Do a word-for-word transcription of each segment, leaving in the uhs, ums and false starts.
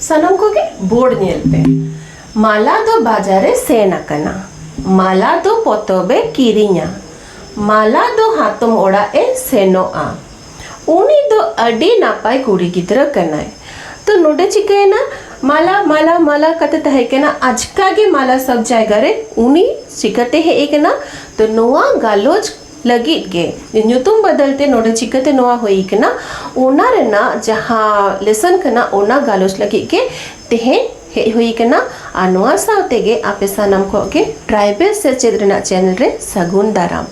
ᱥᱟᱱᱟᱢ ᱠᱚᱜᱮ ᱵᱳᱨᱰ ᱧᱮᱞ ᱯᱮ᱾ ᱢᱟᱞᱟ ᱫᱚ ᱵᱟᱡᱟᱨ ᱮ ᱥᱮᱱ ᱟᱠᱟᱱᱟ᱾ ᱢᱟᱞᱟ ᱫᱚ ᱯᱚᱛᱚᱵ ᱮ ᱠᱤᱨᱤᱧᱟ᱾ ᱢᱟᱞᱟ ᱫᱚ ᱦᱟᱛᱚᱢ ᱚᱲᱟᱜ ᱮ ᱥᱮᱱᱚᱜᱼᱟ᱾ ᱩᱱᱤ ᱫᱚ ᱟᱹᱰᱤ ᱱᱟᱯᱟᱭ ᱠᱩᱲᱤ ᱜᱤᱫᱽᱨᱟᱹ ᱠᱟᱱᱟᱭ᱾ ᱛᱚ ᱱᱚᱰᱮ ᱪᱤᱠᱟᱹᱭᱮᱱᱟ? ᱢᱟᱞᱟ ᱢᱟᱞᱟ ᱢᱟᱞᱟ ᱠᱟᱛᱮ ᱛᱟᱦᱮᱸ ᱠᱟᱱᱟ, ᱟᱪᱠᱟ ᱜᱮ ᱢᱟᱞᱟ ᱥᱚᱵ ᱡᱟᱭᱜᱟ ᱨᱮ ᱩᱱᱤ ᱪᱤᱠᱟᱹᱛᱮ ᱦᱮᱡ ᱟᱠᱟᱱᱟ? ᱛᱚ ᱱᱚᱣᱟ ᱜᱟᱞᱚᱪ ᱞᱟᱹᱜᱤᱫ ᱜᱮ ᱧᱩᱛᱩᱢ ᱵᱚᱫᱚᱞ ᱛᱮ ᱱᱚᱰᱮ ᱪᱤᱠᱟᱹᱛᱮ ᱱᱚᱣᱟ ᱦᱩᱭ ᱠᱟᱱᱟ, ᱚᱱᱟ ᱨᱮᱱᱟᱜ ᱡᱟᱦᱟᱸ ᱞᱮᱥᱚᱱ ᱠᱟᱱᱟ, ᱚᱱᱟ ᱜᱟᱞᱚᱪ ᱞᱟᱹᱜᱤᱫ ᱜᱮ ᱛᱮᱦᱮᱧ ᱦᱮᱡ ᱦᱩᱭ ᱠᱟᱱᱟ᱾ ᱟᱨ ᱱᱚᱣᱟ ᱥᱟᱶ ᱛᱮᱜᱮ ᱟᱯᱮ ᱥᱟᱱᱟᱢ ᱠᱚ ᱜᱮ ᱴᱨᱟᱭᱵᱮᱞ ᱥᱮᱪᱮᱫ ᱨᱮᱱᱟᱜ ᱪᱮᱱᱮᱞ ᱨᱮ ᱥᱟᱹᱜᱩᱱ ᱫᱟᱨᱟᱢ᱾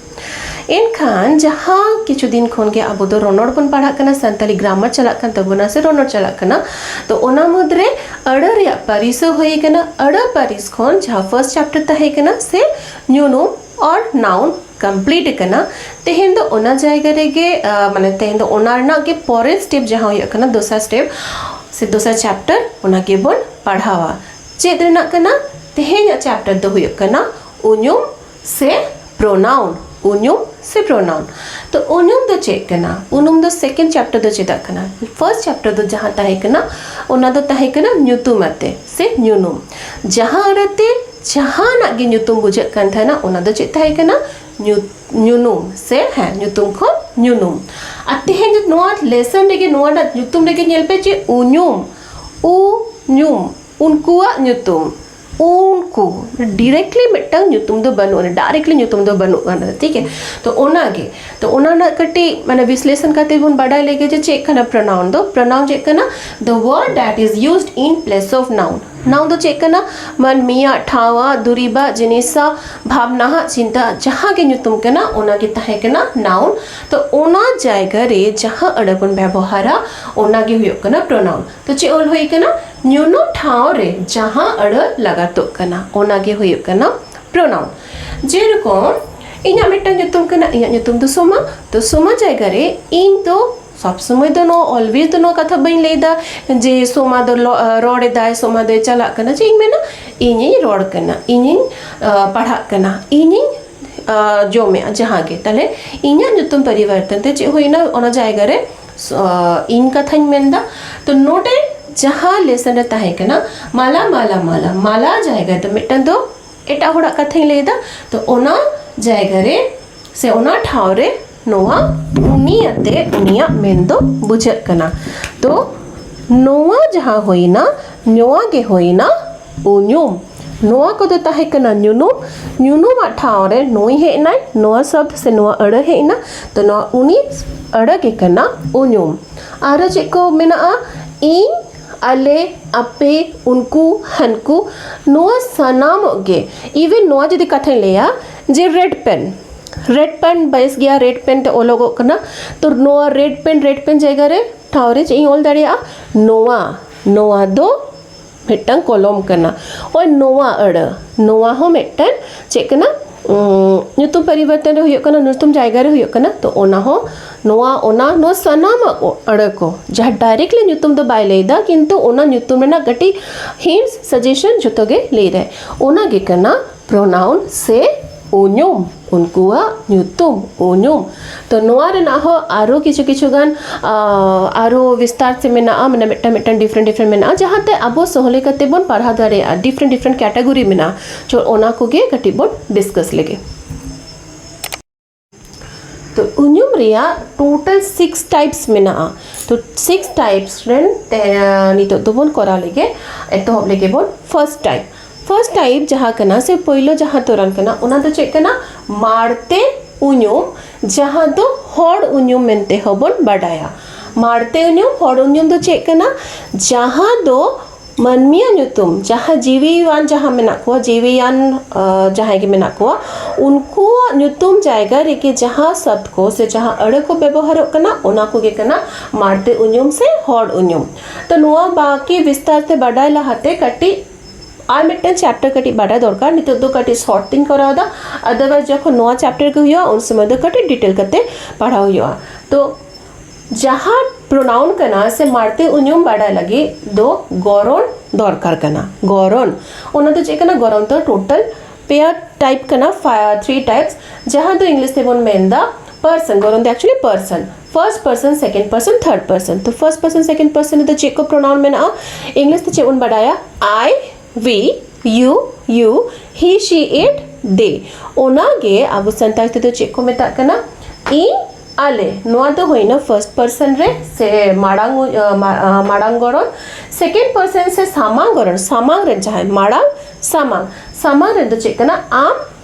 ᱮᱱᱠᱷᱟᱱ ᱡᱟᱦᱟᱸ ᱠᱤᱪᱷᱩ ᱫᱤᱱ ᱠᱷᱚᱱ ᱜᱮ ᱟᱵᱚ ᱫᱚ ᱨᱚᱱᱚᱲ ᱵᱚᱱ ᱯᱟᱲᱦᱟᱜ ᱠᱟᱱᱟ, ᱥᱟᱱᱛᱟᱲᱤ ᱜᱨᱟᱢᱟᱨ ᱪᱟᱞᱟᱜ ᱠᱟᱱ ᱛᱟᱵᱚᱱᱟ ᱥᱮ ᱨᱚᱱᱚᱲ ᱪᱟᱞᱟᱜ ᱠᱟᱱᱟ᱾ ᱛᱚ ᱚᱱᱟ ᱢᱩᱫᱽᱨᱮ ᱟᱹᱲᱟᱹ ᱨᱮᱭᱟᱜ ᱯᱟᱹᱨᱤᱥ ᱦᱚᱸ ᱦᱩᱭ ᱠᱟᱱᱟ᱾ ᱟᱹᱲᱟᱹ ᱯᱟᱹᱨᱤᱥ ᱠᱷᱚᱱ ᱡᱟᱦᱟᱸ ᱯᱷᱟᱨᱥᱴ ᱪᱮᱯᱴᱟᱨ ᱛᱟᱦᱮᱸ ᱠᱟᱱᱟ ᱥᱮ ᱧᱩᱱᱩᱢ ᱚᱨ ᱱᱟᱣᱩᱱ ᱠᱚᱢᱯᱞᱤᱴ ᱟᱠᱟᱱᱟ᱾ ᱛᱮᱦᱮᱧ ᱫᱚ ᱚᱱᱟ ᱡᱟᱭᱜᱟ ᱨᱮᱜᱮ, ᱟ, ᱢᱟᱱᱮ ᱛᱮᱦᱮᱧ ᱫᱚ ᱚᱱᱟ ᱨᱮᱱᱟᱜ ᱜᱮ ᱯᱚᱨᱮᱨ ᱥᱴᱮᱯ ᱡᱟᱦᱟᱸ ᱦᱩᱭᱩᱜ ᱠᱟᱱᱟ, ᱫᱚᱥᱟᱨ ᱥᱴᱮᱯ ᱥᱮ ᱫᱚᱥᱟᱨ ᱪᱮᱯᱴᱟᱨ, ᱚᱱᱟ ᱜᱮᱵᱚᱱ ᱯᱟᱲᱦᱟᱣᱟ᱾ ᱪᱮᱫ ᱨᱮᱱᱟᱜ ᱠᱟᱱᱟ? ᱛᱮᱦᱮᱧᱟᱜ ᱪᱮᱯᱴᱟᱨ ᱫᱚ ᱦᱩᱭᱩᱜ ᱠᱟᱱᱟ ᱩᱧᱩᱢ ᱥᱮ ᱯᱨᱳᱱᱟᱣᱩᱱ᱾ ᱩᱧᱩᱢ ᱥᱮ ᱯᱨᱳᱱᱟᱣᱩᱱ᱾ ᱛᱚ ᱩᱧᱩᱢ ᱫᱚ ᱪᱮᱫ ᱠᱟᱱᱟ? ᱩᱧᱩᱢ ᱫᱚ ᱥᱮᱠᱮᱱᱰ ᱪᱮᱯᱴᱟᱨ ᱫᱚ ᱪᱮᱫᱟᱜ ᱠᱟᱱᱟ? ᱯᱷᱟᱨᱥᱴ ᱪᱮᱯᱴᱟᱨ ᱫᱚ ᱡᱟᱦᱟᱸ ᱛᱟᱦᱮᱸ ᱠᱟᱱᱟ, ᱚᱱᱟ ᱫᱚ ᱛᱟᱦᱮᱸ ᱠᱟᱱᱟ ᱧᱩᱛᱩᱢ ᱟᱛᱮ ᱥᱮ ᱧᱩᱱᱩᱢ᱾ ᱡᱟᱦᱟᱸ ᱟᱹᱲᱟᱹᱛᱮ ᱡᱟᱦᱟᱱᱟᱜ ᱜᱮ ᱧᱩᱛᱩᱢ ᱵᱩᱡᱷᱟᱹᱜ ᱠᱟᱱ ᱛᱟᱦᱮᱱᱟ, ᱚᱱᱟ ᱫᱚ ᱪᱮᱫ ᱛᱟᱦᱮᱸ ᱠᱟᱱᱟ? ᱧᱩ-, ᱧᱩᱱᱩᱢ ᱥᱮ, ᱦᱮᱸ, ᱧᱩᱛᱩᱢ ᱠᱷᱚᱱ ᱧᱩᱱᱩᱢ᱾ ᱟᱨ ᱛᱮᱦᱮᱧ ᱱᱚᱣᱟ ᱞᱮᱥᱚᱱ ᱨᱮᱜᱮ, ᱱᱚᱣᱟ ᱨᱮᱱᱟᱜ ᱧᱩᱛᱩᱢ ᱨᱮᱜᱮ ᱧᱮᱞ ᱯᱮ ᱡᱮ ᱩᱧᱩᱢ, ᱩ ᱧᱩᱢ, ᱩᱱᱠᱩᱣᱟᱜ ᱧᱩᱛᱩᱢ, ᱩᱱᱠᱩ᱾ ᱰᱤᱨᱮᱠᱴᱞᱤ ᱢᱤᱫᱴᱟᱝ ᱧᱩᱛᱩᱢ ᱫᱚ ᱵᱟᱹᱱᱩᱜ ᱟᱱᱟ, ᱰᱟᱭᱨᱮᱠᱴᱞᱤ ᱧᱩᱛᱩᱢ ᱫᱚ ᱵᱟᱹᱱᱩᱜ ᱟᱱᱟ, ᱴᱷᱤᱠ ᱜᱮ? ᱛᱚ ᱚᱱᱟᱜᱮ, ᱛᱚ ᱚᱱᱟ ᱨᱮᱱᱟᱜ ᱠᱟᱹᱴᱤᱡ ᱢᱟᱱᱮ ᱵᱤᱥᱞᱮᱥᱚᱱ ᱠᱟᱛᱮ ᱵᱚᱱ ᱵᱟᱰᱟᱭ ᱞᱮᱜᱮ ᱡᱮ ᱪᱮᱫ ᱠᱟᱱᱟ ᱯᱨᱚᱱᱟᱣᱩᱱ ᱫᱚ᱾ ᱯᱨᱚᱱᱟᱣᱩᱱ ᱪᱮᱫ ᱠᱟᱱᱟ? The word that is used in place of noun. Noun ᱫᱚ ᱪᱮᱫ ᱠᱟᱱᱟ? ᱢᱟᱹᱱᱢᱤᱭᱟᱜ, ᱴᱷᱟᱶᱟᱜ, ᱫᱩᱨᱤᱵᱟᱜ, ᱡᱤᱱᱤᱥᱟᱜ, ᱵᱷᱟᱵᱽᱱᱟᱦᱟᱜ, ᱪᱤᱱᱛᱟᱹ, ᱡᱟᱦᱟᱸ ᱜᱮ ᱧᱩᱛᱩᱢ ᱠᱟᱱᱟ, ᱚᱱᱟ ᱜᱮ ᱛᱟᱦᱮᱸ ᱠᱟᱱᱟ ᱱᱟᱣᱩᱱ᱾ ᱛᱚ ᱚᱱᱟ ᱡᱟᱭᱜᱟ ᱨᱮ ᱡᱟᱦᱟᱸ ᱟᱹᱲᱟᱹ ᱵᱚᱱ ᱵᱮᱵᱚᱦᱟᱨᱟ, ᱚᱱᱟ ᱜᱮ ᱦᱩᱭᱩᱜ ᱠᱟᱱᱟ ᱯᱨᱚᱱᱟᱣᱩᱱ᱾ ᱛᱚ ᱪᱮᱫ ᱚᱞ ᱦᱩᱭ ᱠᱟᱱᱟ? ᱧᱩᱱᱩᱢ ᱴᱷᱟᱶ ᱨᱮ ᱡᱟᱦᱟᱸ ᱟᱹᱲᱟᱹ ᱞᱟᱜᱟᱛᱚᱜ ᱠᱟᱱᱟ, ᱚᱱᱟ ᱜᱮ ᱦᱩᱭᱩᱜ ᱠᱟᱱᱟ ᱯᱨᱚᱱᱟᱣᱩᱱ᱾ ᱡᱮᱨᱚᱠᱚᱢ ᱤᱧᱟᱹᱜ ᱢᱤᱫᱴᱟᱝ ᱧᱩᱛᱩᱢ ᱠᱟᱱᱟ, ᱤᱧᱟᱹᱜ ᱧᱩᱛᱩᱢ ᱫᱚ ᱥᱳᱢᱟ᱾ ᱛᱚ ᱥᱳᱢᱟ ᱡᱟᱭᱜᱟ ᱨᱮ ᱤᱧ ᱫᱚ ᱥᱚᱵ ᱥᱚᱢᱚᱭ ᱫᱚ ᱱᱚᱣᱟ, ᱚᱞᱣᱮᱡ ᱫᱚ ᱱᱚᱣᱟ ᱠᱟᱛᱷᱟ ᱵᱟᱹᱧ ᱞᱟᱹᱭ ᱮᱫᱟ ᱡᱮ ᱥᱳᱢᱟ ᱫᱚ ᱞᱚ-, ᱨᱚᱲ ᱮᱫᱟᱭ, ᱥᱳᱢᱟ ᱫᱚᱭ ᱪᱟᱞᱟᱜ ᱠᱟᱱᱟ᱾ ᱪᱮᱫ ᱤᱧ ᱢᱮᱱᱟ? ᱤᱧᱤᱧ ᱨᱚᱲ ᱠᱟᱱᱟ, ᱤᱧᱤᱧ, ᱟ, ᱯᱟᱲᱦᱟᱜ ᱠᱟᱱᱟ, ᱤᱧᱤᱧ, ᱟ, ᱡᱚᱢᱮᱜᱼᱟ, ᱡᱟᱦᱟᱸ ᱜᱮ᱾ ᱛᱟᱦᱞᱮ ᱤᱧᱟᱹᱜ ᱧᱩᱛᱩᱢ ᱯᱚᱨᱤᱵᱚᱨᱛᱚᱱ ᱛᱮ ᱪᱮᱫ ᱦᱩᱭᱱᱟ? ᱚᱱᱟ ᱡᱟᱭᱜᱟ ᱨᱮ, ᱟ, ᱤᱧ ᱠᱟᱛᱷᱟᱧ ᱢᱮᱱᱫᱟ᱾ ᱛᱚ ᱱᱚᱰᱮ ᱡᱟᱦᱟᱸ ᱞᱮᱥᱚᱱ ᱨᱮ ᱛᱟᱦᱮᱸ ᱠᱟᱱᱟ ᱢᱟᱞᱟ ᱢᱟᱞᱟ ᱢᱟᱞᱟ, ᱢᱟᱞᱟ ᱡᱟᱭᱜᱟ ᱫᱚ ᱢᱤᱫᱴᱟᱝ ᱫᱚ ᱮᱴᱟᱜ ᱦᱚᱲᱟᱜ ᱠᱟᱛᱷᱟᱧ ᱞᱟᱹᱭ ᱮᱫᱟ᱾ ᱛᱚ ᱚᱱᱟ ᱡᱟᱭᱜᱟ ᱨᱮ ᱥᱮ ᱚᱱᱟ ᱴᱷᱟᱶ ᱨᱮ ᱱᱚᱣᱟ ᱩᱱᱤ ᱟᱛᱮ ᱩᱱᱤᱭᱟᱜ ᱢᱮᱱ ᱫᱚ ᱵᱩᱡᱷᱟᱹᱜ ᱠᱟᱱᱟ᱾ ᱛᱚ ᱱᱚᱣᱟ ᱡᱟᱦᱟᱸ ᱦᱩᱭᱱᱟ, ᱱᱚᱣᱟ ᱜᱮ ᱦᱩᱭᱱᱟ ᱩᱧᱩᱢ᱾ ᱱᱚᱣᱟ ᱠᱚᱫᱚ ᱛᱟᱦᱮᱸ ᱠᱟᱱᱟ ᱧᱩᱱᱩᱢ᱾ ᱧᱩᱱᱩᱢᱟᱜ ᱴᱷᱟᱶ ᱨᱮ ᱱᱩᱭ ᱦᱮᱡ ᱮᱱᱟᱭ, ᱱᱚᱣᱟ ᱥᱚᱵᱫ ᱥᱮ ᱱᱚᱣᱟ ᱟᱹᱲᱟᱹ ᱦᱮᱡ ᱮᱱᱟ᱾ ᱛᱚ ᱱᱚᱣᱟ ᱩᱱᱤ ᱟᱹᱲᱟᱹ ᱜᱮ ᱠᱟᱱᱟ ᱩᱧᱩᱢ᱾ ᱟᱨᱚ ᱪᱮᱫ ᱠᱚ ᱢᱮᱱᱟᱜᱼᱟ? ᱤᱧ, ᱟᱞᱮ, ᱟᱯᱮ, ᱩᱱᱠᱩ, ᱦᱟᱱᱠᱩ, ᱱᱚᱣᱟ ᱥᱟᱱᱟᱢᱚᱜ ᱜᱮ᱾ ᱤᱵᱷᱮᱱ ᱱᱚᱣᱟ ᱡᱩᱫᱤ ᱠᱟᱛᱷᱟᱧ ᱞᱟᱹᱭᱟ ᱡᱮ ᱨᱮᱰ ᱯᱮᱱ, ᱨᱮᱰ ᱯᱮᱱ ᱵᱮᱥ ᱜᱮᱭᱟ, ᱨᱮᱰ ᱯᱮᱱ ᱛᱮ ᱚᱞᱚᱜᱚᱜ ᱠᱟᱱᱟ᱾ ᱛᱚ ᱱᱚᱣᱟ ᱨᱮᱰ ᱯᱮᱱ, ᱨᱮᱰ ᱯᱮᱱ ᱡᱟᱭᱜᱟ ᱨᱮ ᱴᱷᱟᱶ ᱨᱮ ᱪᱮᱫ ᱤᱧ ᱚᱞ ᱫᱟᱲᱮᱭᱟᱜᱼᱟ? ᱱᱚᱣᱟ, ᱱᱚᱣᱟ ᱫᱚ ᱢᱤᱫᱴᱟᱝ ᱠᱚᱞᱚᱢ ᱠᱟᱱᱟ᱾ ᱳᱭ ᱱᱚᱣᱟ ᱟᱹᱲᱟᱹ, ᱱᱚᱣᱟ ᱦᱚᱸ ᱢᱤᱫᱴᱟᱝ ᱪᱮᱫ ᱠᱟᱱᱟ? ᱩᱸ, ᱧᱩᱛᱩᱢ ᱯᱚᱨᱤᱵᱚᱨᱛᱚᱱ ᱨᱮ ᱦᱩᱭᱩᱜ ᱠᱟᱱᱟ, ᱧᱩᱛᱩᱢ ᱡᱟᱭᱜᱟ ᱨᱮ ᱦᱩᱭᱩᱜ ᱠᱟᱱᱟ᱾ ᱛᱚ ᱚᱱᱟ ᱦᱚᱸ, ᱱᱚᱣᱟ, ᱚᱱᱟ, ᱱᱚᱣᱟ ᱥᱟᱱᱟᱢᱟᱜ ᱟᱹᱲᱟᱹ ᱠᱚ, ᱡᱟᱦᱟᱸ ᱰᱟᱭᱨᱮᱠᱴᱞᱤ ᱧᱩᱛᱩᱢ ᱫᱚ ᱵᱟᱭ ᱞᱟᱹᱭᱫᱟ, ᱠᱤᱱᱛᱩ ᱚᱱᱟ ᱧᱩᱛᱩᱢ ᱨᱮᱱᱟᱜ ᱠᱟᱹᱴᱤᱡ ᱦᱤᱱᱴᱥ, ᱥᱟᱡᱮᱥᱚᱱ ᱡᱷᱚᱛᱚ ᱜᱮ ᱞᱟᱹᱭ ᱫᱟᱭ᱾ ᱚᱱᱟ ᱜᱮ ᱠᱟᱱᱟ ᱯᱨᱳᱱᱟᱣᱩᱱ ᱥᱮ ᱩᱧᱩᱢ, ᱩᱱᱠᱩᱣᱟᱜ ᱧᱩᱛᱩᱢ, ᱩᱧᱩᱢ᱾ ᱛᱚ ᱱᱚᱣᱟ ᱨᱮᱱᱟᱜ ᱦᱚᱸ ᱟᱨᱚ ᱠᱤᱪᱷᱩ ᱠᱤᱪᱷᱩ ᱜᱟᱱ, ᱟᱨᱚ ᱵᱤᱥᱛᱟᱨ ᱛᱮ ᱢᱮᱱᱟᱜᱼᱟ, ᱢᱟᱱᱮ ᱢᱤᱫᱴᱟᱝ ᱢᱤᱫᱴᱟᱝ ᱰᱤᱯᱷᱟᱨᱮᱱᱴ ᱰᱤᱯᱷᱟᱨᱮᱱᱴ ᱢᱮᱱᱟᱜᱼᱟ, ᱡᱟᱦᱟᱸᱛᱮ ᱟᱵᱚ ᱥᱚᱦᱞᱮ ᱠᱟᱛᱮ ᱵᱚᱱ ᱯᱟᱲᱦᱟᱣ ᱫᱟᱲᱮᱭᱟᱜᱼᱟ᱾ ᱰᱤᱯᱷᱟᱨᱮᱱᱴ ᱰᱤᱯᱷᱟᱨᱮᱱᱴ ᱠᱮᱴᱟᱜᱚᱨᱤ ᱢᱮᱱᱟᱜᱼᱟ᱾ ᱪᱚ ᱚᱱᱟ ᱠᱚᱜᱮ ᱠᱟᱹᱴᱤᱡ ᱵᱚᱱ ᱰᱤᱥᱠᱟᱥ ᱞᱮᱜᱮ᱾ ᱛᱚ ᱩᱧᱩᱢ ᱨᱮᱭᱟᱜ ᱴᱳᱴᱟᱞ ᱥᱤᱠᱥ ᱴᱟᱭᱤᱯᱥ ᱢᱮᱱᱟᱜᱼᱟ᱾ ᱛᱚ ᱥᱤᱠᱥ ᱴᱟᱭᱤᱯᱥ ᱨᱮᱱ ᱛᱮ, ᱱᱤᱛᱚᱜ ᱫᱚᱵᱚᱱ ᱠᱚᱨᱟᱣ ᱞᱮᱜᱮ, ᱮᱛᱚᱦᱚᱵ ᱞᱮᱜᱮ ᱵᱚᱱ ᱯᱷᱟᱨᱥᱴ ᱴᱟᱭᱤᱯ᱾ ᱯᱷᱟᱨᱥᱴ ᱴᱟᱭᱤᱯ ᱡᱟᱦᱟᱸ ᱠᱟᱱᱟ ᱥᱮ ᱯᱳᱭᱞᱳ ᱡᱟᱦᱟᱸ ᱛᱚᱨᱟᱱ ᱠᱟᱱᱟ, ᱚᱱᱟ ᱫᱚ ᱪᱮᱫ ᱠᱟᱱᱟ? ᱢᱟᱲᱛᱮ ᱩᱧᱩᱢ, ᱡᱟᱦᱟᱸ ᱫᱚ ᱦᱚᱲ ᱩᱧᱩᱢ ᱢᱮᱱᱛᱮ ᱦᱚᱸᱵᱚᱱ ᱵᱟᱰᱟᱭᱟ᱾ ᱢᱟᱲᱛᱮ ᱩᱧᱩᱢ, ᱦᱚᱲ ᱩᱧᱩᱢ ᱫᱚ ᱪᱮᱫ ᱠᱟᱱᱟ? ᱡᱟᱦᱟᱸ ᱫᱚ ᱢᱟᱹᱱᱢᱤᱭᱟᱜ ᱧᱩᱛᱩᱢ, ᱡᱟᱦᱟᱸ ᱡᱤᱣᱤᱭᱟᱱ ᱡᱟᱦᱟᱸ ᱢᱮᱱᱟᱜ ᱠᱚᱣᱟ, ᱡᱤᱣᱤᱭᱟᱱ, ᱡᱟᱦᱟᱸᱭ ᱜᱮ ᱢᱮᱱᱟᱜ ᱠᱚᱣᱟ, ᱩᱱᱠᱩᱣᱟᱜ ᱧᱩᱛᱩᱢ ᱡᱟᱭᱜᱟ ᱨᱮᱜᱮ ᱡᱟᱦᱟᱸ ᱥᱚᱵᱫ ᱠᱚ ᱥᱮ ᱡᱟᱦᱟᱸ ᱟᱹᱲᱟᱹ ᱠᱚ ᱵᱮᱵᱚᱦᱟᱨᱚᱜ ᱠᱟᱱᱟ, ᱚᱱᱟ ᱠᱚᱜᱮ ᱠᱟᱱᱟ ᱢᱟᱲᱛᱮ ᱩᱧᱩᱢ ᱥᱮ ᱦᱚᱲ ᱩᱧᱩᱢ᱾ ᱛᱚ ᱱᱚᱣᱟ ᱵᱟᱠᱤ ᱵᱤᱥᱛᱟᱨ ᱛᱮ ᱵᱟᱰᱟᱭ ᱞᱟᱦᱟᱛᱮ ᱠᱟᱹᱴᱤᱡ ᱟᱨ ᱢᱤᱫᱴᱟᱝ ᱪᱮᱯᱴᱟᱨ ᱠᱟᱹᱴᱤᱡ ᱵᱟᱰᱟᱭ ᱫᱚᱨᱠᱟᱨ᱾ ᱱᱤᱛᱚᱜ ᱫᱚ ᱠᱟᱹᱴᱤᱡ ᱥᱚᱨᱴ ᱛᱤᱧ ᱠᱚᱨᱟᱣ ᱮᱫᱟ, ᱟᱫᱟᱨᱣᱟᱭᱤᱡ ᱡᱚᱠᱷᱚᱱ ᱱᱚᱣᱟ ᱪᱮᱯᱴᱟᱨ ᱜᱮ ᱦᱩᱭᱩᱜᱼᱟ, ᱩᱱ ᱥᱚᱢᱚᱭ ᱫᱚ ᱠᱟᱹᱴᱤᱡ ᱰᱤᱴᱮᱞ ᱠᱟᱛᱮ ᱯᱟᱲᱦᱟᱣ ᱦᱩᱭᱩᱜᱼᱟ᱾ ᱛᱚ ᱡᱟᱦᱟᱸ ᱯᱨᱳᱱᱟᱣᱩᱱ ᱠᱟᱱᱟ ᱥᱮ ᱢᱟᱲᱛᱮ ᱩᱧᱩᱢ ᱵᱟᱰᱟᱭ ᱞᱟᱹᱜᱤᱫ ᱫᱚ ᱜᱚᱨᱚᱱ ᱫᱚᱨᱠᱟᱨ ᱠᱟᱱᱟ᱾ ᱜᱚᱨᱚᱱ, ᱚᱱᱟ ᱫᱚ ᱪᱮᱫ ᱠᱟᱱᱟ? ᱜᱚᱨᱚᱱ ᱫᱚ ᱴᱳᱴᱟᱞ ᱯᱮᱭᱟ ᱴᱟᱭᱤᱯ ᱠᱟᱱᱟ, ᱛᱷᱨᱤ ᱴᱟᱭᱤᱯᱥ, ᱡᱟᱦᱟᱸ ᱫᱚ ᱤᱝᱞᱤᱥ ᱛᱮᱵᱚᱱ ᱢᱮᱱᱫᱟ ᱯᱟᱨᱥᱚᱱ᱾ ᱜᱚᱨᱚᱱ ᱫᱚ ᱮᱠᱪᱩᱭᱮᱞᱤ person. first person, second person, third person. ᱛᱚ first person, second person ᱨᱮᱫᱚ ᱪᱮᱫ ᱠᱚ pronoun ᱢᱮᱱᱟᱜᱼᱟ? English ᱛᱮ ᱪᱮᱫ ᱵᱚᱱ ᱵᱟᱰᱟᱭᱟ? I, we, you, you, he, she, it, they. ᱚᱱᱟᱜᱮ ᱟᱵᱚ ᱥᱟᱱᱛᱟᱲ ᱛᱮᱫᱚ ᱪᱮᱫ ᱠᱚ ᱢᱮᱛᱟᱜ ᱠᱟᱱᱟ? ᱤᱧ, ᱟᱞᱮ᱾ ᱱᱚᱣᱟ ᱫᱚ ᱦᱩᱭᱱᱟ first person ᱨᱮ ᱥᱮ ᱢᱟᱲᱟᱝ, ᱟ, ᱢᱟ-, ᱟ, ᱢᱟᱲᱟᱝ ᱜᱚᱨᱚᱱ᱾ Second person ᱥᱮ ᱥᱟᱢᱟᱝ ᱜᱚᱨᱚᱱ, ᱥᱟᱢᱟᱝ ᱨᱮ ᱡᱟᱦᱟᱸᱭ ᱢᱟᱲᱟᱝ, ᱥᱟᱢᱟᱝ, ᱥᱟᱢᱟᱝ ᱨᱮᱫᱚ ᱪᱮᱫ ᱠᱟᱱᱟ? ᱟᱢ,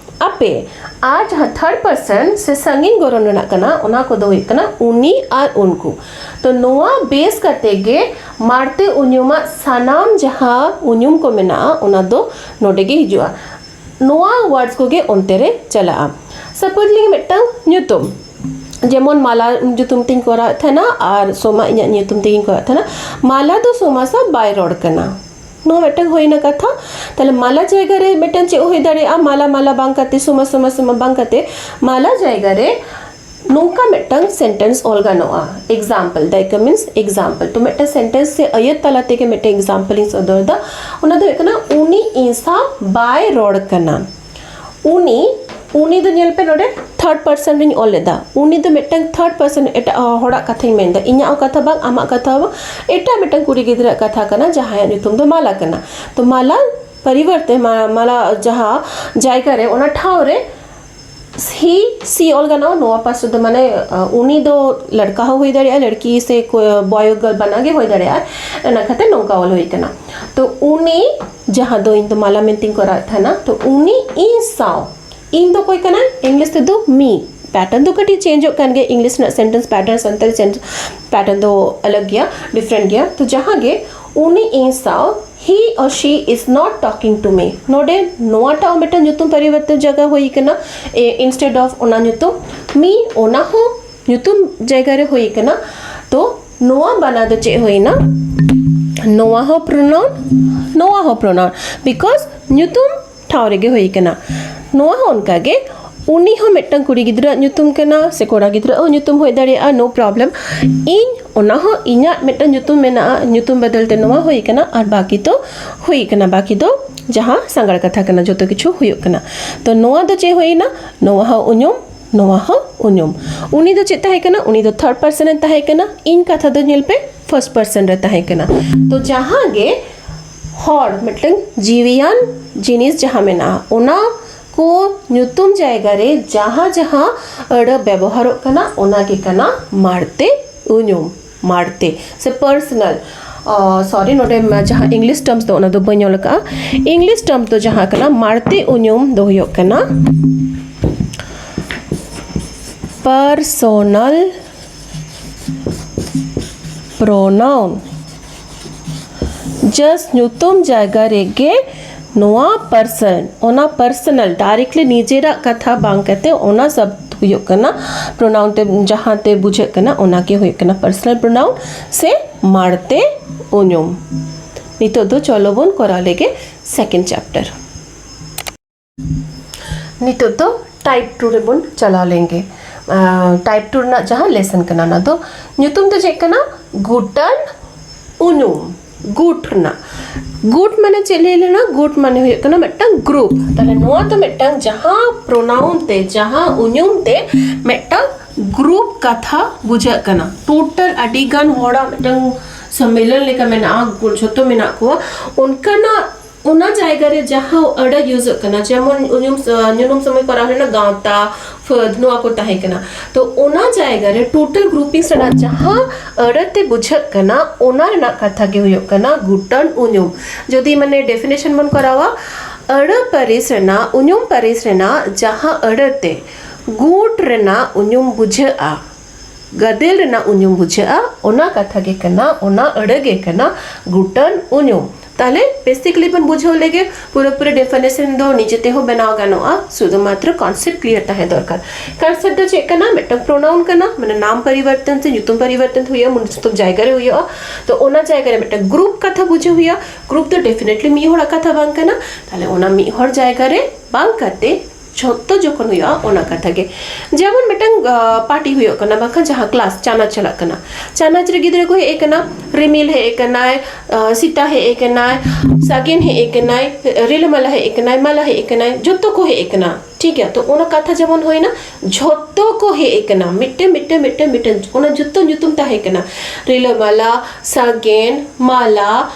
ᱟᱯᱮ᱾ ᱟᱨ ᱡᱟᱦᱟᱸ third person ᱥᱮ ᱥᱟᱺᱜᱤᱧ ᱜᱚᱨᱚᱱ ᱨᱮᱱᱟᱜ ᱠᱟᱱᱟ, ᱚᱱᱟ ᱠᱚᱫᱚ ᱦᱩᱭᱩᱜ ᱠᱟᱱᱟ ᱩᱱᱤ ᱟᱨ ᱩᱱᱠᱩ᱾ ᱛᱚ ᱱᱚᱣᱟ base ᱠᱟᱛᱮ ᱜᱮ ᱢᱟᱲᱛᱮ ᱩᱧᱩᱢᱟᱜ ᱥᱟᱱᱟᱢ ᱡᱟᱦᱟᱸ ᱩᱧᱩᱢ ᱠᱚ ᱢᱮᱱᱟᱜᱼᱟ, ᱚᱱᱟ ᱫᱚ ᱱᱚᱰᱮ ᱜᱮ ᱦᱤᱡᱩᱜᱼᱟ᱾ ᱱᱚᱣᱟ words ᱠᱚᱜᱮ ᱚᱱᱛᱮ ᱨᱮ ᱪᱟᱞᱟᱜᱼᱟ᱾ Suppose ᱞᱤᱧ ᱢᱤᱫᱴᱟᱝ ᱧᱩᱛᱩᱢ, ᱡᱮᱢᱚᱱ ᱢᱟᱞᱟ ᱧᱩᱛᱩᱢ ᱛᱤᱧ ᱠᱚᱨᱟᱣᱮᱫ ᱛᱟᱦᱮᱱᱟ ᱟᱨ ᱥᱳᱢᱟ ᱤᱧᱟᱹᱜ ᱧᱩᱛᱩᱢ ᱛᱮᱜᱤᱧ ᱠᱚᱨᱟᱣᱮᱫ ᱛᱟᱦᱮᱱᱟ᱾ ᱢᱟᱞᱟ ᱫᱚ ᱥᱳᱢᱟ ᱥᱟᱶ ᱵᱟᱭ ᱨᱚᱲ ᱠᱟᱱᱟ᱾ ᱱᱚᱣᱟ ᱢᱤᱫᱴᱟᱝ ᱦᱩᱭᱱᱟ ᱠᱟᱛᱷᱟ᱾ ᱛᱟᱦᱞᱮ ᱢᱟᱞᱟ ᱡᱟᱭᱜᱟ ᱨᱮ ᱢᱤᱫᱴᱟᱝ ᱪᱮᱫ ᱦᱩᱭ ᱫᱟᱲᱮᱭᱟᱜᱼᱟ? ᱢᱟᱞᱟ, ᱢᱟᱞᱟ ᱵᱟᱝ ᱠᱟᱛᱮ, ᱥᱳᱢᱟ, ᱥᱳᱢᱟ, ᱥᱳᱢᱟ ᱵᱟᱝ ᱠᱟᱛᱮ, ᱢᱟᱞᱟ ᱡᱟᱭᱜᱟ ᱨᱮ ᱱᱚᱝᱠᱟ ᱢᱤᱫᱴᱟᱝ sentence ᱚᱞ ᱜᱟᱱᱚᱜᱼᱟ᱾ Example, ᱫᱟᱭᱠᱟ means example. ᱛᱚ ᱢᱤᱫᱴᱟᱝ sentence ᱥᱮ ᱟᱹᱭᱟᱹᱛ ᱛᱟᱞᱟ ᱛᱮᱜᱮ ᱢᱤᱫᱴᱟᱝ example ᱤᱧ ᱥᱚᱫᱚᱨ ᱮᱫᱟ᱾ ᱚᱱᱟ ᱫᱚ ᱦᱩᱭᱩᱜ ᱠᱟᱱᱟ, ᱩᱱᱤ ᱤᱧ ᱥᱟᱶ ᱵᱟᱭ ᱨᱚᱲ ᱠᱟᱱᱟ᱾ ᱩᱱᱤ, ᱩᱱᱤ ᱫᱚ ᱧᱮᱞ ᱯᱮ, ᱱᱚᱰᱮ third person ᱨᱤᱧ ᱚᱞ ᱞᱮᱫᱟ᱾ ᱩᱱᱤ ᱫᱚ ᱢᱤᱫᱴᱟᱝ third person, ᱮᱴᱟᱜ ᱦᱚᱲᱟᱜ ᱠᱟᱛᱷᱟᱧ ᱢᱮᱱᱫᱟ, ᱤᱧᱟᱹᱜ ᱦᱚᱸ ᱠᱟᱛᱷᱟ ᱵᱟᱝ, ᱟᱢᱟᱜ ᱠᱟᱛᱷᱟ ᱦᱚᱸ ᱵᱟᱝ, ᱮᱴᱟᱜ ᱢᱤᱫᱴᱟᱝ ᱠᱩᱲᱤ ᱜᱤᱫᱽᱨᱟᱹᱣᱟᱜ ᱠᱟᱛᱷᱟ ᱠᱟᱱᱟ, ᱡᱟᱦᱟᱸᱭᱟᱜ ᱧᱩᱛᱩᱢ ᱫᱚ ᱢᱟᱞᱟ ᱠᱟᱱᱟ᱾ ᱛᱚ ᱢᱟᱞᱟ ᱯᱚᱨᱤᱵᱚᱨᱛᱮ ᱢᱟ-, ᱢᱟᱞᱟ ᱡᱟᱦᱟᱸ ᱡᱟᱭᱜᱟ ᱨᱮ, ᱚᱱᱟ ᱴᱷᱟᱶ ᱨᱮ he, she ᱚᱞ ᱜᱟᱱᱚᱜᱼᱟ᱾ ᱱᱚᱣᱟ ᱯᱟᱥ ᱨᱮᱫᱚ ᱢᱟᱱᱮ, ᱟ, ᱩᱱᱤ ᱫᱚ ᱞᱟᱲᱠᱟ ᱦᱚᱸ ᱦᱩᱭ ᱫᱟᱲᱮᱭᱟᱜᱼᱟ, ᱞᱟᱲᱠᱤ ᱥᱮ ᱠᱚ-, boy or girl ᱵᱟᱱᱟᱨ ᱜᱮ ᱦᱩᱭ ᱫᱟᱲᱮᱭᱟᱜᱼᱟ᱾ ᱚᱱᱟ ᱠᱷᱟᱹᱛᱤᱨ ᱱᱚᱝᱠᱟ ᱚᱞ ᱦᱩᱭ ᱠᱟᱱᱟ᱾ ᱛᱚ ᱩᱱᱤ, ᱡᱟᱦᱟᱸ ᱫᱚ ᱤᱧ ᱫᱚ ᱢᱟᱞᱟ ᱢᱮᱱᱛᱮᱧ ᱠᱚᱨᱟᱣᱮᱫ ᱛᱟᱦᱮᱱᱟ, ᱛᱚ ᱩᱱᱤ ᱤᱧ ᱥᱟᱶ, ᱤᱧ ᱫᱚ ᱚᱠᱚᱭ ᱠᱟᱱᱟᱭ? English ᱛᱮᱫᱚ me᱾ Pattern ᱫᱚ ᱠᱟᱹᱴᱤᱡ changeᱚᱜ ᱠᱟᱱ ᱜᱮᱭᱟ, English ᱨᱮᱱᱟᱜ sentence pattern, Santali sentence pattern ᱫᱚ ᱟᱞᱟᱜᱽ ᱜᱮᱭᱟ, different ᱜᱮᱭᱟ᱾ ᱛᱚ ᱡᱟᱦᱟᱸ ᱜᱮ, ᱩᱱᱤ ᱤᱧ ᱥᱟᱶ, he or she is not talking to me. ᱱᱚᱰᱮ ᱱᱚᱣᱟᱴᱟᱜ ᱦᱚᱸ ᱢᱤᱫᱴᱟᱝ ᱧᱩᱛᱩᱢ ᱯᱚᱨᱤᱵᱚᱨᱛᱚᱱ ᱡᱟᱭᱜᱟ ᱦᱩᱭ ᱠᱟᱱᱟ, ᱮ, instead of ᱚᱱᱟ ᱧᱩᱛᱩᱢ me, ᱚᱱᱟ ᱦᱚᱸ ᱧᱩᱛᱩᱢ ᱡᱟᱭᱜᱟ ᱨᱮ ᱦᱩᱭ ᱠᱟᱱᱟ᱾ ᱛᱚ ᱱᱚᱣᱟ ᱵᱟᱱᱟ ᱫᱚ ᱪᱮᱫ ᱦᱩᱭᱱᱟ? ᱱᱚᱣᱟ ᱦᱚᱸ pronoun, ᱱᱚᱣᱟ ᱦᱚᱸ pronoun, because ᱧᱩᱛᱩᱢ ᱴᱷᱟᱶ ᱨᱮᱜᱮ ᱦᱩᱭ ᱠᱟᱱᱟ᱾ ᱱᱚᱣᱟ ᱦᱚᱸ ᱚᱱᱠᱟ ᱜᱮ, ᱩᱱᱤ ᱦᱚᱸ ᱢᱤᱫᱴᱟᱝ ᱠᱩᱲᱤ ᱜᱤᱫᱽᱨᱟᱹᱣᱟᱜ ᱧᱩᱛᱩᱢ ᱠᱟᱱᱟ ᱥᱮ ᱠᱚᱲᱟ ᱜᱤᱫᱽᱨᱟᱹᱣᱟᱜ ᱦᱚᱸ ᱧᱩᱛᱩᱢ ᱦᱩᱭ ᱫᱟᱲᱮᱭᱟᱜᱼᱟ, no problem᱾ ᱤᱧ, ᱚᱱᱟ ᱦᱚᱸ ᱤᱧᱟᱹᱜ ᱢᱤᱫᱴᱟᱝ ᱧᱩᱛᱩᱢ ᱢᱮᱱᱟᱜᱼᱟ, ᱧᱩᱛᱩᱢ ᱵᱚᱫᱚᱞ ᱛᱮ ᱱᱚᱣᱟ ᱦᱩᱭ ᱠᱟᱱᱟ, ᱟᱨ ᱵᱟᱠᱤ ᱫᱚ ᱦᱩᱭ ᱠᱟᱱᱟ, ᱵᱟᱠᱤ ᱫᱚ ᱡᱟᱦᱟᱸ ᱥᱟᱸᱜᱟᱲ ᱠᱟᱛᱷᱟ ᱠᱟᱱᱟ, ᱡᱚᱛᱚ ᱠᱤᱪᱷᱩ ᱦᱩᱭᱩᱜ ᱠᱟᱱᱟ᱾ ᱛᱚ ᱱᱚᱣᱟ ᱫᱚ ᱪᱮᱫ ᱦᱩᱭᱱᱟ? ᱱᱚᱣᱟ ᱦᱚᱸ ᱩᱧᱩᱢ, ᱱᱚᱣᱟ ᱦᱚᱸ ᱩᱧᱩᱢ᱾ ᱩᱱᱤ ᱫᱚ ᱪᱮᱫ ᱛᱟᱦᱮᱸ ᱠᱟᱱᱟ? ᱩᱱᱤ ᱫᱚ ᱛᱷᱟᱨᱰ ᱯᱟᱨᱥᱚᱱ ᱮ ᱛᱟᱦᱮᱸ ᱠᱟᱱᱟ᱾ ᱤᱧ ᱠᱟᱛᱷᱟ ᱫᱚ ᱧᱮᱞ ᱯᱮ, ᱯᱷᱟᱨᱥᱴ ᱯᱟᱨᱥᱚᱱ ᱨᱮ ᱛᱟᱦᱮᱸ ᱠᱟᱱᱟ᱾ ᱛᱚ ᱡᱟᱦᱟᱸ ᱜᱮ ᱦᱚᱲ, ᱢᱤᱫᱴᱟᱝ ᱡᱤᱣᱤᱭᱟᱱ ᱡᱤᱱᱤᱥ ᱡᱟᱦᱟᱸ ᱢᱮᱱᱟᱜᱼᱟ, ᱚᱱᱟ ᱠᱚ ᱧᱩᱛᱩᱢ ᱡᱟᱭᱜᱟ ᱨᱮ ᱡᱟᱦᱟᱸ ᱡᱟᱦᱟᱸ ᱟᱹᱲᱟᱹ ᱵᱮᱵᱚᱦᱟᱨᱚᱜ ᱠᱟᱱᱟ, ᱚᱱᱟ ᱜᱮ ᱠᱟᱱᱟ ᱢᱟᱲᱛᱮ ᱩᱧᱩᱢ᱾ ᱢᱟᱲᱛᱮ ᱥᱮ ᱯᱟᱨᱥᱚᱱᱟᱞ, ᱥᱚᱨᱤ, ᱱᱚᱰᱮ ᱡᱟᱦᱟᱸ ᱤᱝᱞᱤᱥ ᱴᱟᱨᱢᱥ ᱫᱚ, ᱚᱱᱟ ᱫᱚ ᱵᱟᱹᱧ ᱚᱞ ᱟᱠᱟᱫᱼᱟ᱾ ᱤᱝᱞᱤᱥ ᱴᱟᱨᱢᱥ ᱫᱚ ᱡᱟᱦᱟᱸ ᱠᱟᱱᱟ ᱢᱟᱲᱛᱮ ᱩᱧᱩᱢ ᱫᱚ ᱦᱩᱭᱩᱜ ᱠᱟᱱᱟ ᱯᱟᱨᱥᱚᱱᱟᱞ ᱯᱨᱳᱱᱟᱣᱩᱱ᱾ ᱡᱟᱥᱴ ᱧᱩᱛᱩᱢ ᱡᱟᱭᱜᱟ ᱨᱮᱜᱮ ᱱᱚᱣᱟ ᱯᱟᱨᱥᱚᱱ, ᱚᱱᱟ ᱯᱟᱨᱥᱚᱱᱟᱞ, ᱰᱟᱭᱨᱮᱠᱴᱞᱤ ᱱᱤᱡᱮᱨᱟᱜ ᱠᱟᱛᱷᱟ ᱵᱟᱝ ᱠᱟᱛᱮ, ᱚᱱᱟ ᱥᱚᱵᱫ ᱦᱩᱭᱩᱜ ᱠᱟᱱᱟ ᱯᱨᱳᱱᱟᱣᱩᱱ ᱛᱮ ᱡᱟᱦᱟᱸ ᱛᱮ ᱵᱩᱡᱷᱟᱹᱜ ᱠᱟᱱᱟ, ᱚᱱᱟ ᱜᱮ ᱦᱩᱭᱩᱜ ᱠᱟᱱᱟ ᱯᱟᱨᱥᱚᱱᱟᱞ ᱯᱨᱳᱱᱟᱣᱩᱱ ᱥᱮ ᱢᱟᱲᱛᱮ ᱩᱧᱩᱢ᱾ ᱱᱤᱛᱚᱜ ᱫᱚ ᱪᱚᱞᱚ ᱵᱚᱱ ᱠᱚᱨᱟᱣ ᱞᱮᱜᱮ ᱥᱮᱠᱮᱱᱰ ᱪᱮᱯᱴᱟᱨ᱾ ᱱᱤᱛᱚᱜ ᱫᱚ ᱴᱟᱭᱤᱯ ᱴᱩ ᱨᱮᱵᱚᱱ ᱪᱟᱞᱟᱣ ᱞᱮᱱᱜᱮ᱾ ᱴᱟᱭᱤᱯ ᱴᱩ ᱨᱮᱱᱟᱜ ᱡᱟᱦᱟᱸ ᱞᱮᱥᱚᱱ ᱠᱟᱱᱟ, ᱚᱱᱟ ᱫᱚ ᱧᱩᱛᱩᱢ ᱫᱚ ᱪᱮᱫ ᱠᱟᱱᱟ? ᱜᱩᱴᱟᱱ ᱩᱧᱩᱢ᱾ ᱜᱩᱴ ᱨᱮᱱᱟᱜ, ᱜᱩᱴ ᱢᱟᱱᱮ ᱪᱮᱫ ᱞᱟᱹᱭ ᱞᱮᱱᱟ? ᱜᱩᱴ ᱢᱟᱱᱮ ᱦᱩᱭᱩᱜ ᱠᱟᱱᱟ ᱢᱤᱫᱴᱟᱝ ᱜᱨᱩᱯ᱾ ᱛᱟᱦᱞᱮ ᱱᱚᱣᱟ ᱫᱚ ᱢᱤᱫᱴᱟᱝ ᱡᱟᱦᱟᱸ ᱯᱨᱳᱱᱟᱣᱩᱱ ᱛᱮ, ᱡᱟᱦᱟᱸ ᱩᱧᱩᱢ ᱛᱮ ᱢᱤᱫᱴᱟᱝ ᱜᱨᱩᱯ ᱠᱟᱛᱷᱟ ᱵᱩᱡᱷᱟᱹᱜ ᱠᱟᱱᱟ᱾ ᱴᱳᱴᱟᱞ ᱟᱹᱰᱤ ᱜᱟᱱ ᱦᱚᱲᱟᱜ ᱢᱤᱫᱴᱟᱝ ᱥᱚᱢᱢᱮᱞᱚᱱ ᱞᱮᱠᱟ ᱢᱮᱱᱟᱜᱼᱟ, ᱡᱷᱚᱛᱚ ᱢᱮᱱᱟᱜ ᱠᱚᱣᱟ, ᱚᱱᱠᱟᱱᱟᱜ ᱚᱱᱟ ᱡᱟᱭᱜᱟ ᱨᱮ ᱡᱟᱦᱟᱸ ᱟᱹᱲᱟᱹ ᱤᱭᱩᱡᱚᱜ ᱠᱟᱱᱟ, ᱡᱮᱢᱚᱱ ᱩᱧᱩᱢ, ᱧᱩᱱᱩᱢ ᱥᱚᱢᱚᱭ ᱠᱚᱨᱟᱣ ᱞᱮᱱᱟ ᱜᱟᱶᱛᱟ, ᱯᱷᱟᱹᱫ, ᱱᱚᱣᱟ ᱠᱚ ᱛᱟᱦᱮᱸ ᱠᱟᱱᱟ᱾ ᱛᱚ ᱚᱱᱟ ᱡᱟᱭᱜᱟ ᱨᱮ ᱴᱳᱴᱟᱞ ᱜᱨᱩᱯᱤᱝᱥ ᱨᱮᱱᱟᱜ ᱡᱟᱦᱟᱸ ᱟᱹᱲᱟᱹ ᱛᱮ ᱵᱩᱡᱷᱟᱹᱜ ᱠᱟᱱᱟ, ᱚᱱᱟ ᱨᱮᱱᱟᱜ ᱠᱟᱛᱷᱟ ᱜᱮ ᱦᱩᱭᱩᱜ ᱠᱟᱱᱟ ᱜᱩᱴᱟᱱ ᱩᱧᱩᱢ᱾ ᱡᱩᱫᱤ ᱢᱟᱱᱮ ᱰᱮᱯᱷᱤᱱᱮᱥᱚᱱ ᱵᱚᱱ ᱠᱚᱨᱟᱣᱟ, ᱟᱹᱲᱟᱹ ᱯᱟᱹᱨᱤᱥ ᱨᱮᱱᱟᱜ, ᱩᱧᱩᱢ ᱯᱟᱹᱨᱤᱥ ᱨᱮᱱᱟᱜ ᱡᱟᱦᱟᱸ ᱟᱹᱲᱟᱹ ᱛᱮ ᱜᱩᱴ ᱨᱮᱱᱟᱜ ᱩᱧᱩᱢ ᱵᱩᱡᱷᱟᱹᱜᱼᱟ, ᱜᱟᱫᱮᱞ ᱨᱮᱱᱟᱜ ᱩᱧᱩᱢ ᱵᱩᱡᱷᱟᱹᱜᱼᱟ, ᱚᱱᱟ ᱠᱟᱛᱷᱟ ᱜᱮ ᱠᱟᱱᱟ, ᱚᱱᱟ ᱟᱹᱲᱟᱹ ᱜᱮ ᱠᱟᱱᱟ ᱜᱩᱴᱟᱱ ᱩᱧᱩᱢ᱾ ᱛᱟᱦᱞᱮ ᱵᱮᱥᱤᱠᱞᱤ ᱵᱚᱱ ᱵᱩᱡᱷᱟᱹᱣ ᱞᱮᱜᱮ, ᱯᱩᱨᱟᱹᱯᱩᱨᱤ ᱰᱮᱯᱷᱤᱱᱮᱥᱚᱱ ᱫᱚ ᱱᱤᱡᱮ ᱛᱮᱦᱚᱸ ᱵᱮᱱᱟᱣ ᱜᱟᱱᱚᱜᱼᱟ, ᱥᱩᱫᱷᱩ ᱢᱟᱛᱨᱚ ᱠᱚᱱᱥᱮᱯᱴ ᱠᱞᱤᱭᱟᱨ ᱛᱟᱦᱮᱸ ᱫᱚᱨᱠᱟᱨ᱾ ᱠᱚᱱᱥᱮᱯᱴ ᱫᱚ ᱪᱮᱫ ᱠᱟᱱᱟ? ᱢᱤᱫᱴᱟᱝ ᱯᱨᱳᱱᱟᱣᱩᱱ ᱠᱟᱱᱟ, ᱢᱟᱱᱮ ᱱᱟᱢ ᱯᱚᱨᱤᱵᱚᱨᱛᱚᱱ ᱥᱮ ᱧᱩᱛᱩᱢ ᱯᱚᱨᱤᱵᱚᱨᱛᱚᱱ ᱦᱩᱭᱩᱜᱼᱟ, ᱧᱩᱛᱩᱢ ᱡᱟᱭᱜᱟ ᱨᱮ ᱦᱩᱭᱩᱜᱼᱟ᱾ ᱛᱚ ᱚᱱᱟ ᱡᱟᱭᱜᱟ ᱨᱮ ᱢᱤᱫᱴᱟᱝ ᱜᱨᱩᱯ ᱠᱟᱛᱷᱟ ᱵᱩᱡᱷᱟᱹᱣ ᱦᱩᱭᱩᱜᱼᱟ᱾ ᱜᱨᱩᱯ ᱫᱚ ᱰᱮᱯᱷᱤᱱᱮᱴᱞᱤ ᱢᱤᱫ ᱦᱚᱲᱟᱜ ᱠᱟᱛᱷᱟ ᱵᱟᱝ ᱠᱟᱱᱟ, ᱛᱟᱦᱞᱮ ᱚᱱᱟ ᱢᱤᱫ ᱦᱚᱲ ᱡᱟᱭᱜᱟ ᱨᱮ ᱵᱟᱝ ᱠᱟᱛᱮ ᱡᱷᱚᱛᱚ ᱡᱚᱠᱷᱚᱱ ᱦᱩᱭᱩᱜᱼᱟ, ᱚᱱᱟ ᱠᱟᱛᱷᱟ ᱜᱮ᱾ ᱡᱮᱢᱚᱱ ᱢᱤᱫᱴᱟᱝ ᱯᱟᱨᱴᱤ ᱦᱩᱭᱩᱜ ᱠᱟᱱᱟ, ᱵᱟᱝᱠᱷᱟᱱ ᱡᱟᱦᱟᱸ ᱠᱞᱟᱥ ᱪᱟᱱᱟᱪ ᱪᱟᱞᱟᱜ ᱠᱟᱱᱟ, ᱪᱟᱱᱟᱪ ᱨᱮ ᱜᱤᱫᱽᱨᱟᱹ ᱠᱚ ᱦᱮᱡ ᱟᱠᱟᱱᱟ, ᱨᱤᱢᱤᱞ ᱦᱮᱡ ᱟᱠᱟᱱᱟᱭ, ᱥᱤᱛᱟ ᱦᱮᱡ ᱟᱠᱟᱱᱟᱭ, ᱥᱟᱜᱮᱱ ᱦᱮᱡ ᱟᱠᱟᱱᱟᱭ, ᱨᱤᱞᱟᱹᱢᱟᱞᱟ ᱦᱮᱡ ᱟᱠᱟᱱᱟᱭ, ᱢᱟᱞᱟ ᱦᱮᱡ ᱟᱠᱟᱱᱟᱭ, ᱡᱚᱛᱚ ᱠᱚ ᱦᱮᱡ ᱟᱠᱟᱱᱟ᱾ ᱴᱷᱤᱠ ᱜᱮᱭᱟ, ᱛᱚ ᱚᱱᱟ ᱠᱟᱛᱷᱟ ᱡᱮᱢᱚᱱ ᱦᱩᱭᱱᱟ, ᱡᱷᱚᱛᱚ ᱠᱚ ᱦᱮᱡ ᱟᱠᱟᱱᱟ, ᱢᱤᱫᱴᱮᱱ ᱢᱤᱫᱴᱮᱱ ᱢᱤᱫᱴᱮᱱ ᱢᱤᱫᱴᱮᱱ ᱚᱱᱟ ᱡᱚᱛᱚ ᱧᱩᱛᱩᱢ ᱛᱟᱦᱮᱸ ᱠᱟᱱᱟ, ᱨᱤᱞᱟᱹᱢᱟᱞᱟ, ᱥᱟᱜᱮᱱ, ᱢᱟᱞᱟ,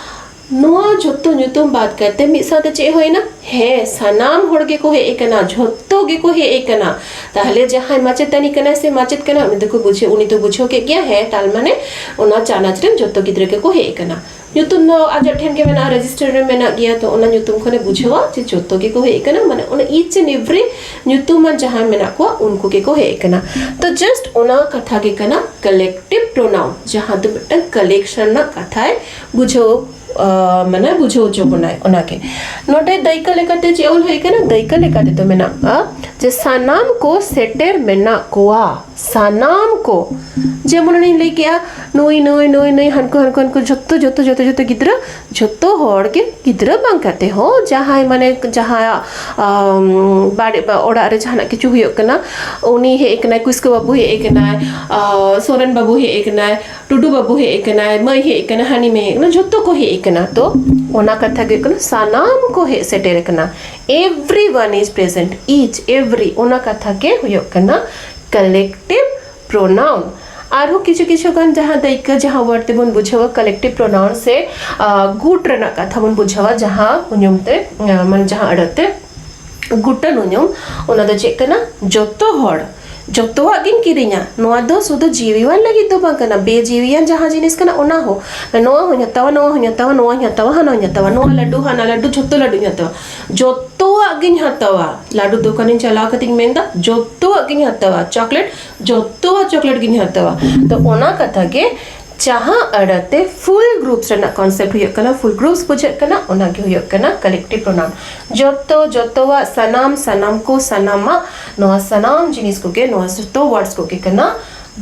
ᱱᱚᱣᱟ ᱡᱚᱛᱚ ᱧᱩᱛᱩᱢ ᱵᱟᱫ ᱠᱟᱛᱮ ᱢᱤᱫ ᱥᱟᱶᱛᱮ ᱪᱮᱫ ᱦᱩᱭᱱᱟ? ᱦᱮᱸ, ᱥᱟᱱᱟᱢ ᱦᱚᱲ ᱜᱮᱠᱚ ᱦᱮᱡ ᱟᱠᱟᱱᱟ, ᱡᱷᱚᱛᱚ ᱜᱮᱠᱚ ᱦᱮᱡ ᱟᱠᱟᱱᱟ᱾ ᱛᱟᱦᱞᱮ ᱡᱟᱦᱟᱸᱭ ᱢᱟᱪᱮᱛᱟᱹᱱᱤ ᱠᱟᱱᱟᱭ ᱥᱮ ᱢᱟᱪᱮᱫ ᱠᱟᱱᱟᱭ, ᱩᱱᱤ ᱫᱚᱠᱚ ᱵᱩᱡᱷᱟᱹᱣ, ᱩᱱᱤ ᱫᱚ ᱵᱩᱡᱷᱟᱹᱣ ᱠᱮᱫ ᱜᱮᱭᱟ, ᱦᱮᱸ, ᱛᱟᱨ ᱢᱟᱱᱮ ᱚᱱᱟ ᱪᱟᱱᱟᱪ ᱨᱮᱱ ᱡᱚᱛᱚ ᱜᱤᱫᱽᱨᱟᱹ ᱜᱮᱠᱚ ᱦᱮᱡ ᱟᱠᱟᱱᱟ᱾ ᱧᱩᱛᱩᱢ ᱫᱚ ᱟᱡᱟᱜ ᱴᱷᱮᱱ ᱜᱮ ᱢᱮᱱᱟᱜᱼᱟ, ᱨᱮᱡᱤᱥᱴᱟᱨ ᱨᱮ ᱢᱮᱱᱟᱜ ᱜᱮᱭᱟ, ᱛᱚ ᱚᱱᱟ ᱧᱩᱛᱩᱢ ᱠᱷᱚᱱᱮ ᱵᱩᱡᱷᱟᱹᱣᱟ ᱡᱮ ᱡᱚᱛᱚ ᱜᱮᱠᱚ ᱦᱮᱡ ᱟᱠᱟᱱᱟ, ᱢᱟᱱᱮ ᱚᱱᱟ each and every ᱧᱩᱛᱩᱢᱟᱱ ᱡᱟᱦᱟᱸᱭ ᱢᱮᱱᱟᱜ ᱠᱚᱣᱟ, ᱩᱱᱠᱩ ᱜᱮᱠᱚ ᱦᱮᱡ ᱟᱠᱟᱱᱟ᱾ ᱛᱚ just ᱚᱱᱟ ᱠᱟᱛᱷᱟ ᱜᱮ ᱠᱟᱱᱟ ᱠᱟᱞᱮᱠᱴᱤᱵᱷ ᱯᱨᱳᱱᱟᱣᱩᱱ, ᱡᱟᱦᱟᱸ ᱫᱚ ᱢᱤᱫᱴᱟᱝ ᱠᱟᱞᱮᱠᱥᱚᱱ ᱨᱮᱱᱟᱜ ᱠᱟᱛᱷᱟᱭ ᱵᱩᱡᱷᱟᱹᱣ, ᱟᱸ, ᱢᱟᱱᱮ ᱵᱩᱡᱷᱟᱹᱣ ᱦᱚᱪᱚ ᱵᱚᱱᱟᱭ ᱚᱱᱟᱜᱮ᱾ ᱱᱚᱰᱮ ᱫᱟᱹᱭᱠᱟᱹ ᱞᱮᱠᱟᱛᱮ ᱪᱮᱫ ᱚᱞ ᱦᱩᱭ ᱟᱠᱟᱱᱟ? ᱫᱟᱹᱭᱠᱟᱹ ᱞᱮᱠᱟ ᱛᱮᱫᱚ ᱢᱮᱱᱟᱜᱼᱟ ᱡᱮ ᱥᱟᱱᱟᱢ ᱠᱚ ᱥᱮᱴᱮᱨ ᱢᱮᱱᱟᱜ ᱠᱚᱣᱟ, ᱥᱟᱱᱟᱢ ᱠᱚ᱾ ᱡᱮᱢᱚᱱ ᱚᱱᱮᱧ ᱞᱟᱹᱭ ᱠᱮᱜᱼᱟ, ᱱᱩᱭ, ᱱᱩᱭ, ᱱᱩᱭ, ᱱᱩᱭ, ᱦᱟᱱᱠᱩ, ᱦᱟᱱᱠᱩ, ᱦᱟᱱᱠᱩ, ᱡᱷᱚᱛᱚ, ᱡᱷᱚᱛᱚ, ᱡᱷᱚᱛᱚ, ᱡᱷᱚᱛᱚ ᱜᱤᱫᱽᱨᱟᱹ, ᱡᱷᱚᱛᱚ ᱦᱚᱲ ᱜᱮ, ᱜᱤᱫᱽᱨᱟᱹ ᱵᱟᱝ ᱠᱟᱛᱮ ᱦᱚᱸ, ᱡᱟᱦᱟᱸᱭ ᱢᱟᱱᱮ ᱡᱟᱦᱟᱸᱭᱟᱜ, ᱟᱢ, ᱵᱟᱲᱮ-, ᱵᱟ-, ᱚᱲᱟᱜ ᱨᱮ ᱡᱟᱦᱟᱱᱟᱜ ᱠᱤᱪᱷᱩ ᱦᱩᱭᱩᱜ ᱠᱟᱱᱟ, ᱩᱱᱤ ᱦᱮᱡ ᱟᱠᱟᱱᱟᱭ, ᱠᱩᱥᱠᱟᱹ ᱵᱟᱹᱵᱩ ᱦᱮᱡ ᱟᱠᱟᱱᱟᱭ, ᱟ, ᱥᱚᱨᱮᱱ ᱵᱟᱹᱵᱩ ᱦᱮᱡ ᱟᱠᱟᱱᱟᱭ, ᱴᱩᱰᱩ ᱵᱟᱹᱵᱩ ᱦᱮᱡ ᱟᱠᱟᱱᱟᱭ, ᱢᱟᱹᱭ ᱦᱮᱡ ᱟᱠᱟᱱᱟ, ᱦᱟᱹᱱᱤ ᱢᱟᱹᱭ ᱦᱮᱡ ᱟᱠᱟᱱᱟ, ᱡᱷᱚᱛᱚ ᱠᱚ ᱦᱮᱡ ᱟᱠᱟᱱᱟ᱾ ᱛᱚ ᱚᱱᱟ ᱠᱟᱛᱷᱟ ᱜᱮ ᱦᱩᱭᱩᱜ ᱠᱟᱱᱟ, ᱥᱟᱱᱟᱢ ᱠᱚ ᱦᱮᱡ ᱥᱮᱴᱮᱨ ᱟᱠᱟᱱᱟ᱾ Everyone is present, each, every, ᱚᱱᱟ ᱠᱟᱛᱷᱟ ᱜᱮ ᱦᱩᱭᱩᱜ ᱠᱟᱱᱟ ᱠᱟᱞᱮᱠᱴᱤᱵᱷ ᱯᱨᱳᱱᱟᱣᱩᱱ᱾ ᱟᱨᱦᱚᱸ ᱠᱤᱪᱷᱩ ᱠᱤᱪᱷᱩ ᱜᱟᱱ ᱡᱟᱦᱟᱸ ᱫᱟᱹᱭᱠᱟᱹ, ᱡᱟᱦᱟᱸ ᱣᱟᱨᱰ ᱛᱮᱵᱚᱱ ᱵᱩᱡᱷᱟᱹᱣᱟ ᱠᱟᱞᱮᱠᱴᱤᱵᱷ ᱯᱨᱳᱱᱟᱣᱩᱱ ᱥᱮ, ᱟ, ᱜᱩᱴ ᱨᱮᱱᱟᱜ ᱠᱟᱛᱷᱟ ᱵᱚᱱ ᱵᱩᱡᱷᱟᱹᱣᱟ, ᱡᱟᱦᱟᱸ ᱩᱧᱩᱢ ᱛᱮ, ᱟ, ᱢᱟᱱᱮ ᱡᱟᱦᱟᱸ ᱟᱹᱲᱟᱹ ᱛᱮ ᱜᱩᱴᱟᱹᱱ ᱩᱧᱩᱢ, ᱚᱱᱟ ᱫᱚ ᱪᱮᱫ ᱠᱟᱱᱟ? ᱡᱚᱛᱚ ᱦᱚᱲ, ᱡᱚᱛᱚᱣᱟᱜ ᱜᱤᱧ ᱠᱤᱨᱤᱧᱟ᱾ ᱱᱚᱣᱟ ᱫᱚ ᱥᱩᱫᱷᱩ ᱡᱤᱣᱤᱣᱟᱱ ᱞᱟᱹᱜᱤᱫ ᱫᱚ ᱵᱟᱝ ᱠᱟᱱᱟ, ᱵᱮᱡᱤᱣᱤᱭᱟᱱ ᱡᱟᱦᱟᱸ ᱡᱤᱱᱤᱥ ᱠᱟᱱᱟ ᱚᱱᱟ ᱦᱚᱸ᱾ ᱱᱚᱣᱟ ᱦᱚᱸᱧ ᱦᱟᱛᱟᱣᱟ, ᱱᱚᱣᱟ ᱦᱚᱸᱧ ᱦᱟᱛᱟᱣᱟ, ᱱᱚᱣᱟ ᱦᱚᱸᱧ ᱦᱟᱛᱟᱣᱟ, ᱦᱟᱱᱟ ᱦᱚᱸᱧ ᱦᱟᱛᱟᱣᱟ, ᱱᱚᱣᱟ ᱞᱟᱹᱰᱩ, ᱦᱟᱱᱟ ᱞᱟᱹᱰᱩ, ᱡᱷᱚᱛᱚ ᱞᱟᱹᱰᱩᱧ ᱦᱟᱛᱟᱣᱟ, ᱡᱚᱛᱚᱣᱟᱜ ᱜᱤᱧ ᱦᱟᱛᱟᱣᱟ᱾ ᱞᱟᱹᱰᱩ ᱫᱚᱠᱟᱱᱤᱧ ᱪᱟᱞᱟᱣ ᱠᱟᱛᱮᱧ ᱢᱮᱱᱫᱟ, ᱡᱚᱛᱚᱣᱟᱜ ᱜᱤᱧ ᱦᱟᱛᱟᱣᱟ, ᱪᱚᱠᱞᱮᱴ, ᱡᱚᱛᱚᱣᱟᱜ ᱪᱚᱠᱞᱮᱴ ᱜᱤᱧ ᱦᱟᱛᱟᱣᱟ᱾ ᱛᱚ ᱚᱱᱟ ᱠᱟᱛᱷᱟ ᱜᱮ ᱡᱟᱦᱟᱸ ᱟᱹᱲᱟᱹᱛᱮ ᱯᱷᱩᱞ ᱜᱨᱩᱯᱥ ᱨᱮᱱᱟᱜ ᱠᱚᱱᱥᱮᱯᱴ ᱦᱩᱭᱩᱜ ᱠᱟᱱᱟ, ᱯᱷᱩᱞ ᱜᱨᱩᱯᱥ ᱵᱩᱡᱷᱟᱹᱜ ᱠᱟᱱᱟ, ᱚᱱᱟ ᱜᱮ ᱦᱩᱭᱩᱜ ᱠᱟᱱᱟ ᱠᱟᱞᱮᱠᱴᱤᱵᱷ ᱯᱨᱳᱱᱟᱣᱩᱱ᱾ ᱡᱚᱛᱚ, ᱡᱚᱛᱚᱣᱟᱜ, ᱥᱟᱱᱟᱢ, ᱥᱟᱱᱟᱢ ᱠᱚ, ᱥᱟᱱᱟᱢᱟᱜ, ᱱᱚᱣᱟ ᱥᱟᱱᱟᱢ ᱡᱤᱱᱤᱥ ᱠᱚᱜᱮ, ᱱᱚᱣᱟ ᱡᱚᱛᱚ ᱣᱟᱨᱰᱥ ᱠᱚᱜᱮ ᱠᱟᱱᱟ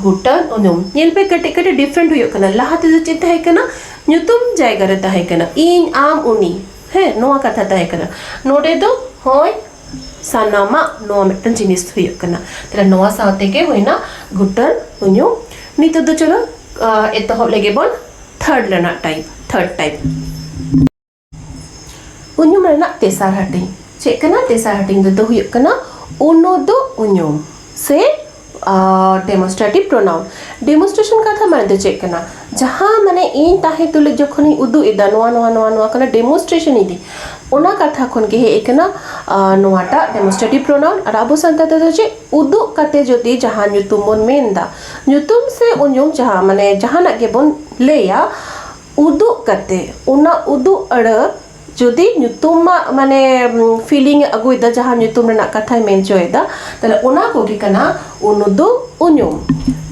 ᱜᱩᱴᱟᱹᱱ ᱩᱧᱩᱢ᱾ ᱧᱮᱞ ᱯᱮ, ᱠᱟᱹᱴᱤᱡ ᱠᱟᱹᱴᱤᱡ ᱰᱤᱯᱷᱟᱨᱮᱱᱴ ᱦᱩᱭᱩᱜ ᱠᱟᱱᱟ᱾ ᱞᱟᱦᱟ ᱛᱮᱫᱚ ᱪᱮᱫ ᱛᱟᱦᱮᱸ ᱠᱟᱱᱟ? ᱧᱩᱛᱩᱢ ᱡᱟᱭᱜᱟ ᱨᱮ ᱛᱟᱦᱮᱸ ᱠᱟᱱᱟ, ᱤᱧ, ᱟᱢ, ᱩᱱᱤ, ᱦᱮᱸ, ᱱᱚᱣᱟ ᱠᱟᱛᱷᱟ ᱛᱟᱦᱮᱸ ᱠᱟᱱᱟ᱾ ᱱᱚᱰᱮ ᱫᱚ ᱦᱚᱸᱭ, ᱥᱟᱱᱟᱢᱟᱜ ᱱᱚᱣᱟ ᱢᱤᱫᱴᱟᱝ ᱡᱤᱱᱤᱥ ᱦᱩᱭᱩᱜ ᱠᱟᱱᱟ᱾ ᱛᱟᱦᱞᱮ ᱱᱚᱣᱟ ᱥᱟᱶ ᱛᱮᱜᱮ ᱦᱩᱭᱱᱟ ᱜᱷᱩᱴᱟᱹᱱ ᱩᱧᱩᱢ᱾ ᱱᱤᱛᱚᱜ ᱫᱚ ᱪᱚᱞᱚ, ᱟᱸ, ᱮᱛᱚᱦᱚᱵ ᱞᱮᱜᱮ ᱵᱚᱱ ᱛᱷᱟᱨᱰ ᱨᱮᱱᱟᱜ ᱴᱟᱭᱤᱯ, ᱛᱷᱟᱨᱰ ᱴᱟᱭᱤᱯ᱾ ᱩᱧᱩᱢ ᱨᱮᱱᱟᱜ ᱛᱮᱥᱟᱨ ᱦᱟᱹᱴᱤᱧ ᱪᱮᱫ ᱠᱟᱱᱟ? ᱛᱮᱥᱟᱨ ᱦᱟᱹᱴᱤᱧ ᱨᱮᱫᱚ ᱦᱩᱭᱩᱜ ᱠᱟᱱᱟ ᱩᱱᱩᱫᱩᱜ ᱩᱧᱩᱢ ᱥᱮ ᱰᱮᱢᱚᱱᱥᱴᱨᱮᱴᱤᱵᱷ ᱯᱨᱚᱱᱟᱣᱩᱱ᱾ ᱰᱮᱢᱚᱱᱥᱴᱨᱮᱥᱚᱱ ᱠᱟᱛᱷᱟ ᱢᱟᱱᱮ ᱫᱚ ᱪᱮᱫ ᱠᱟᱱᱟ? ᱡᱟᱦᱟᱸ ᱢᱟᱱᱮ ᱤᱧ ᱛᱟᱦᱮᱸ ᱛᱩᱞᱩᱡ ᱡᱚᱠᱷᱚᱱᱤᱧ ᱩᱫᱩᱜ ᱮᱫᱟ, ᱱᱚᱣᱟ ᱱᱚᱣᱟ ᱱᱚᱣᱟ ᱱᱚᱣᱟ ᱠᱟᱱᱟ, ᱰᱮᱢᱚᱱᱥᱴᱨᱮᱥᱚᱱ ᱤᱫᱤ, ᱚᱱᱟ ᱠᱟᱛᱷᱟ ᱠᱷᱚᱱ ᱜᱮ ᱦᱮᱡ ᱟᱠᱟᱱᱟ, ᱟᱸ, ᱱᱚᱣᱟᱴᱟᱜ ᱰᱮᱢᱚᱱᱥᱴᱨᱮᱴᱤᱵᱷ ᱯᱨᱚᱱᱟᱣᱩᱱ᱾ ᱟᱨ ᱟᱵᱚ ᱥᱟᱱᱛᱟᱲ ᱛᱮᱫᱚ ᱪᱮᱫ, ᱩᱫᱩᱜ ᱠᱟᱛᱮ ᱡᱩᱫᱤ ᱡᱟᱦᱟᱸ ᱧᱩᱛᱩᱢ ᱵᱚᱱ ᱢᱮᱱ ᱮᱫᱟ, ᱧᱩᱛᱩᱢ ᱥᱮ ᱩᱧᱩᱢ ᱡᱟᱦᱟᱸ ᱢᱟᱱᱮ ᱡᱟᱦᱟᱱᱟᱜ ᱜᱮᱵᱚᱱ ᱞᱟᱹᱭᱟ, ᱩᱫᱩᱜ ᱠᱟᱛᱮ, ᱚᱱᱟ ᱩᱫᱩᱜ ᱟᱹᱲᱟᱹ ᱡᱩᱫᱤ ᱧᱩᱛᱩᱢᱟᱜ ᱢᱟᱱᱮ ᱯᱷᱤᱞᱤᱝ ᱮ ᱟᱹᱜᱩᱭᱮᱫᱟ, ᱡᱟᱦᱟᱸ ᱧᱩᱛᱩᱢ ᱨᱮᱱᱟᱜ ᱠᱟᱛᱷᱟᱭ ᱢᱮᱱ ᱦᱚᱪᱚᱭᱮᱫᱟ, ᱛᱟᱦᱞᱮ ᱚᱱᱟ ᱠᱚᱜᱮ ᱠᱟᱱᱟ ᱩᱱᱩᱫᱩᱜ ᱩᱧᱩᱢ᱾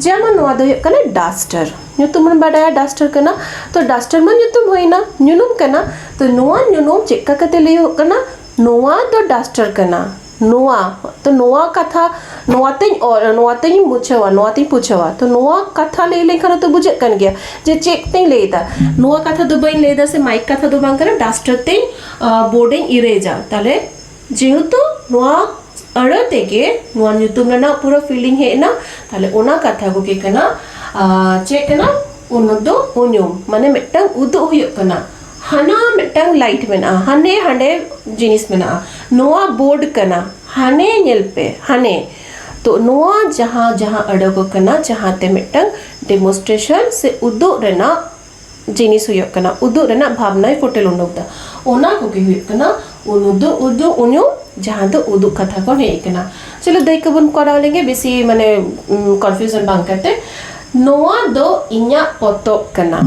ᱡᱮᱢᱚᱱ ᱱᱚᱣᱟ ᱫᱚ ᱦᱩᱭᱩᱜ ᱠᱟᱱᱟ ᱰᱟᱥᱴᱟᱨ, ᱧᱩᱛᱩᱢ ᱵᱚᱱ ᱵᱟᱰᱟᱭᱟ ᱰᱟᱥᱴᱟᱨ ᱠᱟᱱᱟ, ᱛᱚ ᱰᱟᱥᱴᱟᱨ ᱢᱟ ᱧᱩᱛᱩᱢ ᱦᱩᱭᱱᱟ, ᱧᱩᱱᱩᱢ ᱠᱟᱱᱟ, ᱛᱚ ᱱᱚᱣᱟ ᱧᱩᱱᱩᱢ ᱪᱮᱫ ᱠᱟ ᱠᱟᱛᱮ ᱞᱟᱹᱭᱚᱜ ᱠᱟᱱᱟ? ᱱᱚᱣᱟ ᱫᱚ ᱰᱟᱥᱴᱟᱨ ᱠᱟᱱᱟ, ᱱᱚᱣᱟ, ᱛᱚ ᱱᱚᱣᱟ ᱠᱟᱛᱷᱟ, ᱱᱚᱣᱟᱛᱮᱧ ᱚᱞ, ᱱᱚᱣᱟᱛᱮᱧ ᱢᱩᱪᱷᱟᱹᱣᱟ, ᱱᱚᱣᱟᱛᱮᱧ ᱯᱩᱪᱷᱟᱹᱣᱟ᱾ ᱛᱚ ᱱᱚᱣᱟ ᱠᱟᱛᱷᱟ ᱞᱟᱹᱭ ᱞᱮᱱᱠᱷᱟᱱ ᱦᱚᱸᱛᱚ ᱵᱩᱡᱷᱟᱹᱜ ᱠᱟᱱ ᱜᱮᱭᱟ ᱡᱮ ᱪᱮᱫ ᱛᱮᱧ ᱞᱟᱹᱭ ᱮᱫᱟ᱾ ᱱᱚᱣᱟ ᱠᱟᱛᱷᱟ ᱫᱚ ᱵᱟᱹᱧ ᱞᱟᱹᱭ ᱮᱫᱟ, ᱥᱮ ᱢᱟᱭᱤᱠ ᱠᱟᱛᱷᱟ ᱫᱚ ᱵᱟᱝ ᱠᱟᱱᱟ, ᱰᱟᱥᱴᱟᱨ ᱛᱮᱧ, ᱟᱸ, ᱵᱳᱨᱰ ᱤᱧ ᱤᱨᱮᱡᱟ᱾ ᱛᱟᱦᱞᱮ ᱡᱮᱦᱮᱛᱩ ᱱᱚᱣᱟ ᱟᱹᱲᱟᱹ ᱛᱮᱜᱮ ᱱᱚᱣᱟ ᱧᱩᱛᱩᱢ ᱨᱮᱱᱟᱜ ᱯᱩᱨᱟᱹ ᱯᱷᱤᱞᱤᱝ ᱦᱮᱡ ᱮᱱᱟ, ᱛᱟᱦᱞᱮ ᱚᱱᱟ ᱠᱟᱛᱷᱟ ᱠᱚᱜᱮ ᱠᱟᱱᱟ, ᱟᱸ, ᱪᱮᱫ ᱠᱟᱱᱟ? ᱩᱱᱩᱫᱩᱜ ᱩᱧᱩᱢ, ᱢᱟᱱᱮ ᱢᱤᱫᱴᱟᱝ ᱩᱫᱩᱜ ᱦᱩᱭᱩᱜ ᱠᱟᱱᱟ, ᱦᱟᱱᱟ ᱢᱤᱫᱴᱟᱝ ᱞᱟᱭᱤᱴ ᱢᱮᱱᱟᱜᱼᱟ, ᱦᱟᱱᱮ ᱦᱟᱸᱰᱮ ᱡᱤᱱᱤᱥ ᱢᱮᱱᱟᱜᱼᱟ, ᱱᱚᱣᱟ ᱵᱳᱨᱰ ᱠᱟᱱᱟ, ᱦᱟᱱᱮ ᱧᱮᱞ ᱯᱮ, ᱦᱟᱱᱮ᱾ ᱛᱚ ᱱᱚᱣᱟ ᱡᱟᱦᱟᱸ, ᱡᱟᱦᱟᱸ ᱟᱹᱲᱟᱹ ᱠᱚ ᱠᱟᱱᱟ, ᱡᱟᱦᱟᱸᱛᱮ ᱢᱤᱫᱴᱟᱝ ᱰᱮᱢᱚᱱᱥᱴᱨᱮᱥᱚᱱ ᱥᱮ ᱩᱫᱩᱜ ᱨᱮᱱᱟᱜ ᱡᱤᱱᱤᱥ ᱦᱩᱭᱩᱜ ᱠᱟᱱᱟ, ᱩᱫᱩᱜ ᱨᱮᱱᱟᱜ ᱵᱷᱟᱵᱽᱱᱟᱭ ᱯᱷᱩᱴᱮᱞ ᱩᱰᱩᱠ ᱮᱫᱟ, ᱚᱱᱟ ᱠᱚᱜᱮ ᱦᱩᱭᱩᱜ ᱠᱟᱱᱟ ᱩᱱᱩᱫᱩᱜ ᱩᱫᱩᱜ ᱩᱧᱩᱢ, ᱡᱟᱦᱟᱸ ᱫᱚ ᱩᱫᱩᱜ ᱠᱟᱛᱷᱟ ᱠᱷᱚᱱ ᱦᱮᱡ ᱟᱠᱟᱱᱟ᱾ ᱪᱚᱞᱚ ᱫᱟᱹᱭᱠᱟᱹ ᱵᱚᱱ ᱠᱚᱨᱟᱣ ᱞᱮᱱᱜᱮ, ᱵᱮᱥᱤ ᱢᱟᱱᱮ, ᱩᱢ, ᱠᱚᱱᱯᱷᱤᱭᱩᱡᱚᱱ ᱵᱟᱝ ᱠᱟᱛᱮ, ᱱᱚᱣᱟ ᱫᱚ ᱤᱧᱟᱹᱜ ᱯᱚᱛᱚᱵ ᱠᱟᱱᱟ᱾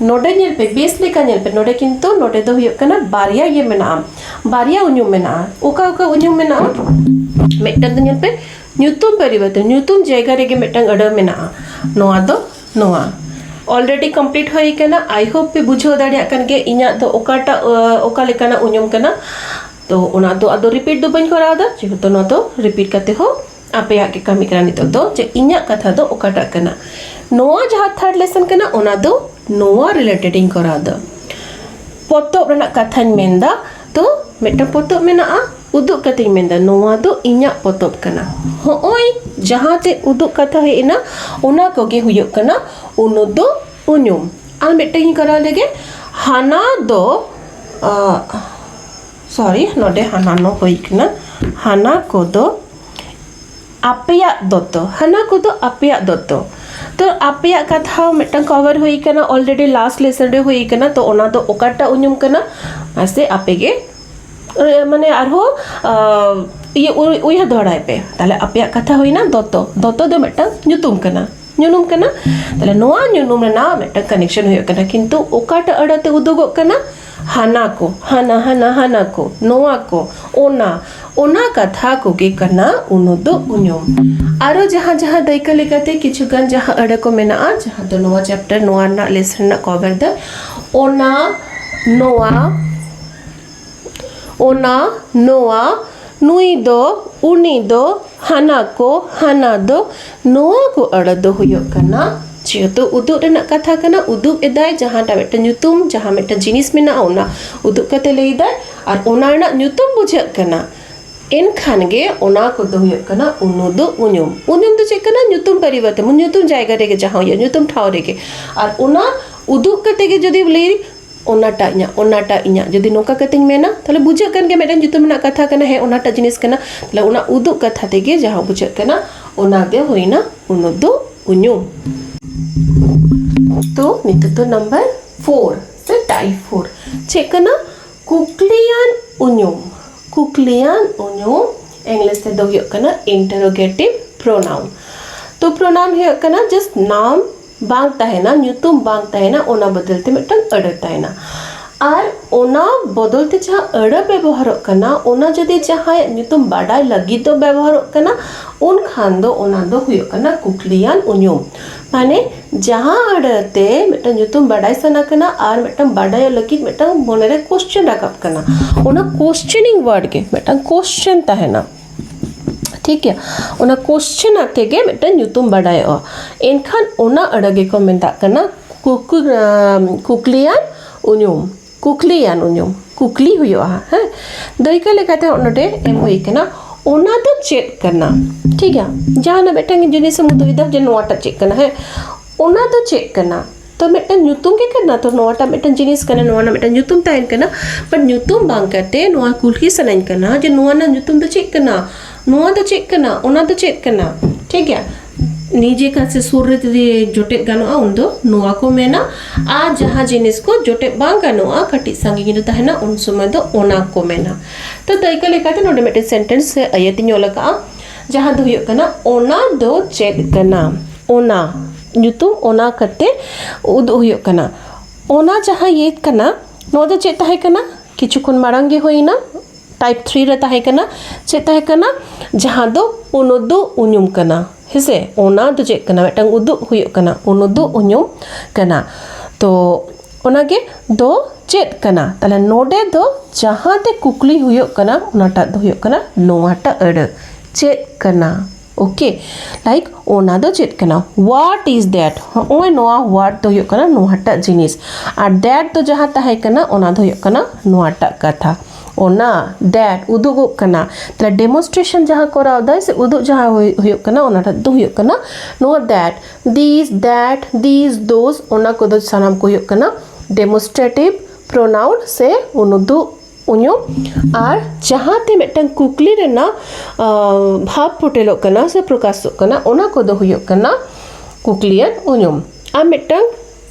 ᱱᱚᱰᱮ ᱧᱮᱞ ᱯᱮ, ᱵᱮᱥ ᱞᱮᱠᱟ ᱧᱮᱞ ᱯᱮ, ᱱᱚᱰᱮ ᱠᱤᱱᱛᱩ ᱱᱚᱰᱮ ᱫᱚ ᱦᱩᱭᱩᱜ ᱠᱟᱱᱟ ᱵᱟᱨᱭᱟ ᱤᱭᱟᱹ ᱢᱮᱱᱟᱜᱼᱟ, ᱵᱟᱨᱭᱟ ᱩᱧᱩᱢ ᱢᱮᱱᱟᱜᱼᱟ᱾ ᱚᱠᱟ ᱚᱠᱟ ᱩᱧᱩᱢ ᱢᱮᱱᱟᱜᱼᱟ? ᱢᱤᱫᱴᱟᱝ ᱫᱚ ᱧᱮᱞ ᱯᱮ, ᱧᱩᱛᱩᱢ ᱯᱚᱨᱤᱵᱚᱨᱛᱚᱱ, ᱧᱩᱛᱩᱢ ᱡᱟᱭᱜᱟ ᱨᱮᱜᱮ ᱢᱤᱫᱴᱟᱝ ᱟᱹᱲᱟᱹ ᱢᱮᱱᱟᱜᱼᱟ᱾ ᱱᱚᱣᱟ ᱫᱚ ᱱᱚᱣᱟ already complete ᱦᱩᱭ ᱠᱟᱱᱟ᱾ I hope ᱯᱮ ᱵᱩᱡᱷᱟᱹᱣ ᱫᱟᱲᱮᱭᱟᱜ ᱠᱟᱱ ᱜᱮᱭᱟ ᱤᱧᱟᱹᱜ ᱫᱚ ᱚᱠᱟᱴᱟᱜ, ᱟᱸ, ᱚᱠᱟ ᱞᱮᱠᱟᱱᱟᱜ ᱩᱧᱩᱢ ᱠᱟᱱᱟ᱾ ᱛᱚ ᱚᱱᱟ ᱫᱚ ᱟᱫᱚ ᱨᱤᱯᱤᱴ ᱫᱚ ᱵᱟᱹᱧ ᱠᱚᱨᱟᱣ ᱮᱫᱟ, ᱡᱮᱦᱮᱛᱩ ᱱᱚᱣᱟ ᱫᱚ ᱨᱤᱯᱤᱴ ᱠᱟᱛᱮ ᱦᱚᱸ ᱟᱯᱮᱭᱟᱜ ᱜᱮ ᱠᱟᱹᱢᱤ ᱠᱟᱱᱟ ᱱᱤᱛᱚᱜ ᱫᱚ, ᱡᱮ ᱤᱧᱟᱹᱜ ᱠᱟᱛᱷᱟ ᱫᱚ ᱚᱠᱟᱴᱟᱜ ᱠᱟᱱᱟ᱾ ᱱᱚᱣᱟ ᱡᱟᱦᱟᱸ ᱛᱷᱟᱨᱰ ᱞᱮᱥᱚᱱ ᱠᱟᱱᱟ, ᱚᱱᱟ ᱫᱚ ᱱᱚᱣᱟ ᱨᱤᱞᱮᱴᱮᱰ ᱤᱧ ᱠᱚᱨᱟᱣ ᱮᱫᱟ᱾ ᱯᱚᱛᱚᱵ ᱨᱮᱱᱟᱜ ᱠᱟᱛᱷᱟᱧ ᱢᱮᱱᱫᱟ, ᱛᱚ ᱢᱤᱫᱴᱟᱝ ᱯᱚᱛᱚᱵ ᱢᱮᱱᱟᱜᱼᱟ, ᱩᱫᱩᱜ ᱠᱟᱛᱮᱧ ᱢᱮᱱᱫᱟ, ᱱᱚᱣᱟ ᱫᱚ ᱤᱧᱟᱹᱜ ᱯᱚᱛᱚᱵ ᱠᱟᱱᱟ᱾ ᱦᱚᱸᱜᱼᱚᱭ ᱡᱟᱦᱟᱸ ᱛᱮ ᱩᱫᱩᱜ ᱠᱟᱛᱷᱟ ᱦᱮᱡ ᱮᱱᱟ, ᱚᱱᱟ ᱠᱚᱜᱮ ᱦᱩᱭᱩᱜ ᱠᱟᱱᱟ ᱩᱱᱩᱫᱩᱜ ᱩᱧᱩᱢ᱾ ᱟᱨ ᱢᱤᱫᱴᱟᱝ ᱤᱧ ᱠᱚᱨᱟᱣ ᱞᱮᱜᱮ᱾ ᱦᱟᱱᱟ ᱫᱚ, ᱥᱚᱨᱤ, ᱱᱚᱰᱮ ᱦᱟᱱᱟ ᱱᱚ ᱦᱩᱭ ᱠᱟᱱᱟ᱾ ᱦᱟᱱᱟ ᱠᱚᱫᱚ ᱟᱯᱮᱭᱟᱜ ᱫᱚᱛᱚ, ᱦᱟᱱᱟ ᱠᱚᱫᱚ ᱟᱯᱮᱭᱟᱜ ᱫᱚᱛᱚ᱾ ᱛᱚ ᱟᱯᱮᱭᱟᱜ ᱠᱟᱛᱷᱟ ᱢᱤᱫᱴᱟᱝ ᱠᱚᱵᱷᱟᱨ ᱦᱩᱭ ᱠᱟᱱᱟ, ᱚᱞᱨᱮᱰᱤ ᱞᱟᱥᱴ ᱞᱮᱥᱚᱱ ᱨᱮ ᱦᱩᱭ ᱠᱟᱱᱟ᱾ ᱛᱚ ᱚᱱᱟ ᱫᱚ ᱚᱠᱟᱴᱟᱜ ᱩᱧᱩᱢ ᱠᱟᱱᱟ? ᱢᱟᱥᱮ ᱟᱯᱮ ᱜᱮ, ᱮ, ᱢᱟᱱᱮ ᱟᱨᱦᱚᱸ, ᱟ, ᱤᱭᱟᱹ ᱩᱭ-, ᱩᱭᱦᱟᱹᱨ ᱫᱚᱦᱲᱟᱭ ᱯᱮ᱾ ᱛᱟᱦᱞᱮ ᱟᱯᱮᱭᱟᱜ ᱠᱟᱛᱷᱟ ᱦᱩᱭᱱᱟ ᱫᱚᱛᱚ, ᱫᱚᱛᱚ ᱫᱚ ᱢᱤᱫᱴᱟᱝ ᱧᱩᱛᱩᱢ ᱠᱟᱱᱟ, ᱧᱩᱱᱩᱢ ᱠᱟᱱᱟ᱾ ᱛᱟᱦᱞᱮ ᱱᱚᱣᱟ ᱧᱩᱱᱩᱢ ᱨᱮᱱᱟᱜ ᱢᱤᱫᱴᱟᱝ ᱠᱟᱱᱮᱠᱥᱚᱱ ᱦᱩᱭᱩᱜ ᱠᱟᱱᱟ, ᱠᱤᱱᱛᱩ ᱚᱠᱟᱴᱟᱜ ᱟᱹᱲᱟᱹ ᱛᱮ ᱩᱫᱩᱜᱚᱜ ᱠᱟᱱᱟ? ᱦᱟᱱᱟ ᱠᱚ, ᱦᱟᱱᱟ, ᱦᱟᱱᱟ, ᱦᱟᱱᱟ ᱠᱚ, ᱱᱚᱣᱟ ᱠᱚ, ᱚᱱᱟ, ᱚᱱᱟ ᱠᱟᱛᱷᱟ ᱠᱚᱜᱮ ᱠᱟᱱᱟ ᱩᱱᱩᱫᱩᱜ ᱩᱧᱩᱢ᱾ ᱟᱨᱚ ᱡᱟᱦᱟᱸ ᱡᱟᱦᱟᱸ ᱫᱟᱹᱭᱠᱟᱹ ᱞᱮᱠᱟᱛᱮ ᱠᱤᱪᱷᱩ ᱜᱟᱱ ᱡᱟᱦᱟᱸ ᱟᱹᱲᱟᱹ ᱠᱚ ᱢᱮᱱᱟᱜᱼᱟ, ᱡᱟᱦᱟᱸ ᱫᱚ ᱱᱚᱣᱟ ᱪᱮᱯᱴᱟᱨ, ᱱᱚᱣᱟ ᱨᱮᱱᱟᱜ ᱞᱮᱥᱚᱱ ᱨᱮᱱᱟᱜ ᱠᱚᱵᱷᱟᱨ ᱫᱟᱭ, ᱚᱱᱟ, ᱱᱚᱣᱟ, ᱚᱱᱟ, ᱱᱚᱣᱟ, ᱱᱩᱭ ᱫᱚ, ᱩᱱᱤ ᱫᱚ, ᱦᱟᱱᱟ ᱠᱚ, ᱦᱟᱱᱟ ᱫᱚ, ᱱᱚᱣᱟ ᱠᱚ ᱟᱹᱲᱟᱹ ᱫᱚ ᱦᱩᱭᱩᱜ ᱠᱟᱱᱟ, ᱡᱮᱦᱮᱛᱩ ᱩᱫᱩᱜ ᱨᱮᱱᱟᱜ ᱠᱟᱛᱷᱟ ᱠᱟᱱᱟ, ᱩᱫᱩᱜ ᱮᱫᱟᱭ, ᱡᱟᱦᱟᱸᱴᱟᱜ ᱢᱤᱫᱴᱟᱝ ᱧᱩᱛᱩᱢ, ᱡᱟᱦᱟᱸ ᱢᱤᱫᱴᱟᱝ ᱡᱤᱱᱤᱥ ᱢᱮᱱᱟᱜᱼᱟ, ᱚᱱᱟ ᱩᱫᱩᱜ ᱠᱟᱛᱮ ᱞᱟᱹᱭᱫᱟᱭ, ᱟᱨ ᱚᱱᱟ ᱨᱮᱱᱟᱜ ᱧᱩᱛᱩᱢ ᱵᱩᱡᱷᱟᱹᱜ ᱠᱟᱱᱟ᱾ ᱮᱱᱠᱷᱟᱱ ᱜᱮ ᱚᱱᱟ ᱠᱚᱫᱚ ᱦᱩᱭᱩᱜ ᱠᱟᱱᱟ ᱩᱱᱩᱫᱩᱜ ᱩᱧᱩᱢ᱾ ᱩᱧᱩᱢ ᱫᱚ ᱪᱮᱫ ᱠᱟᱱᱟ? ᱧᱩᱛᱩᱢ ᱯᱚᱨᱤᱵᱚᱨᱛᱚᱱ, ᱧᱩᱛᱩᱢ ᱡᱟᱭᱜᱟ ᱨᱮᱜᱮ ᱡᱟᱦᱟᱸ ᱦᱩᱭᱩᱜᱼᱟ, ᱧᱩᱛᱩᱢ ᱴᱷᱟᱶ ᱨᱮᱜᱮ᱾ ᱟᱨ ᱚᱱᱟ ᱩᱫᱩᱜ ᱠᱟᱛᱮ ᱜᱮ ᱡᱩᱫᱤ ᱞᱟᱹᱭ, ᱚᱱᱟᱴᱟᱜ ᱤᱧᱟᱹᱜ, ᱚᱱᱟᱴᱟᱜ ᱤᱧᱟᱹᱜ, ᱡᱩᱫᱤ ᱱᱚᱝᱠᱟ ᱠᱟᱛᱮᱧ ᱢᱮᱱᱟ, ᱛᱟᱦᱞᱮ ᱵᱩᱡᱷᱟᱹᱜ ᱠᱟᱱ ᱜᱮᱭᱟ ᱢᱤᱫᱴᱟᱝ ᱧᱩᱛᱩᱢ ᱨᱮᱱᱟᱜ ᱠᱟᱛᱷᱟ ᱠᱟᱱᱟ, ᱦᱮᱸ, ᱚᱱᱟᱴᱟᱜ ᱡᱤᱱᱤᱥ ᱠᱟᱱᱟ᱾ ᱛᱟᱦᱞᱮ ᱚᱱᱟ ᱩᱫᱩᱜ ᱠᱟᱛᱷᱟ ᱛᱮᱜᱮ ᱡᱟᱦᱟᱸ ᱵᱩᱡᱷᱟᱹᱜ ᱠᱟᱱᱟ, ᱚᱱᱟ ᱜᱮ ᱦᱩᱭᱱᱟ ᱩᱱᱩᱫᱩᱜ ᱩᱧᱩᱢ᱾ ᱛᱚ ᱱᱤᱛᱚᱜ ᱫᱚ ᱱᱟᱢᱵᱟᱨ ᱯᱷᱳᱨ ᱥᱮ ᱴᱟᱭᱤᱯ ᱯᱷᱳᱨ ᱪᱮᱫ ᱠᱟᱱᱟ? ᱠᱩᱠᱞᱤᱭᱟᱱ ᱩᱧᱩᱢ᱾ ᱠᱩᱠᱞᱤᱭᱟᱱ ᱩᱧᱩᱢ ᱤᱝᱞᱤᱥ ᱛᱮᱫᱚ ᱦᱩᱭᱩᱜ ᱠᱟᱱᱟ interrogative pronoun᱾ ᱛᱚ ᱯᱨᱳᱱᱟᱣᱩᱱ ᱦᱩᱭᱩᱜ ᱠᱟᱱᱟ just ᱱᱟᱢ ᱵᱟᱝ ᱛᱟᱦᱮᱱᱟ, ᱧᱩᱛᱩᱢ ᱵᱟᱝ ᱛᱟᱦᱮᱱᱟ, ᱚᱱᱟ ᱵᱚᱫᱚᱞ ᱛᱮ ᱢᱤᱫᱴᱟᱝ ᱟᱹᱲᱟᱹ ᱛᱟᱦᱮᱱᱟ᱾ ᱟᱨ ᱚᱱᱟ ᱵᱚᱫᱚᱞ ᱛᱮ ᱡᱟᱦᱟᱸ ᱟᱹᱲᱟᱹ ᱵᱮᱵᱚᱦᱟᱨᱚᱜ ᱠᱟᱱᱟ, ᱚᱱᱟ ᱡᱩᱫᱤ ᱡᱟᱦᱟᱸᱭᱟᱜ ᱧᱩᱛᱩᱢ ᱵᱟᱰᱟᱭ ᱞᱟᱹᱜᱤᱫ ᱫᱚ ᱵᱮᱵᱚᱦᱟᱨᱚᱜ ᱠᱟᱱᱟ, ᱩᱱᱠᱷᱟᱱ ᱫᱚ ᱚᱱᱟ ᱫᱚ ᱦᱩᱭᱩᱜ ᱠᱟᱱᱟ ᱠᱩᱠᱞᱤᱭᱟᱱ ᱩᱧᱩᱢ᱾ ᱢᱟᱱᱮ ᱡᱟᱦᱟᱸ ᱟᱹᱲᱟᱹ ᱛᱮ ᱢᱤᱫᱴᱟᱝ ᱧᱩᱛᱩᱢ ᱵᱟᱰᱟᱭ ᱥᱟᱱᱟ ᱠᱟᱱᱟ ᱟᱨ ᱢᱤᱫᱴᱟᱝ ᱵᱟᱰᱟᱭᱚᱜ ᱞᱟᱹᱜᱤᱫ ᱢᱤᱫᱴᱟᱝ ᱢᱚᱱᱮᱨᱮ ᱠᱚᱥᱪᱮᱱ ᱨᱟᱠᱟᱵ ᱠᱟᱱᱟ, ᱚᱱᱟ ᱠᱚᱥᱪᱮᱱᱤᱝ ᱣᱟᱨᱰ ᱜᱮ ᱢᱤᱫᱴᱟᱝ ᱠᱚᱥᱪᱮᱱ ᱛᱟᱦᱮᱱᱟ, ᱴᱷᱤᱠ ᱜᱮᱭᱟ? ᱚᱱᱟ ᱠᱚᱥᱪᱮᱱ ᱟᱛᱮ ᱜᱮ ᱢᱤᱫᱴᱟᱝ ᱧᱩᱛᱩᱢ ᱵᱟᱰᱟᱭᱚᱜᱼᱟ᱾ ᱮᱱᱠᱷᱟᱱ ᱚᱱᱟ ᱟᱹᱲᱟᱹ ᱜᱮᱠᱚ ᱢᱮᱛᱟᱜ ᱠᱟᱱᱟ ᱠᱩᱠ-, ᱟᱢ, ᱠᱩᱠᱞᱤᱭᱟᱱ ᱩᱧᱩᱢ᱾ ᱠᱩᱠᱞᱤᱭᱟᱱ ᱩᱧᱩᱢ, ᱠᱩᱠᱞᱤ ᱦᱩᱭᱩᱜᱼᱟ᱾ ᱦᱮᱸ, ᱫᱟᱹᱭᱠᱟᱹ ᱞᱮᱠᱟᱛᱮ ᱱᱚᱰᱮ ᱮᱢ ᱦᱩᱭ ᱠᱟᱱᱟ, ᱚᱱᱟ ᱫᱚ ᱪᱮᱫ ᱠᱟᱱᱟ? ᱴᱷᱤᱠ ᱜᱮᱭᱟ, ᱡᱟᱦᱟᱱᱟᱜ ᱢᱤᱫᱴᱟᱝ ᱡᱤᱱᱤᱥ ᱮᱢ ᱩᱫᱩᱜ ᱮᱫᱟ ᱡᱮ ᱱᱚᱣᱟᱴᱟᱜ ᱪᱮᱫ ᱠᱟᱱᱟ? ᱦᱮᱸ, ᱚᱱᱟ ᱫᱚ ᱪᱮᱫ ᱠᱟᱱᱟ? ᱛᱚ ᱢᱤᱫᱴᱟᱝ ᱧᱩᱛᱩᱢ ᱜᱮ ᱠᱟᱱᱟ, ᱛᱚ ᱱᱚᱣᱟᱴᱟᱜ ᱢᱤᱫᱴᱟᱝ ᱡᱤᱱᱤᱥ ᱠᱟᱱᱟ, ᱱᱚᱣᱟ ᱨᱮᱱᱟᱜ ᱢᱤᱫᱴᱟᱝ ᱧᱩᱛᱩᱢ ᱛᱟᱦᱮᱱ ᱠᱟᱱᱟ᱾ But ᱧᱩᱛᱩᱢ ᱵᱟᱝ ᱠᱟᱛᱮ ᱱᱚᱣᱟ ᱠᱩᱞᱤ ᱥᱟᱱᱟᱧ ᱠᱟᱱᱟ ᱡᱮ ᱱᱚᱣᱟ ᱨᱮᱱᱟᱜ ᱧᱩᱛᱩᱢ ᱫᱚ ᱪᱮᱫ ᱠᱟᱱᱟ, ᱱᱚᱣᱟ ᱫᱚ ᱪᱮᱫ ᱠᱟᱱᱟ, ᱚᱱᱟ ᱫᱚ ᱪᱮᱫ ᱠᱟᱱᱟ? ᱴᱷᱤᱠ ᱜᱮᱭᱟ, ᱱᱤᱡᱮ ᱠᱟᱛᱮ ᱥᱩᱨ ᱨᱮ ᱡᱩᱫᱤ ᱡᱚᱴᱮᱫ ᱜᱟᱱᱚᱜᱼᱟ, ᱩᱱᱫᱚ ᱱᱚᱣᱟ ᱠᱚ ᱢᱮᱱᱟ᱾ ᱟᱨ ᱡᱟᱦᱟᱸ ᱡᱤᱱᱤᱥ ᱠᱚ ᱡᱚᱴᱮᱫ ᱵᱟᱝ ᱜᱟᱱᱚᱜᱼᱟ, ᱠᱟᱹᱴᱤᱡ ᱥᱟᱺᱜᱤᱧ ᱨᱮ ᱛᱟᱦᱮᱱᱟ, ᱩᱱ ᱥᱚᱢᱚᱭ ᱫᱚ ᱚᱱᱟ ᱠᱚ ᱢᱮᱱᱟ᱾ ᱛᱚ ᱫᱟᱹᱭᱠᱟᱹ ᱞᱮᱠᱟᱛᱮ ᱱᱚᱰᱮ ᱢᱤᱫᱴᱮᱱ ᱥᱮᱱᱴᱮᱱᱥ ᱥᱮ ᱟᱭᱟᱛ ᱤᱧ ᱚᱞ ᱟᱠᱟᱫᱼᱟ, ᱡᱟᱦᱟᱸ ᱫᱚ ᱦᱩᱭᱩᱜ ᱠᱟᱱᱟ, ᱚᱱᱟ ᱫᱚ ᱪᱮᱫ ᱠᱟᱱᱟ? ᱚᱱᱟ ᱧᱩᱛᱩᱢ ᱚᱱᱟ ᱠᱟᱛᱮ ᱩᱫᱩᱜ ᱦᱩᱭᱩᱜ ᱠᱟᱱᱟ᱾ ᱚᱱᱟ ᱡᱟᱦᱟᱸ ᱤᱭᱟᱹ ᱠᱟᱱᱟ, ᱱᱚᱣᱟ ᱫᱚ ᱪᱮᱫ ᱛᱟᱦᱮᱸ ᱠᱟᱱᱟ? ᱠᱤᱪᱷᱩ ᱠᱷᱚᱱ ᱢᱟᱲᱟᱝ ᱜᱮ ᱦᱩᱭᱱᱟ, ᱴᱟᱭᱤᱯ ᱛᱷᱨᱤ ᱨᱮ ᱛᱟᱦᱮᱸ ᱠᱟᱱᱟ᱾ ᱪᱮᱫ ᱛᱟᱦᱮᱸ ᱠᱟᱱᱟ? ᱡᱟᱦᱟᱸ ᱫᱚ ᱩᱱᱩᱫᱩᱜ ᱩᱧᱩᱢ ᱠᱟᱱᱟ᱾ ᱦᱮᱸᱥᱮ, ᱚᱱᱟ ᱫᱚ ᱪᱮᱫ ᱠᱟᱱᱟ? ᱢᱤᱫᱴᱟᱝ ᱩᱫᱩᱜ ᱦᱩᱭᱩᱜ ᱠᱟᱱᱟ, ᱩᱱᱩᱫᱩᱜ ᱩᱧᱩᱢ ᱠᱟᱱᱟ᱾ ᱛᱚ ᱚᱱᱟᱜᱮ ᱫᱚ ᱪᱮᱫ ᱠᱟᱱᱟ? ᱛᱟᱦᱞᱮ ᱱᱚᱰᱮ ᱫᱚ ᱡᱟᱦᱟᱸ ᱛᱮ ᱠᱩᱠᱞᱤ ᱦᱩᱭᱩᱜ ᱠᱟᱱᱟ, ᱚᱱᱟᱴᱟᱜ ᱫᱚ ᱦᱩᱭᱩᱜ ᱠᱟᱱᱟ ᱱᱚᱣᱟᱴᱟᱜ ᱟᱹᱲᱟᱹ, ᱪᱮᱫ ᱠᱟᱱᱟ? ᱳᱠᱮ, ᱞᱟᱭᱤᱠ ᱚᱱᱟ ᱫᱚ ᱪᱮᱫ ᱠᱟᱱᱟ? What is that? ᱦᱚᱸᱜᱼᱚᱭ ᱱᱚᱣᱟ what ᱫᱚ ᱦᱩᱭᱩᱜ ᱠᱟᱱᱟ ᱱᱚᱣᱟᱴᱟᱜ ᱡᱤᱱᱤᱥ, ᱟᱨ that ᱫᱚ ᱡᱟᱦᱟᱸ ᱛᱟᱦᱮᱸ ᱠᱟᱱᱟ, ᱚᱱᱟ ᱫᱚ ᱦᱩᱭᱩᱜ ᱠᱟᱱᱟ ᱱᱚᱣᱟᱴᱟᱜ ᱠᱟᱛᱷᱟ᱾ ᱚᱱᱟ, that ᱩᱫᱩᱜᱚᱜ ᱠᱟᱱᱟ᱾ ᱛᱟᱦᱞᱮ ᱰᱮᱢᱚᱱᱥᱴᱨᱮᱥᱚᱱ ᱡᱟᱦᱟᱸ ᱠᱚᱨᱟᱣ ᱫᱟᱭ ᱥᱮ ᱩᱫᱩᱜ ᱡᱟᱦᱟᱸ ᱦᱩᱭ-, ᱦᱩᱭᱩᱜ ᱠᱟᱱᱟ, ᱚᱱᱟᱴᱟᱜ ᱫᱚ ᱦᱩᱭᱩᱜ ᱠᱟᱱᱟ ᱱᱚᱣᱟ that, these, that, these, those, ᱚᱱᱟ ᱠᱚᱫᱚ ᱥᱟᱱᱟᱢ ᱠᱚ ᱦᱩᱭᱩᱜ ᱠᱟᱱᱟ ᱰᱮᱢᱚᱱᱥᱴᱨᱮᱴᱤᱵᱷ ᱯᱨᱚᱱᱟᱣᱩᱱ ᱥᱮ ᱩᱱᱩᱫᱩᱜ ᱩᱧᱩᱢ᱾ ᱟᱨ ᱡᱟᱦᱟᱸ ᱛᱮ ᱢᱤᱫᱴᱟᱝ ᱠᱩᱠᱞᱤ ᱨᱮᱱᱟᱜ, ᱟᱸ, ᱵᱷᱟᱵᱽ ᱯᱷᱩᱴᱮᱞᱚᱜ ᱠᱟᱱᱟ ᱥᱮ ᱯᱨᱚᱠᱟᱥᱚᱜ ᱠᱟᱱᱟ, ᱚᱱᱟ ᱠᱚᱫᱚ ᱦᱩᱭᱩᱜ ᱠᱟᱱᱟ ᱠᱩᱠᱞᱤᱭᱟᱱ ᱩᱧᱩᱢ᱾ ᱟᱨ ᱢᱤᱫᱴᱟᱝ,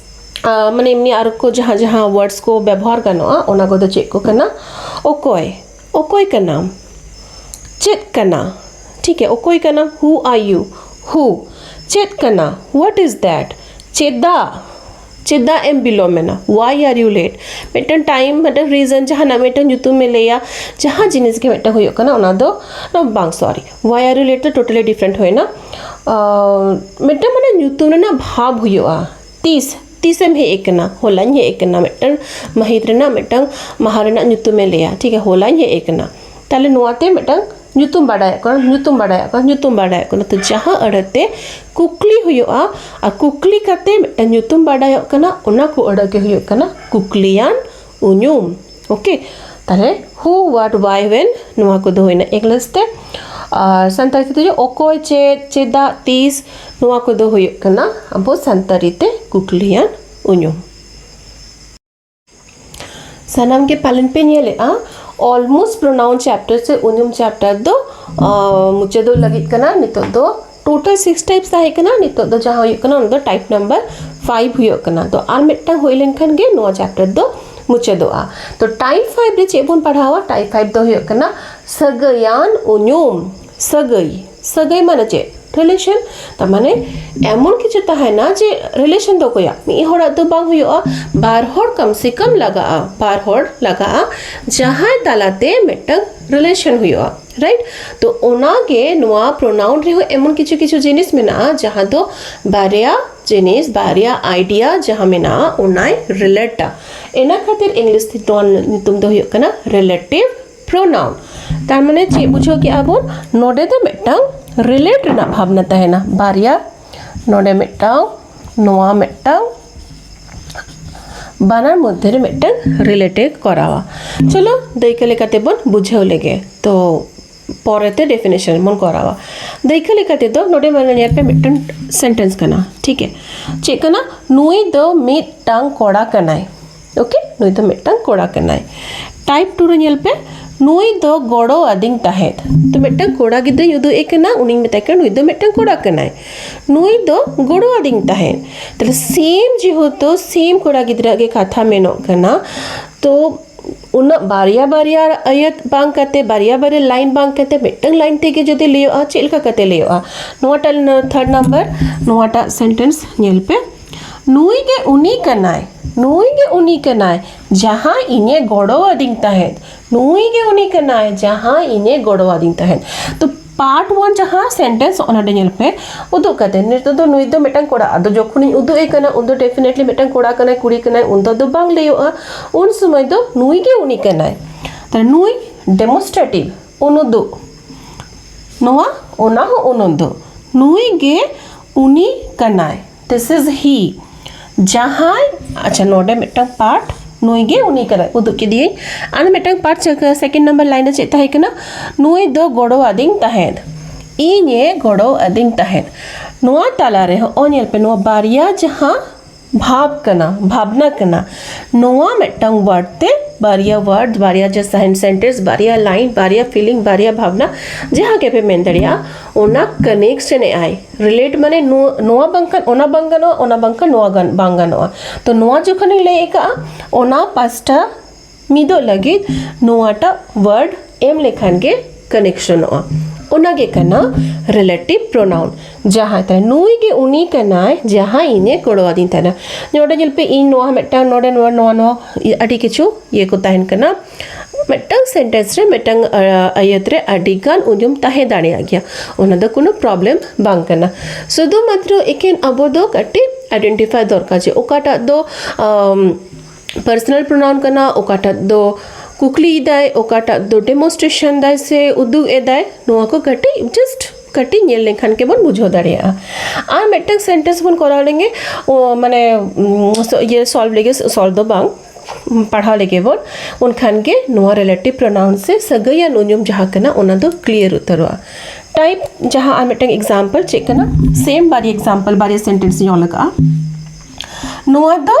ᱟᱸ, ᱢᱟᱱᱮ ᱮᱢᱱᱤ ᱟᱨ ᱠᱚ ᱡᱟᱦᱟᱸ ᱡᱟᱦᱟᱸ ᱣᱟᱨᱰᱥ ᱠᱚ ᱵᱮᱵᱚᱦᱟᱨ ᱜᱟᱱᱚᱜᱼᱟ, ᱚᱱᱟ ᱠᱚᱫᱚ ᱪᱮᱫ ᱠᱚ ᱠᱟᱱᱟ? ᱚᱠᱚᱭ, ᱚᱠᱚᱭ ᱠᱟᱱᱟᱢ? ᱪᱮᱫ ᱠᱟᱱᱟ? ᱴᱷᱤᱠ ᱜᱮᱭᱟ, ᱚᱠᱚᱭ ᱠᱟᱱᱟᱢ? Who are you? Who? ᱪᱮᱫ ᱠᱟᱱᱟ? What is that? ᱪᱮᱫᱟᱜ? ᱪᱮᱫᱟᱜ ᱮᱢ ᱵᱤᱞᱚᱢ ᱮᱱᱟ? Why are you late? ᱢᱤᱫᱴᱟᱝ ᱴᱟᱭᱤᱢ, ᱢᱤᱫᱴᱟᱝ ᱨᱤᱡᱚᱱ, ᱡᱟᱦᱟᱱᱟᱜ ᱢᱤᱫᱴᱟᱝ ᱧᱩᱛᱩᱢ ᱮ ᱞᱟᱹᱭᱟ, ᱡᱟᱦᱟᱸ ᱡᱤᱱᱤᱥ ᱜᱮ ᱢᱤᱫᱴᱟᱝ ᱦᱩᱭᱩᱜ ᱠᱟᱱᱟ, ᱚᱱᱟ ᱫᱚ, no, ᱵᱟᱝ, sorry, why are you late ᱫᱚ totally different ᱦᱩᱭᱱᱟ᱾ ᱟᱸ, ᱢᱤᱫᱴᱟᱝ ᱢᱟᱱᱮ ᱧᱩᱛᱩᱢ ᱨᱮᱱᱟᱜ ᱵᱷᱟᱵᱽ ᱦᱩᱭᱩᱜᱼᱟ᱾ ᱛᱤᱥ, ᱛᱤᱥᱮᱢ ᱦᱮᱡ ᱟᱠᱟᱱᱟ? ᱦᱚᱞᱟᱧ ᱦᱮᱡ ᱟᱠᱟᱱᱟ᱾ ᱢᱤᱫᱴᱟᱝ ᱢᱟᱹᱦᱤᱛ ᱨᱮᱱᱟᱜ, ᱢᱤᱫᱴᱟᱝ ᱢᱟᱦᱟ ᱨᱮᱱᱟᱜ ᱧᱩᱛᱩᱢ ᱮ ᱞᱟᱹᱭᱟ, ᱴᱷᱤᱠ ᱜᱮᱭᱟ, ᱦᱚᱞᱟᱧ ᱦᱮᱡ ᱟᱠᱟᱱᱟ᱾ ᱛᱟᱦᱞᱮ ᱱᱚᱣᱟᱛᱮ ᱢᱤᱫᱴᱟᱝ ᱧᱩᱛᱩᱢ ᱵᱟᱰᱟᱭᱚᱜ ᱠᱟᱱᱟ, ᱧᱩᱛᱩᱢ ᱵᱟᱰᱟᱭᱚᱜ ᱠᱟᱱᱟ, ᱧᱩᱛᱩᱢ ᱵᱟᱰᱟᱭᱚᱜ ᱠᱟᱱᱟ᱾ ᱛᱚ ᱡᱟᱦᱟᱸ ᱟᱹᱲᱟᱹ ᱛᱮ ᱠᱩᱠᱞᱤ ᱦᱩᱭᱩᱜᱼᱟ ᱟᱨ ᱠᱩᱠᱞᱤ ᱠᱟᱛᱮ ᱢᱤᱫᱴᱟᱝ ᱧᱩᱛᱩᱢ ᱵᱟᱰᱟᱭᱚᱜ ᱠᱟᱱᱟ, ᱚᱱᱟ ᱠᱚ ᱟᱹᱲᱟᱹ ᱜᱮ ᱦᱩᱭᱩᱜ ᱠᱟᱱᱟ ᱠᱩᱠᱞᱤᱭᱟᱱ ᱩᱧᱩᱢ᱾ ᱳᱠᱮ, ᱛᱟᱦᱞᱮ who, what, why, when, ᱱᱚᱣᱟ ᱠᱚᱫᱚ ᱦᱩᱭᱱᱟ ᱤᱝᱞᱤᱥ ᱛᱮ᱾ ᱟᱨ ᱥᱟᱱᱛᱟᱲᱤ ᱛᱮᱫᱚ ᱚᱠᱚᱭ, ᱪᱮᱫ, ᱪᱮᱫᱟᱜ, ᱛᱤᱥ, ᱱᱚᱣᱟ ᱠᱚᱫᱚ ᱦᱩᱭᱩᱜ ᱠᱟᱱᱟ ᱟᱵᱚ ᱥᱟᱱᱛᱟᱲᱤ ᱛᱮ ᱠᱩᱠᱞᱤᱭᱟᱱ ᱩᱧᱩᱢ᱾ ᱥᱟᱱᱟᱢ ᱜᱮ ᱯᱟᱞᱮᱱ ᱯᱮ ᱧᱮᱞᱮᱜᱼᱟ, ᱚᱞᱢᱳᱥᱴ ᱯᱨᱳᱱᱟᱣᱩᱱ ᱪᱮᱯᱴᱟᱨ ᱥᱮ ᱩᱧᱩᱢ ᱪᱮᱯᱴᱟᱨ ᱫᱚ ᱟᱸ, ᱢᱩᱪᱟᱹᱫᱚᱜ ᱞᱟᱹᱜᱤᱫ ᱠᱟᱱᱟ᱾ ᱱᱤᱛᱚᱜ ᱫᱚ ᱴᱳᱴᱟᱞ ᱥᱤᱠᱥ ᱴᱟᱭᱤᱯᱥ ᱛᱟᱦᱮᱸ ᱠᱟᱱᱟ, ᱱᱤᱛᱚᱜ ᱫᱚ ᱡᱟᱦᱟᱸ ᱦᱩᱭᱩᱜ ᱠᱟᱱᱟ ᱚᱱᱟ ᱫᱚ ᱴᱟᱭᱤᱯ ᱱᱟᱢᱵᱟᱨ ᱯᱷᱟᱭᱤᱵᱷ ᱦᱩᱭᱩᱜ ᱠᱟᱱᱟ᱾ ᱛᱚ ᱟᱨ ᱢᱤᱫᱴᱟᱝ ᱦᱩᱭ ᱞᱮᱱᱠᱷᱟᱱ ᱜᱮ ᱱᱚᱣᱟ ᱪᱮᱯᱴᱟᱨ ᱫᱚ ᱢᱩᱪᱟᱹᱫᱚᱜᱼᱟ᱾ ᱛᱚ ᱴᱟᱭᱤᱯ ᱯᱷᱟᱭᱤᱵᱷ ᱨᱮ ᱪᱮᱫ ᱵᱚᱱ ᱯᱟᱲᱦᱟᱣᱟ? ᱴᱟᱭᱤᱯ ᱯᱷᱟᱭᱤᱵᱷ ᱫᱚ ᱦᱩᱭᱩᱜ ᱠᱟᱱᱟ ᱥᱟᱹᱜᱟᱹᱭᱟᱱ ᱩᱧᱩᱢ᱾ ᱥᱟᱹᱜᱟᱹᱭ, ᱥᱟᱹᱜᱟᱹᱭ ᱢᱟᱱᱮ ᱪᱮᱫ? ᱨᱤᱞᱮᱥᱚᱱ᱾ ᱛᱟᱨ ᱢᱟᱱᱮ ᱮᱢᱚᱱ ᱠᱤᱪᱷᱩ ᱛᱟᱦᱮᱱᱟ ᱡᱮ ᱨᱤᱞᱮᱥᱚᱱ ᱫᱚ ᱚᱠᱚᱭᱟᱜ? ᱢᱤᱫ ᱦᱚᱲᱟᱜ ᱫᱚ ᱵᱟᱝ ᱦᱩᱭᱩᱜᱼᱟ, ᱵᱟᱨ ᱦᱚᱲ ᱠᱟᱢ ᱥᱮ ᱠᱟᱢ ᱞᱟᱜᱟᱜᱼᱟ, ᱵᱟᱨ ᱦᱚᱲ ᱞᱟᱜᱟᱜᱼᱟ, ᱡᱟᱦᱟᱸᱭ ᱛᱟᱞᱟᱛᱮ ᱢᱤᱫᱴᱟᱝ ᱨᱤᱞᱮᱥᱚᱱ ᱦᱩᱭᱩᱜᱼᱟ, ᱨᱟᱭᱤᱴ? ᱛᱚ ᱚᱱᱟᱜᱮ ᱱᱚᱣᱟ ᱯᱨᱳᱱᱟᱣᱩᱱ ᱨᱮᱦᱚᱸ ᱮᱢᱚᱱ ᱠᱤᱪᱷᱩ ᱠᱤᱪᱷᱩ ᱡᱤᱱᱤᱥ ᱢᱮᱱᱟᱜᱼᱟ ᱡᱟᱦᱟᱸ ᱫᱚ ᱵᱟᱨᱭᱟ ᱡᱤᱱᱤᱥ, ᱵᱟᱨᱭᱟ ᱟᱭᱰᱤᱭᱟ ᱡᱟᱦᱟᱸ ᱢᱮᱱᱟᱜᱼᱟ ᱚᱱᱟᱭ ᱨᱤᱞᱮᱴᱟ᱾ ᱤᱱᱟᱹ ᱠᱷᱟᱹᱛᱤᱨ ᱤᱝᱞᱤᱥ ᱛᱮ ᱱᱚᱣᱟ ᱧᱩᱛᱩᱢ ᱫᱚ ᱦᱩᱭᱩᱜ ᱠᱟᱱᱟ ᱨᱤᱞᱮᱴᱤᱵᱷ ᱯᱨᱳᱱᱟᱣᱩᱱ᱾ ᱛᱟᱨ ᱢᱟᱱᱮ ᱪᱮᱫ ᱵᱩᱡᱷᱟᱹᱣ ᱠᱮᱜᱼᱟ ᱵᱚᱱ? ᱱᱚᱰᱮ ᱫᱚ ᱢᱤᱫᱴᱟᱝ ᱨᱤᱞᱮᱴ ᱨᱮᱱᱟᱜ ᱵᱷᱟᱵᱽᱱᱟ ᱛᱟᱦᱮᱱᱟ᱾ ᱵᱟᱨᱭᱟ, ᱱᱚᱰᱮ ᱢᱤᱫᱴᱟᱝ, ᱱᱚᱣᱟ ᱢᱤᱫᱴᱟᱝ, ᱵᱟᱱᱟᱨ ᱢᱚᱫᱽᱫᱷᱮ ᱨᱮ ᱢᱤᱫᱴᱟᱝ ᱨᱤᱞᱮᱴᱮ ᱠᱚᱨᱟᱣᱟ᱾ ᱪᱚᱞᱚ ᱫᱟᱹᱭᱠᱟᱹ ᱞᱮᱠᱟᱛᱮ ᱵᱚᱱ ᱵᱩᱡᱷᱟᱹᱣ ᱞᱮᱜᱮ᱾ ᱛᱚ ᱯᱚᱨᱮᱛᱮ ᱰᱮᱯᱷᱤᱱᱮᱥᱚᱱ ᱵᱚᱱ ᱠᱚᱨᱟᱣᱟ᱾ ᱫᱟᱹᱭᱠᱟᱹ ᱞᱮᱠᱟ ᱛᱮᱫᱚ ᱱᱚᱰᱮ ᱢᱟᱱᱮ ᱧᱮᱞ ᱯᱮ ᱢᱤᱫᱴᱟᱝ ᱥᱮᱱᱴᱮᱱᱥ ᱠᱟᱱᱟ, ᱴᱷᱤᱠ ᱜᱮ? ᱪᱮᱫ ᱠᱟᱱᱟ? ᱱᱩᱭ ᱫᱚ ᱢᱤᱫᱴᱟᱝ ᱠᱚᱲᱟ ᱠᱟᱱᱟᱭ᱾ ᱳᱠᱮ, ᱱᱩᱭ ᱫᱚ ᱢᱤᱫᱴᱟᱝ ᱠᱚᱲᱟ ᱠᱟᱱᱟᱭ᱾ ᱴᱟᱭᱤᱯ ᱴᱩ ᱨᱮ ᱧᱮᱞ ᱯᱮ, ᱱᱩᱭ ᱫᱚ ᱜᱚᱲᱚ ᱟᱹᱫᱤᱧ ᱛᱟᱦᱮᱸᱫ᱾ ᱛᱚ ᱢᱤᱫᱴᱟᱝ ᱠᱚᱲᱟ ᱜᱤᱫᱽᱨᱟᱹᱧ ᱩᱫᱩᱜ ᱮ ᱠᱟᱱᱟ, ᱩᱱᱤᱧ ᱢᱮᱛᱟᱭ ᱠᱟᱱᱟ ᱱᱩᱭ ᱫᱚ ᱢᱤᱫᱴᱟᱝ ᱠᱚᱲᱟ ᱠᱟᱱᱟᱭ, ᱱᱩᱭ ᱫᱚ ᱜᱚᱲᱚ ᱟᱹᱫᱤᱧ ᱛᱟᱦᱮᱸᱫ᱾ ᱛᱟᱦᱞᱮ ᱥᱮᱢ, ᱡᱮᱦᱮᱛᱩ ᱥᱮᱢ ᱠᱚᱲᱟ ᱜᱤᱫᱽᱨᱟᱹ ᱜᱮ ᱠᱟᱛᱷᱟ ᱢᱮᱱᱚᱜ ᱠᱟᱱᱟ, ᱛᱚ ᱩᱱᱟᱹᱜ ᱵᱟᱨᱭᱟ ᱵᱟᱨᱭᱟ ᱟᱭᱟᱹᱛ ᱵᱟᱝ ᱠᱟᱛᱮ, ᱵᱟᱨᱭᱟ ᱵᱟᱨᱭᱟ ᱞᱟᱭᱤᱱ ᱵᱟᱝ ᱠᱟᱛᱮ ᱢᱤᱫᱴᱟᱝ ᱞᱟᱭᱤᱱ ᱛᱮᱜᱮ ᱡᱩᱫᱤ ᱞᱟᱹᱭᱚᱜᱼᱟ, ᱪᱮᱫ ᱞᱮᱠᱟ ᱠᱟᱛᱮ ᱞᱟᱹᱭᱚᱜᱼᱟ? ᱱᱚᱣᱟᱴᱟᱜ ᱛᱷᱟᱨᱰ ᱱᱟᱢᱵᱟᱨ, ᱱᱚᱣᱟᱴᱟᱜ ᱥᱮᱱᱴᱮᱱᱥ ᱧᱮᱞ ᱯᱮ, ᱱᱩᱭ ᱜᱮ ᱩᱱᱤ ᱠᱟᱱᱟᱭ, ᱱᱩᱭ ᱜᱮ ᱩᱱᱤ ᱠᱟᱱᱟᱭ, ᱡᱟᱦᱟᱸᱭ ᱤᱧᱮ ᱜᱚᱲᱚ ᱟᱹᱫᱤᱧ ᱛᱟᱦᱮᱸᱫ, ᱱᱩᱭ ᱜᱮ ᱩᱱᱤ ᱠᱟᱱᱟᱭ, ᱡᱟᱦᱟᱸᱭ ᱤᱧᱮ ᱜᱚᱲᱚ ᱟᱹᱫᱤᱧ ᱛᱟᱦᱮᱸᱫ᱾ ᱛᱚ ᱯᱟᱨᱴ ᱚᱣᱟᱱ ᱡᱟᱦᱟᱸ ᱥᱮᱱᱴᱮᱱᱥ, ᱚᱱᱟᱴᱟᱜ ᱧᱮᱞ ᱯᱮ, ᱩᱫᱩᱜ ᱠᱟᱛᱮ ᱱᱤᱛᱚᱜ ᱫᱚ ᱱᱩᱭ ᱫᱚ ᱢᱤᱫᱴᱟᱝ ᱠᱚᱲᱟ, ᱟᱫᱚ ᱡᱚᱠᱷᱚᱱᱤᱧ ᱩᱫᱩᱜ ᱮ ᱠᱟᱱᱟ ᱩᱱ ᱫᱚ ᱰᱮᱯᱷᱤᱱᱮᱴᱞᱤ ᱢᱤᱫᱴᱟᱝ ᱠᱚᱲᱟ ᱠᱟᱱᱟᱭ, ᱠᱩᱲᱤ ᱠᱟᱱᱟᱭ, ᱩᱱ ᱫᱚ ᱟᱫᱚ ᱵᱟᱝ ᱞᱟᱹᱭᱚᱜᱼᱟ, ᱩᱱ ᱥᱚᱢᱚᱭ ᱫᱚ ᱱᱩᱭ ᱜᱮ ᱩᱱᱤ ᱠᱟᱱᱟᱭ᱾ ᱛᱟᱦᱞᱮ ᱱᱩᱭ ᱰᱮᱢᱚᱱᱥᱴᱨᱮᱴᱤᱵᱷ, ᱩᱱᱩᱫᱩᱜ, ᱱᱚᱣᱟ, ᱚᱱᱟ ᱦᱚᱸ ᱩᱱᱩᱫᱩᱜ, ᱱᱩᱭ ᱜᱮ ᱩᱱᱤ ᱠᱟᱱᱟᱭ, this is he᱾ ᱡᱟᱦᱟᱸᱭ, ᱟᱪᱪᱷᱟ, ᱱᱚᱰᱮ ᱢᱤᱫᱴᱟᱝ ᱯᱟᱨᱴ ᱱᱩᱭ ᱜᱮ ᱩᱱᱤ ᱠᱟᱱᱟᱭ, ᱩᱫᱩᱜ ᱠᱮᱫᱮᱭᱟᱹᱧ᱾ ᱟᱨ ᱢᱤᱫᱴᱟᱝ ᱯᱟᱨᱴ ᱥᱮᱠᱮᱱᱰ ᱱᱟᱢᱵᱟᱨ ᱞᱟᱭᱤᱱ ᱨᱮ ᱪᱮᱫ ᱛᱟᱦᱮᱸ ᱠᱟᱱᱟ? ᱱᱩᱭ ᱫᱚ ᱜᱚᱲᱚ ᱟᱹᱫᱤᱧ ᱛᱟᱦᱮᱸᱫ, ᱤᱧᱮ ᱜᱚᱲᱚ ᱟᱹᱫᱤᱧ ᱛᱟᱦᱮᱸᱫ᱾ ᱱᱚᱣᱟ ᱛᱟᱞᱟᱨᱮ ᱦᱚᱸᱜᱼᱚᱭ ᱧᱮᱞ ᱯᱮ, ᱱᱚᱣᱟ ᱵᱟᱨᱭᱟ ᱡᱟᱦᱟᱸ ᱵᱷᱟᱵᱽ ᱠᱟᱱᱟ, ᱵᱷᱟᱵᱽᱱᱟ ᱠᱟᱱᱟ, ᱱᱚᱣᱟ ᱢᱤᱫᱴᱟᱝ ᱣᱟᱨᱰ ᱛᱮ ᱵᱟᱨᱭᱟ ᱣᱟᱨᱰ, ᱵᱟᱨᱭᱟ ᱡᱮ ᱥᱮᱱᱴᱮᱱᱥ, ᱵᱟᱨᱭᱟ ᱞᱟᱭᱤᱱ, ᱵᱟᱨᱭᱟ ᱯᱷᱤᱞᱤᱝ, ᱵᱟᱨᱭᱟ ᱵᱷᱟᱵᱽᱱᱟ, ᱡᱟᱦᱟᱸ ᱜᱮᱯᱮ ᱢᱮᱱ ᱫᱟᱲᱮᱭᱟᱜᱼᱟ, ᱚᱱᱟ ᱠᱟᱱᱮᱠᱥᱚᱱ ᱮ ᱟᱭ, ᱨᱤᱞᱮᱴ ᱢᱟᱱᱮ ᱱᱚ-, ᱱᱚᱣᱟ ᱵᱟᱝᱠᱷᱟᱱ ᱚᱱᱟ ᱵᱟᱝ ᱜᱟᱱᱚᱜᱼᱟ, ᱚᱱᱟ ᱵᱟᱝᱠᱷᱟᱱ ᱱᱚᱣᱟ ᱜᱟᱱ-, ᱵᱟᱝ ᱜᱟᱱᱚᱜᱼᱟ᱾ ᱛᱚ ᱱᱚᱣᱟ ᱡᱚᱠᱷᱚᱱᱤᱧ ᱞᱟᱹᱭ ᱟᱠᱟᱫᱼᱟ, ᱚᱱᱟ ᱯᱟᱥᱴᱟ ᱢᱤᱫᱚᱜ ᱞᱟᱹᱜᱤᱫ ᱱᱚᱣᱟᱴᱟᱜ ᱣᱟᱨᱰ ᱮᱢ ᱞᱮᱠᱷᱟᱱ ᱜᱮ ᱠᱟᱱᱮᱠᱥᱚᱱᱚᱜᱼᱟ᱾ ᱚᱱᱟ ᱜᱮ ᱠᱟᱱᱟ ᱨᱤᱞᱮᱴᱤᱵᱷ ᱯᱨᱚᱱᱟᱣᱩᱱ᱾ ᱡᱟᱦᱟᱸᱭ ᱛᱟᱦᱞᱮ ᱱᱩᱭ ᱜᱮ ᱩᱱᱤ ᱠᱟᱱᱟᱭ, ᱡᱟᱦᱟᱸᱭ ᱤᱧᱮ ᱜᱚᱲᱚ ᱟᱹᱫᱤᱧ ᱛᱟᱦᱮᱱᱟ᱾ ᱱᱚᱰᱮ ᱧᱮᱞ ᱯᱮ, ᱤᱧ ᱱᱚᱣᱟ ᱢᱤᱫᱴᱟᱝ, ᱱᱚᱰᱮ ᱱᱚᱣᱟ, ᱱᱚᱣᱟ, ᱱᱚᱣᱟ ᱟᱹᱰᱤ ᱠᱤᱪᱷᱩ ᱤᱭᱟᱹ ᱠᱚ ᱛᱟᱦᱮᱱ ᱠᱟᱱᱟ᱾ ᱢᱤᱫᱴᱟᱝ ᱥᱮᱱᱴᱮᱱᱥ ᱨᱮ ᱢᱤᱫᱴᱟᱝ, ᱟ, ᱟᱹᱭᱟᱹᱛ ᱨᱮ ᱟᱹᱰᱤ ᱜᱟᱱ ᱩᱧᱩᱢ ᱛᱟᱦᱮᱸ ᱫᱟᱲᱮᱭᱟᱜ ᱜᱮᱭᱟ, ᱚᱱᱟ ᱫᱚ ᱠᱳᱱᱳ ᱯᱨᱚᱵᱞᱮᱢ ᱵᱟᱝ ᱠᱟᱱᱟ᱾ ᱥᱩᱫᱷᱩ ᱢᱟᱛᱨᱚ ᱮᱠᱮᱱ ᱟᱵᱚ ᱫᱚ ᱠᱟᱹᱴᱤᱡ ᱟᱭᱰᱮᱱᱴᱤᱯᱷᱟᱭ ᱫᱚᱨᱠᱟᱨ ᱡᱮ ᱚᱠᱟᱴᱟᱜ ᱫᱚ, ᱟᱢ, ᱯᱟᱨᱥᱚᱱᱟᱞ ᱯᱨᱚᱱᱟᱣᱩᱱ ᱠᱟᱱᱟ, ᱚᱠᱟᱴᱟᱜ ᱫᱚ ᱠᱩᱠᱞᱤᱭᱮᱫᱟᱭ, ᱚᱠᱟᱴᱟᱜ ᱫᱚ ᱰᱮᱢᱚᱱᱥᱴᱨᱮᱥᱚᱱ ᱫᱟᱭ ᱥᱮ ᱩᱫᱩᱜ ᱮᱫᱟᱭ, ᱱᱚᱣᱟ ᱠᱚ ᱠᱟᱹᱴᱤᱡ, ᱡᱟᱥᱴ ᱠᱟᱹᱴᱤᱡ ᱧᱮᱞ ᱞᱮᱱᱠᱷᱟᱱ ᱜᱮᱵᱚᱱ ᱵᱩᱡᱷᱟᱹᱣ ᱫᱟᱲᱮᱭᱟᱜᱼᱟ᱾ ᱟᱨ ᱢᱤᱫᱴᱟᱝ ᱥᱮᱱᱴᱮᱱᱥ ᱵᱚᱱ ᱠᱚᱨᱟᱣ ᱞᱮᱱᱜᱮ, ᱚ, ᱢᱟᱱᱮ, ᱩᱢ, ᱥᱚ-, ᱤᱭᱟᱹ ᱥᱚᱞᱵᱷ ᱞᱮᱜᱮ, ᱥᱚᱞᱵᱷ ᱫᱚ ᱵᱟᱝ, ᱯᱟᱲᱦᱟᱣ ᱞᱮᱜᱮ ᱵᱚᱱ, ᱩᱱᱠᱷᱟᱱ ᱜᱮ ᱱᱚᱣᱟ ᱨᱤᱞᱮᱴᱤᱵᱷ ᱯᱨᱚᱱᱟᱣᱩᱱ ᱥᱮ ᱥᱟᱹᱜᱟᱹᱭᱟᱱ ᱩᱧᱩᱢ ᱡᱟᱦᱟᱸ ᱠᱟᱱᱟ, ᱚᱱᱟ ᱫᱚ ᱠᱞᱤᱭᱟᱨ ᱩᱛᱟᱹᱨᱚᱜᱼᱟ᱾ ᱴᱟᱭᱤᱯ ᱡᱟᱦᱟᱸ, ᱟᱨ ᱢᱤᱫᱴᱟᱝ ᱮᱠᱥᱟᱢᱯᱚᱞ ᱪᱮᱫ ᱠᱟᱱᱟ? ᱥᱮᱢ ᱵᱟᱨᱭᱟ ᱮᱠᱥᱟᱢᱯᱚᱞ, ᱵᱟᱨᱭᱟ ᱥᱮᱱᱴᱮᱱᱥ ᱤᱧ ᱚᱞ ᱟᱠᱟᱫᱼᱟ᱾ ᱱᱚᱣᱟ ᱫᱚ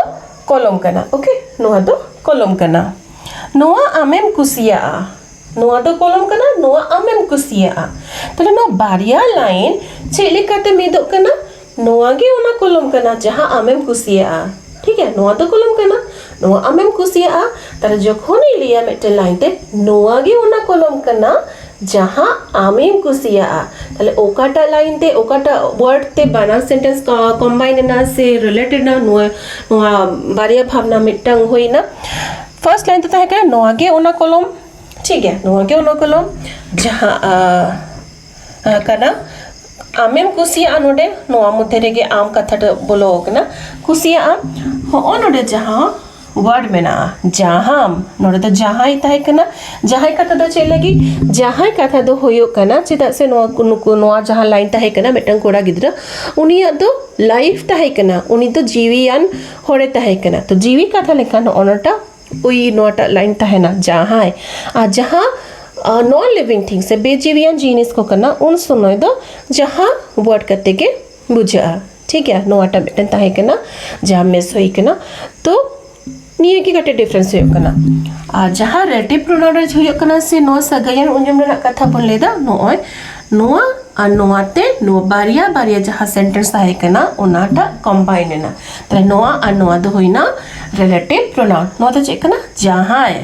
ᱠᱚᱞᱚᱢ ᱠᱟᱱᱟ, ᱳᱠᱮ, ᱱᱚᱣᱟ ᱫᱚ ᱠᱚᱞᱚᱢ ᱠᱟᱱᱟ᱾ ᱱᱚᱣᱟ ᱟᱢᱮᱢ ᱠᱩᱥᱤᱭᱟᱜᱼᱟ, ᱱᱚᱣᱟ ᱫᱚ ᱠᱚᱞᱚᱢ ᱠᱟᱱᱟ, ᱱᱚᱣᱟ ᱟᱢᱮᱢ ᱠᱩᱥᱤᱭᱟᱜᱼᱟ᱾ ᱛᱟᱦᱞᱮ ᱱᱚᱣᱟ ᱵᱟᱨᱭᱟ ᱞᱟᱭᱤᱱ ᱪᱮᱫ ᱞᱮᱠᱟᱛᱮ ᱢᱤᱫᱚᱜ ᱠᱟᱱᱟ? ᱱᱚᱣᱟ ᱜᱮ ᱚᱱᱟ ᱠᱚᱞᱚᱢ ᱠᱟᱱᱟ ᱡᱟᱦᱟᱸ ᱟᱢᱮᱢ ᱠᱩᱥᱤᱭᱟᱜᱼᱟ, ᱴᱷᱤᱠ ᱜᱮᱭᱟ? ᱱᱚᱣᱟ ᱫᱚ ᱠᱚᱞᱚᱢ ᱠᱟᱱᱟ, ᱱᱚᱣᱟ ᱟᱢᱮᱢ ᱠᱩᱥᱤᱭᱟᱜᱼᱟ᱾ ᱛᱟᱦᱞᱮ ᱡᱚᱠᱷᱚᱱᱤᱧ ᱞᱟᱹᱭᱟ ᱢᱤᱫᱴᱮᱱ ᱞᱟᱭᱤᱱ ᱛᱮ, ᱱᱚᱣᱟ ᱜᱮ ᱚᱱᱟ ᱠᱚᱞᱚᱢ ᱠᱟᱱᱟ ᱡᱟᱦᱟᱸ ᱟᱢᱮᱢ ᱠᱩᱥᱤᱭᱟᱜᱼᱟ᱾ ᱛᱟᱦᱞᱮ ᱚᱠᱟᱴᱟᱜ ᱞᱟᱭᱤᱱ ᱛᱮ, ᱚᱠᱟᱴᱟᱜ ᱣᱟᱨᱰ ᱛᱮ ᱵᱟᱱᱟᱨ ᱥᱮᱱᱴᱮᱱᱥ ᱠᱚᱢᱵᱟᱭᱤᱱ ᱮᱱᱟ ᱥᱮ ᱨᱤᱞᱮᱴᱮᱰ ᱮᱱᱟ, ᱱᱚᱣᱟ, ᱱᱚᱣᱟ ᱵᱟᱨᱭᱟ ᱵᱷᱟᱵᱽᱱᱟ ᱢᱤᱫᱴᱟᱝ ᱦᱩᱭᱱᱟ᱾ ᱯᱷᱟᱨᱥᱴ ᱞᱟᱭᱤᱱ ᱫᱚ ᱛᱟᱦᱮᱸ ᱠᱟᱱᱟ, ᱱᱚᱣᱟ ᱜᱮ ᱚᱱᱟ ᱠᱚᱞᱚᱢ, ᱴᱷᱤᱠ ᱜᱮᱭᱟ, ᱱᱚᱣᱟ ᱜᱮ ᱚᱱᱟ ᱠᱚᱞᱚᱢ ᱡᱟᱦᱟᱸ, ᱟ, ᱟ, ᱠᱟᱱᱟ ᱟᱢᱮᱢ ᱠᱩᱥᱤᱭᱟᱜᱼᱟ᱾ ᱱᱚᱰᱮ ᱱᱚᱣᱟ ᱢᱚᱫᱽᱫᱷᱮ ᱨᱮᱜᱮ ᱟᱢ ᱠᱟᱛᱷᱟᱴᱟᱜ ᱵᱚᱞᱚ ᱟᱠᱟᱱᱟ, ᱠᱩᱥᱤᱭᱟᱜᱼᱟ᱾ ᱦᱚᱸᱜᱼᱚ ᱱᱚᱰᱮ ᱡᱟᱦᱟᱸ ᱣᱟᱨᱰ ᱢᱮᱱᱟᱜᱼᱟ ᱡᱟᱦᱟᱸᱢ᱾ ᱱᱚᱰᱮ ᱫᱚ ᱡᱟᱦᱟᱸᱭ ᱛᱟᱦᱮᱸ ᱠᱟᱱᱟ᱾ ᱡᱟᱦᱟᱸᱭ ᱠᱟᱛᱷᱟ ᱫᱚ ᱪᱮᱫ ᱞᱟᱹᱜᱤᱫ? ᱡᱟᱦᱟᱸᱭ ᱠᱟᱛᱷᱟ ᱫᱚ ᱦᱩᱭᱩᱜ ᱠᱟᱱᱟ, ᱪᱮᱫᱟᱜ ᱥᱮ ᱱᱚᱣᱟ ᱱᱩᱠᱩ ᱱᱚᱣᱟ ᱡᱟᱦᱟᱸ ᱞᱟᱭᱤᱱ ᱛᱟᱦᱮᱸ ᱠᱟᱱᱟ ᱢᱤᱫᱴᱟᱝ ᱠᱚᱲᱟ ᱜᱤᱫᱽᱨᱟᱹ, ᱩᱱᱤᱭᱟᱜ ᱫᱚ ᱞᱟᱭᱤᱯᱷ ᱛᱟᱦᱮᱸ ᱠᱟᱱᱟ, ᱩᱱᱤ ᱫᱚ ᱡᱤᱣᱤᱭᱟᱱ ᱦᱚᱲᱮ ᱛᱟᱦᱮᱸ ᱠᱟᱱᱟ᱾ ᱛᱚ ᱡᱤᱣᱤ ᱠᱟᱛᱷᱟ ᱞᱮᱠᱷᱟᱱ ᱱᱚᱜᱼᱚ ᱱᱚᱣᱟᱴᱟᱜ ᱩᱭ ᱱᱚᱣᱟᱴᱟᱜ ᱞᱟᱭᱤᱱ ᱛᱟᱦᱮᱱᱟ ᱡᱟᱦᱟᱸᱭ᱾ ᱟᱨ ᱡᱟᱦᱟᱸ ᱱᱚᱱ ᱞᱤᱵᱷᱤᱝ ᱛᱷᱤᱝ ᱥᱮ ᱵᱮᱡᱤᱣᱤᱭᱟᱱ ᱡᱤᱱᱤᱥ ᱠᱚ ᱠᱟᱱᱟ, ᱩᱱ ᱥᱚᱢᱚᱭ ᱫᱚ ᱡᱟᱦᱟᱸ ᱣᱟᱨᱰ ᱠᱟᱛᱮ ᱜᱮ ᱵᱩᱡᱷᱟᱹᱜᱼᱟ᱾ ᱴᱷᱤᱠ ᱜᱮᱭᱟ, ᱱᱚᱣᱟᱴᱟᱜ ᱢᱤᱫᱴᱮᱱ ᱛᱟᱦᱮᱸ ᱠᱟᱱᱟ, ᱡᱟᱦᱟᱸ ᱢᱤᱥ ᱦᱩᱭ ᱠᱟᱱᱟ᱾ ᱛᱚ ᱱᱤᱭᱟᱹ ᱜᱮ ᱠᱟᱹᱴᱤᱡ ᱰᱤᱯᱷᱟᱨᱮᱱᱥ ᱦᱩᱭᱩᱜ ᱠᱟᱱᱟ᱾ ᱟᱨ ᱡᱟᱦᱟᱸ ᱨᱮᱞᱮᱴᱤᱵᱷ ᱯᱨᱚᱱᱟᱣᱩᱱ ᱨᱮ ᱦᱩᱭᱩᱜ ᱠᱟᱱᱟ ᱥᱮ ᱱᱚᱣᱟ ᱥᱟᱹᱜᱟᱹᱭᱟᱱ ᱩᱧᱩᱢ ᱨᱮᱱᱟᱜ ᱠᱟᱛᱷᱟ ᱵᱚᱱ ᱞᱟᱹᱭᱫᱟ, ᱱᱚᱜᱼᱚᱭ ᱱᱚᱣᱟ ᱟᱨ ᱱᱚᱣᱟ ᱛᱮ ᱱᱚᱣᱟ ᱵᱟᱨᱭᱟ ᱵᱟᱨᱭᱟ ᱡᱟᱦᱟᱸ ᱥᱮᱱᱴᱮᱱᱥ ᱛᱟᱦᱮᱸ ᱠᱟᱱᱟ ᱚᱱᱟᱴᱟᱜ ᱠᱚᱢᱵᱟᱭᱤᱱ ᱮᱱᱟ᱾ ᱛᱟᱦᱞᱮ ᱱᱚᱣᱟ ᱟᱨ ᱱᱚᱣᱟ ᱫᱚ ᱦᱩᱭᱱᱟ ᱨᱤᱞᱮᱴᱤᱵᱷ ᱯᱨᱚᱱᱟᱣᱩᱱ᱾ ᱱᱚᱣᱟ ᱫᱚ ᱪᱮᱫ ᱠᱟᱱᱟ? ᱡᱟᱦᱟᱸᱭ᱾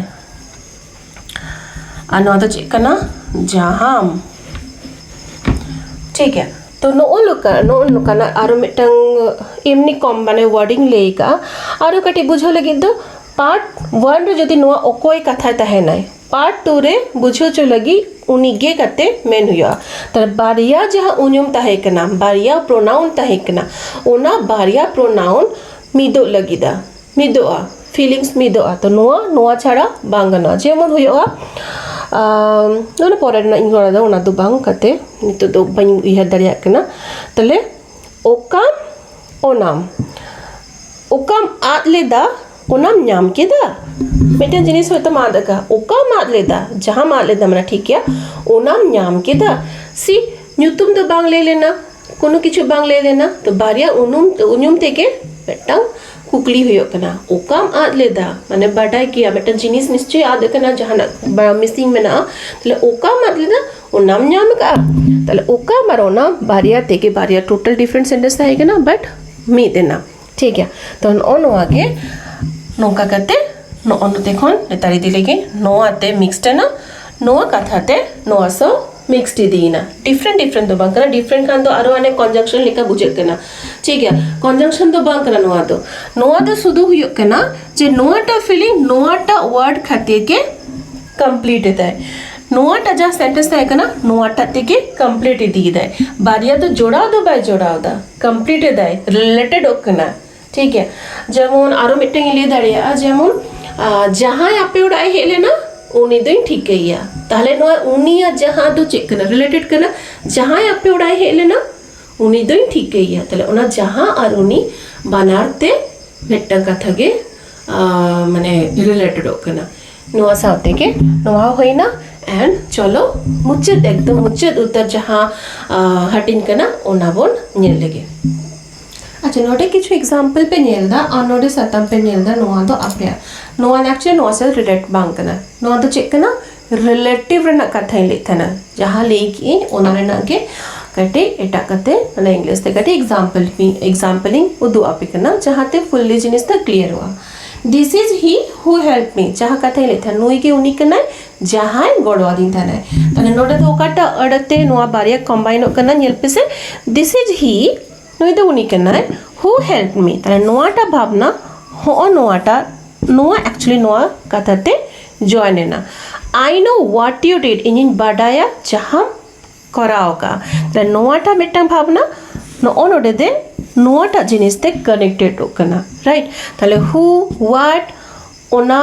ᱟᱨ ᱱᱚᱣᱟ ᱫᱚ ᱪᱮᱫ ᱠᱟᱱᱟ? ᱡᱟᱦᱟᱸᱢ᱾ ᱴᱷᱤᱠ ᱜᱮᱭᱟ, ᱛᱚ ᱱᱚᱜᱼᱚ ᱱᱚᱝᱠᱟ ᱱᱚᱜᱼᱚ ᱱᱚᱝᱠᱟᱱᱟᱜ ᱟᱨᱚ ᱢᱤᱫᱴᱟᱝ ᱮᱢᱱᱤ ᱠᱚᱢ ᱢᱟᱱᱮ ᱣᱟᱨᱰᱤᱝ ᱞᱟᱹᱭ ᱠᱟᱜᱼᱟ᱾ ᱟᱨᱚ ᱠᱟᱹᱴᱤᱡ ᱵᱩᱡᱷᱟᱹᱣ ᱞᱟᱹᱜᱤᱫ ᱫᱚ ᱯᱟᱨᱴ ᱳᱣᱟᱱ ᱨᱮ ᱡᱩᱫᱤ ᱱᱚᱣᱟ ᱚᱠᱚᱭ ᱠᱟᱛᱷᱟᱭ ᱛᱟᱦᱮᱱᱟᱭ, ᱯᱟᱨᱴ ᱴᱩ ᱨᱮ ᱵᱩᱡᱷᱟᱹᱣ ᱦᱚᱪᱚ ᱞᱟᱹᱜᱤᱫ ᱩᱱᱤ ᱜᱮ ᱠᱟᱛᱮ ᱢᱮᱱ ᱦᱩᱭᱩᱜᱼᱟ᱾ ᱛᱟᱦᱞᱮ ᱵᱟᱨᱭᱟ ᱡᱟᱦᱟᱸ ᱩᱧᱩᱢ ᱛᱟᱦᱮᱸ ᱠᱟᱱᱟ, ᱵᱟᱨᱭᱟ ᱯᱨᱚᱱᱟᱣᱩᱱ ᱛᱟᱦᱮᱸ ᱠᱟᱱᱟ, ᱚᱱᱟ ᱵᱟᱨᱭᱟ ᱯᱨᱚᱱᱟᱣᱩᱱ ᱢᱤᱫᱚᱜ ᱞᱟᱹᱜᱤᱫᱟ, ᱢᱤᱫᱚᱜᱼᱟ, ᱯᱷᱤᱞᱤᱝᱥ ᱢᱤᱫᱚᱜᱼᱟ᱾ ᱛᱚ ᱱᱚᱣᱟ ᱱᱚᱣᱟ ᱪᱷᱟᱲᱟ ᱵᱟᱝ ᱜᱟᱱᱚᱜᱼᱟ᱾ ᱡᱮᱢᱚᱱ ᱦᱩᱭᱩᱜᱼᱟ, ᱟᱢ, ᱚᱱᱟ ᱯᱚᱨᱮ ᱨᱮᱱᱟᱜ ᱤᱧ ᱨᱚᱲ ᱮᱫᱟ, ᱚᱱᱟ ᱫᱚ ᱵᱟᱝ ᱠᱟᱛᱮ ᱱᱤᱛᱚᱜ ᱫᱚ ᱵᱟᱹᱧ ᱩᱭᱦᱟᱹᱨ ᱫᱟᱲᱮᱭᱟᱜ ᱠᱟᱱᱟ᱾ ᱛᱟᱦᱞᱮ ᱚᱠᱟᱢ ᱚᱱᱟᱢ, ᱚᱠᱟᱢ ᱟᱫ ᱞᱮᱫᱟ ᱚᱱᱟᱢ ᱧᱟᱢ ᱠᱮᱫᱟ᱾ ᱢᱤᱫᱴᱮᱱ ᱡᱤᱱᱤᱥ ᱦᱚᱭᱛᱳᱢ ᱟᱫ ᱟᱠᱟᱫ, ᱚᱠᱟᱢ ᱟᱫ ᱞᱮᱫᱟ, ᱡᱟᱦᱟᱸᱢ ᱟᱫ ᱞᱮᱫᱟ ᱢᱟᱱᱮ ᱴᱷᱤᱠ ᱜᱮᱭᱟ, ᱚᱱᱟᱢ ᱧᱟᱢ ᱠᱮᱫᱟ᱾ ᱥᱤ ᱧᱩᱛᱩᱢ ᱫᱚ ᱵᱟᱝ ᱞᱟᱹᱭ ᱞᱮᱱᱟ, ᱠᱳᱱᱳ ᱠᱤᱪᱷᱩ ᱵᱟᱝ ᱞᱟᱹᱭ ᱞᱮᱱᱟ᱾ ᱛᱚ ᱵᱟᱨᱭᱟ ᱩᱱᱩᱢ ᱩᱧᱩᱢ ᱛᱮᱜᱮ ᱢᱤᱫᱴᱟᱝ ᱠᱩᱠᱞᱤ ᱦᱩᱭᱩᱜ ᱠᱟᱱᱟ, ᱚᱠᱟᱢ ᱟᱫ ᱞᱮᱫᱟ? ᱢᱟᱱᱮ ᱵᱟᱰᱟᱭ ᱜᱮᱭᱟ ᱢᱤᱫᱴᱟᱝ ᱡᱤᱱᱤᱥ ᱱᱤᱥᱪᱚᱭ ᱟᱫ ᱟᱠᱟᱱᱟ, ᱡᱟᱦᱟᱱᱟᱜ ᱢᱤᱥᱤᱝ ᱢᱮᱱᱟᱜᱼᱟ᱾ ᱛᱟᱦᱞᱮ ᱚᱠᱟᱢ ᱟᱫ ᱞᱮᱫᱟ ᱚᱱᱟᱢ ᱧᱟᱢ ᱟᱠᱟᱫᱼᱟ᱾ ᱛᱟᱦᱞᱮ ᱚᱠᱟᱢ ᱟᱨ ᱚᱱᱟ ᱵᱟᱨᱭᱟ ᱛᱮᱜᱮ ᱵᱟᱨᱭᱟ ᱴᱳᱴᱟᱞ ᱰᱤᱯᱷᱟᱨᱮᱱᱴ ᱥᱮᱱᱴᱮᱱᱥ ᱛᱟᱦᱮᱸ ᱠᱟᱱᱟ, ᱵᱟᱴ ᱢᱤᱫ ᱮᱱᱟ᱾ ᱴᱷᱤᱠ ᱜᱮᱭᱟ, ᱛᱚ ᱱᱚᱜᱼᱚ ᱱᱚᱣᱟ ᱜᱮ ᱱᱚᱝᱠᱟ ᱠᱟᱛᱮ ᱱᱚᱜᱼᱚ ᱱᱚᱛᱮ ᱠᱷᱚᱱ ᱱᱮᱛᱟᱨ ᱤᱫᱤ ᱞᱮᱜᱮ ᱱᱚᱣᱟ ᱛᱮ ᱢᱤᱠᱥᱰ ᱮᱱᱟ, ᱱᱚᱣᱟ ᱠᱟᱛᱷᱟ ᱛᱮ ᱱᱚᱣᱟ ᱥᱚ ᱢᱤᱠᱥᱰ ᱤᱫᱤᱭᱮᱱᱟ᱾ ᱰᱤᱯᱷᱟᱨᱮᱱᱴ ᱰᱤᱯᱷᱟᱨᱮᱱᱴ ᱫᱚ ᱵᱟᱝ ᱠᱟᱱᱟ, ᱰᱤᱯᱷᱟᱨᱮᱱᱴ ᱠᱷᱟᱱ ᱫᱚ ᱟᱨᱚ ᱦᱟᱱᱮ ᱠᱚᱱᱡᱟᱝᱥᱚᱱ ᱞᱮᱠᱟ ᱵᱩᱡᱷᱟᱹᱜ ᱠᱟᱱᱟ᱾ ᱴᱷᱤᱠ ᱜᱮᱭᱟ, ᱠᱚᱱᱡᱟᱝᱥᱚᱱ ᱫᱚ ᱵᱟᱝ ᱠᱟᱱᱟ ᱱᱚᱣᱟ ᱫᱚ᱾ ᱱᱚᱣᱟ ᱫᱚ ᱥᱩᱫᱷᱩ ᱦᱩᱭᱩᱜ ᱠᱟᱱᱟ ᱡᱮ ᱱᱚᱣᱟᱴᱟᱜ ᱯᱷᱤᱞᱤᱝ ᱱᱚᱣᱟᱴᱟᱜ ᱣᱟᱨᱰ ᱠᱷᱟᱹᱛᱤᱨ ᱜᱮ ᱠᱚᱢᱯᱞᱤᱴ ᱮᱫᱟᱭ, ᱱᱚᱣᱟᱴᱟᱜ ᱡᱟᱦᱟᱸ ᱥᱮᱱᱴᱮᱱᱥ ᱛᱟᱦᱮᱸ ᱠᱟᱱᱟ ᱱᱚᱣᱟᱴᱟᱜ ᱛᱮᱜᱮ ᱠᱚᱢᱯᱞᱤᱴ ᱤᱫᱤᱭᱮᱫᱟᱭ᱾ ᱵᱟᱨᱭᱟ ᱫᱚ ᱡᱚᱲᱟᱣ ᱫᱚ ᱵᱟᱭ ᱡᱚᱲᱟᱣ ᱮᱫᱟ, ᱠᱚᱢᱯᱞᱤᱴ ᱮᱫᱟᱭ, ᱨᱤᱞᱮᱴᱮᱰᱚᱜ ᱠᱟᱱᱟ᱾ ᱴᱷᱤᱠ ᱜᱮᱭᱟ᱾ ᱡᱮᱢᱚᱱ ᱟᱨᱚ ᱢᱤᱫᱴᱟᱝ ᱤᱧ ᱞᱟᱹᱭ ᱫᱟᱲᱮᱭᱟᱜᱼᱟ, ᱡᱮᱢᱚᱱ ᱟᱨ ᱡᱟᱦᱟᱸᱭ ᱟᱯᱮ ᱚᱲᱟᱜ ᱮ ᱦᱮᱡ ᱞᱮᱱᱟ, ᱩᱱᱤ ᱫᱚᱧ ᱴᱷᱤᱠᱟᱹᱭᱮᱭᱟ᱾ ᱛᱟᱦᱞᱮ ᱱᱚᱣᱟ ᱩᱱᱤᱭᱟᱜ ᱡᱟᱦᱟᱸ ᱫᱚ ᱪᱮᱫ ᱠᱟᱱᱟ? ᱨᱤᱞᱮᱴᱮᱰ ᱠᱟᱱᱟ᱾ ᱡᱟᱦᱟᱸᱭ ᱟᱯᱮ ᱚᱲᱟᱜ ᱮ ᱦᱮᱡ ᱞᱮᱱᱟ, ᱩᱱᱤ ᱫᱚᱧ ᱴᱷᱤᱠᱟᱹᱭᱮᱭᱟ᱾ ᱛᱟᱦᱞᱮ ᱚᱱᱟ ᱡᱟᱦᱟᱸ ᱟᱨ ᱩᱱᱤ ᱵᱟᱱᱟᱨ ᱛᱮ ᱢᱤᱫᱴᱟᱝ ᱠᱟᱛᱷᱟ ᱜᱮ ᱟᱨ ᱢᱟᱱᱮ ᱨᱤᱞᱮᱴᱮᱰᱚᱜ ᱠᱟᱱᱟ᱾ ᱱᱚᱣᱟ ᱥᱟᱶ ᱛᱮᱜᱮ ᱱᱚᱣᱟ ᱦᱩᱭᱱᱟ᱾ And ᱪᱚᱞᱚ ᱢᱩᱪᱟᱹᱫ, ᱮᱠᱫᱚᱢ ᱢᱩᱪᱟᱹᱫ ᱩᱛᱟᱹᱨ ᱡᱟᱦᱟᱸ ᱟᱨ ᱦᱟᱹᱴᱤᱧ ᱠᱟᱱᱟ, ᱚᱱᱟ ᱵᱚᱱ ᱧᱮᱞ ᱞᱮᱜᱮ᱾ ᱟᱪᱪᱷᱟ, ᱱᱚᱰᱮ ᱠᱤᱪᱷᱩ ᱮᱠᱥᱟᱢᱯᱚᱞ ᱯᱮ ᱧᱮᱞ ᱮᱫᱟ ᱟᱨ ᱱᱚᱰᱮ ᱥᱟᱛᱟᱢ ᱯᱮ ᱧᱮᱞ ᱮᱫᱟ, ᱱᱚᱣᱟ ᱫᱚ ᱟᱯᱮᱭᱟᱜ, ᱱᱚᱣᱟ actually ᱱᱚᱣᱟ ᱥᱟᱶ ᱨᱤᱞᱮᱴ ᱵᱟᱝ ᱠᱟᱱᱟ᱾ ᱱᱚᱣᱟ ᱫᱚ ᱪᱮᱫ ᱠᱟᱱᱟ? ᱨᱤᱞᱮᱴᱤᱵᱷ ᱨᱮᱱᱟᱜ ᱠᱟᱛᱷᱟᱧ ᱞᱟᱹᱭᱮᱫ ᱛᱟᱦᱮᱱᱟ᱾ ᱡᱟᱦᱟᱸ ᱞᱟᱹᱭ ᱠᱮᱜ ᱟᱹᱧ, ᱚᱱᱟ ᱨᱮᱱᱟᱜ ᱜᱮ ᱠᱟᱹᱴᱤᱡ ᱮᱴᱟᱜ ᱠᱟᱛᱮ, ᱢᱟᱱᱮ ᱤᱝᱞᱤᱥ ᱛᱮ ᱠᱟᱹᱴᱤᱡ ᱮᱠᱥᱟᱢᱯᱚᱞ, ᱮᱠᱥᱟᱢᱯᱚᱞ ᱤᱧ ᱩᱫᱩᱜ ᱟᱯᱮ ᱠᱟᱱᱟ, ᱡᱟᱦᱟᱸᱛᱮ ᱯᱷᱩᱞᱞᱤ ᱡᱤᱱᱤᱥ ᱫᱚ ᱠᱞᱤᱭᱟᱨᱚᱜᱼᱟ᱾ This is he who helped me, ᱡᱟᱦᱟᱸ ᱠᱟᱛᱷᱟᱧ ᱞᱟᱹᱭᱮᱫ ᱛᱟᱦᱮᱱ, ᱱᱩᱭ ᱜᱮ ᱩᱱᱤ ᱠᱟᱱᱟᱭ, ᱡᱟᱦᱟᱸᱭ ᱜᱚᱲᱚ ᱟᱹᱫᱤᱧ ᱛᱟᱦᱮᱱᱟᱭ᱾ ᱛᱟᱦᱞᱮ ᱱᱚᱰᱮ ᱫᱚ ᱚᱠᱟᱴᱟᱜ ᱟᱹᱲᱟᱹᱛᱮ ᱱᱚᱣᱟ ᱵᱟᱨᱭᱟ ᱠᱚᱢᱵᱟᱭᱤᱱᱚᱜ ᱠᱟᱱᱟ? ᱧᱮᱞ ᱯᱮᱥᱮ, this is he, ᱱᱩᱭ ᱫᱚ ᱩᱱᱤ ᱠᱟᱱᱟᱭ, who helped me᱾ ᱛᱟᱦᱞᱮ ᱱᱚᱣᱟᱴᱟᱜ ᱵᱷᱟᱵᱽᱱᱟ, ᱦᱚᱸᱜᱼᱚ ᱱᱚᱣᱟᱴᱟᱜ, ᱱᱚᱣᱟ actually ᱱᱚᱣᱟ ᱠᱟᱛᱷᱟ ᱛᱮ ᱡᱚᱭᱮᱱ ᱮᱱᱟ᱾ I know what you did, ᱤᱧᱤᱧ ᱵᱟᱰᱟᱭᱟ ᱡᱟᱦᱟᱸᱢ ᱠᱚᱨᱟᱣ ᱟᱠᱟᱫᱼᱟ᱾ ᱛᱟᱦᱞᱮ ᱱᱚᱣᱟᱴᱟᱜ ᱢᱤᱫᱴᱟᱝ ᱵᱷᱟᱵᱽᱱᱟ, ᱱᱚᱜᱼᱚ ᱱᱚᱰᱮ ᱫᱮ ᱱᱚᱣᱟᱴᱟᱜ ᱡᱤᱱᱤᱥ ᱛᱮ ᱠᱟᱱᱮᱠᱴᱮᱰᱚᱜ ᱠᱟᱱᱟ, ᱨᱟᱭᱤᱴ? ᱛᱟᱦᱞᱮ who, what, ᱚᱱᱟ,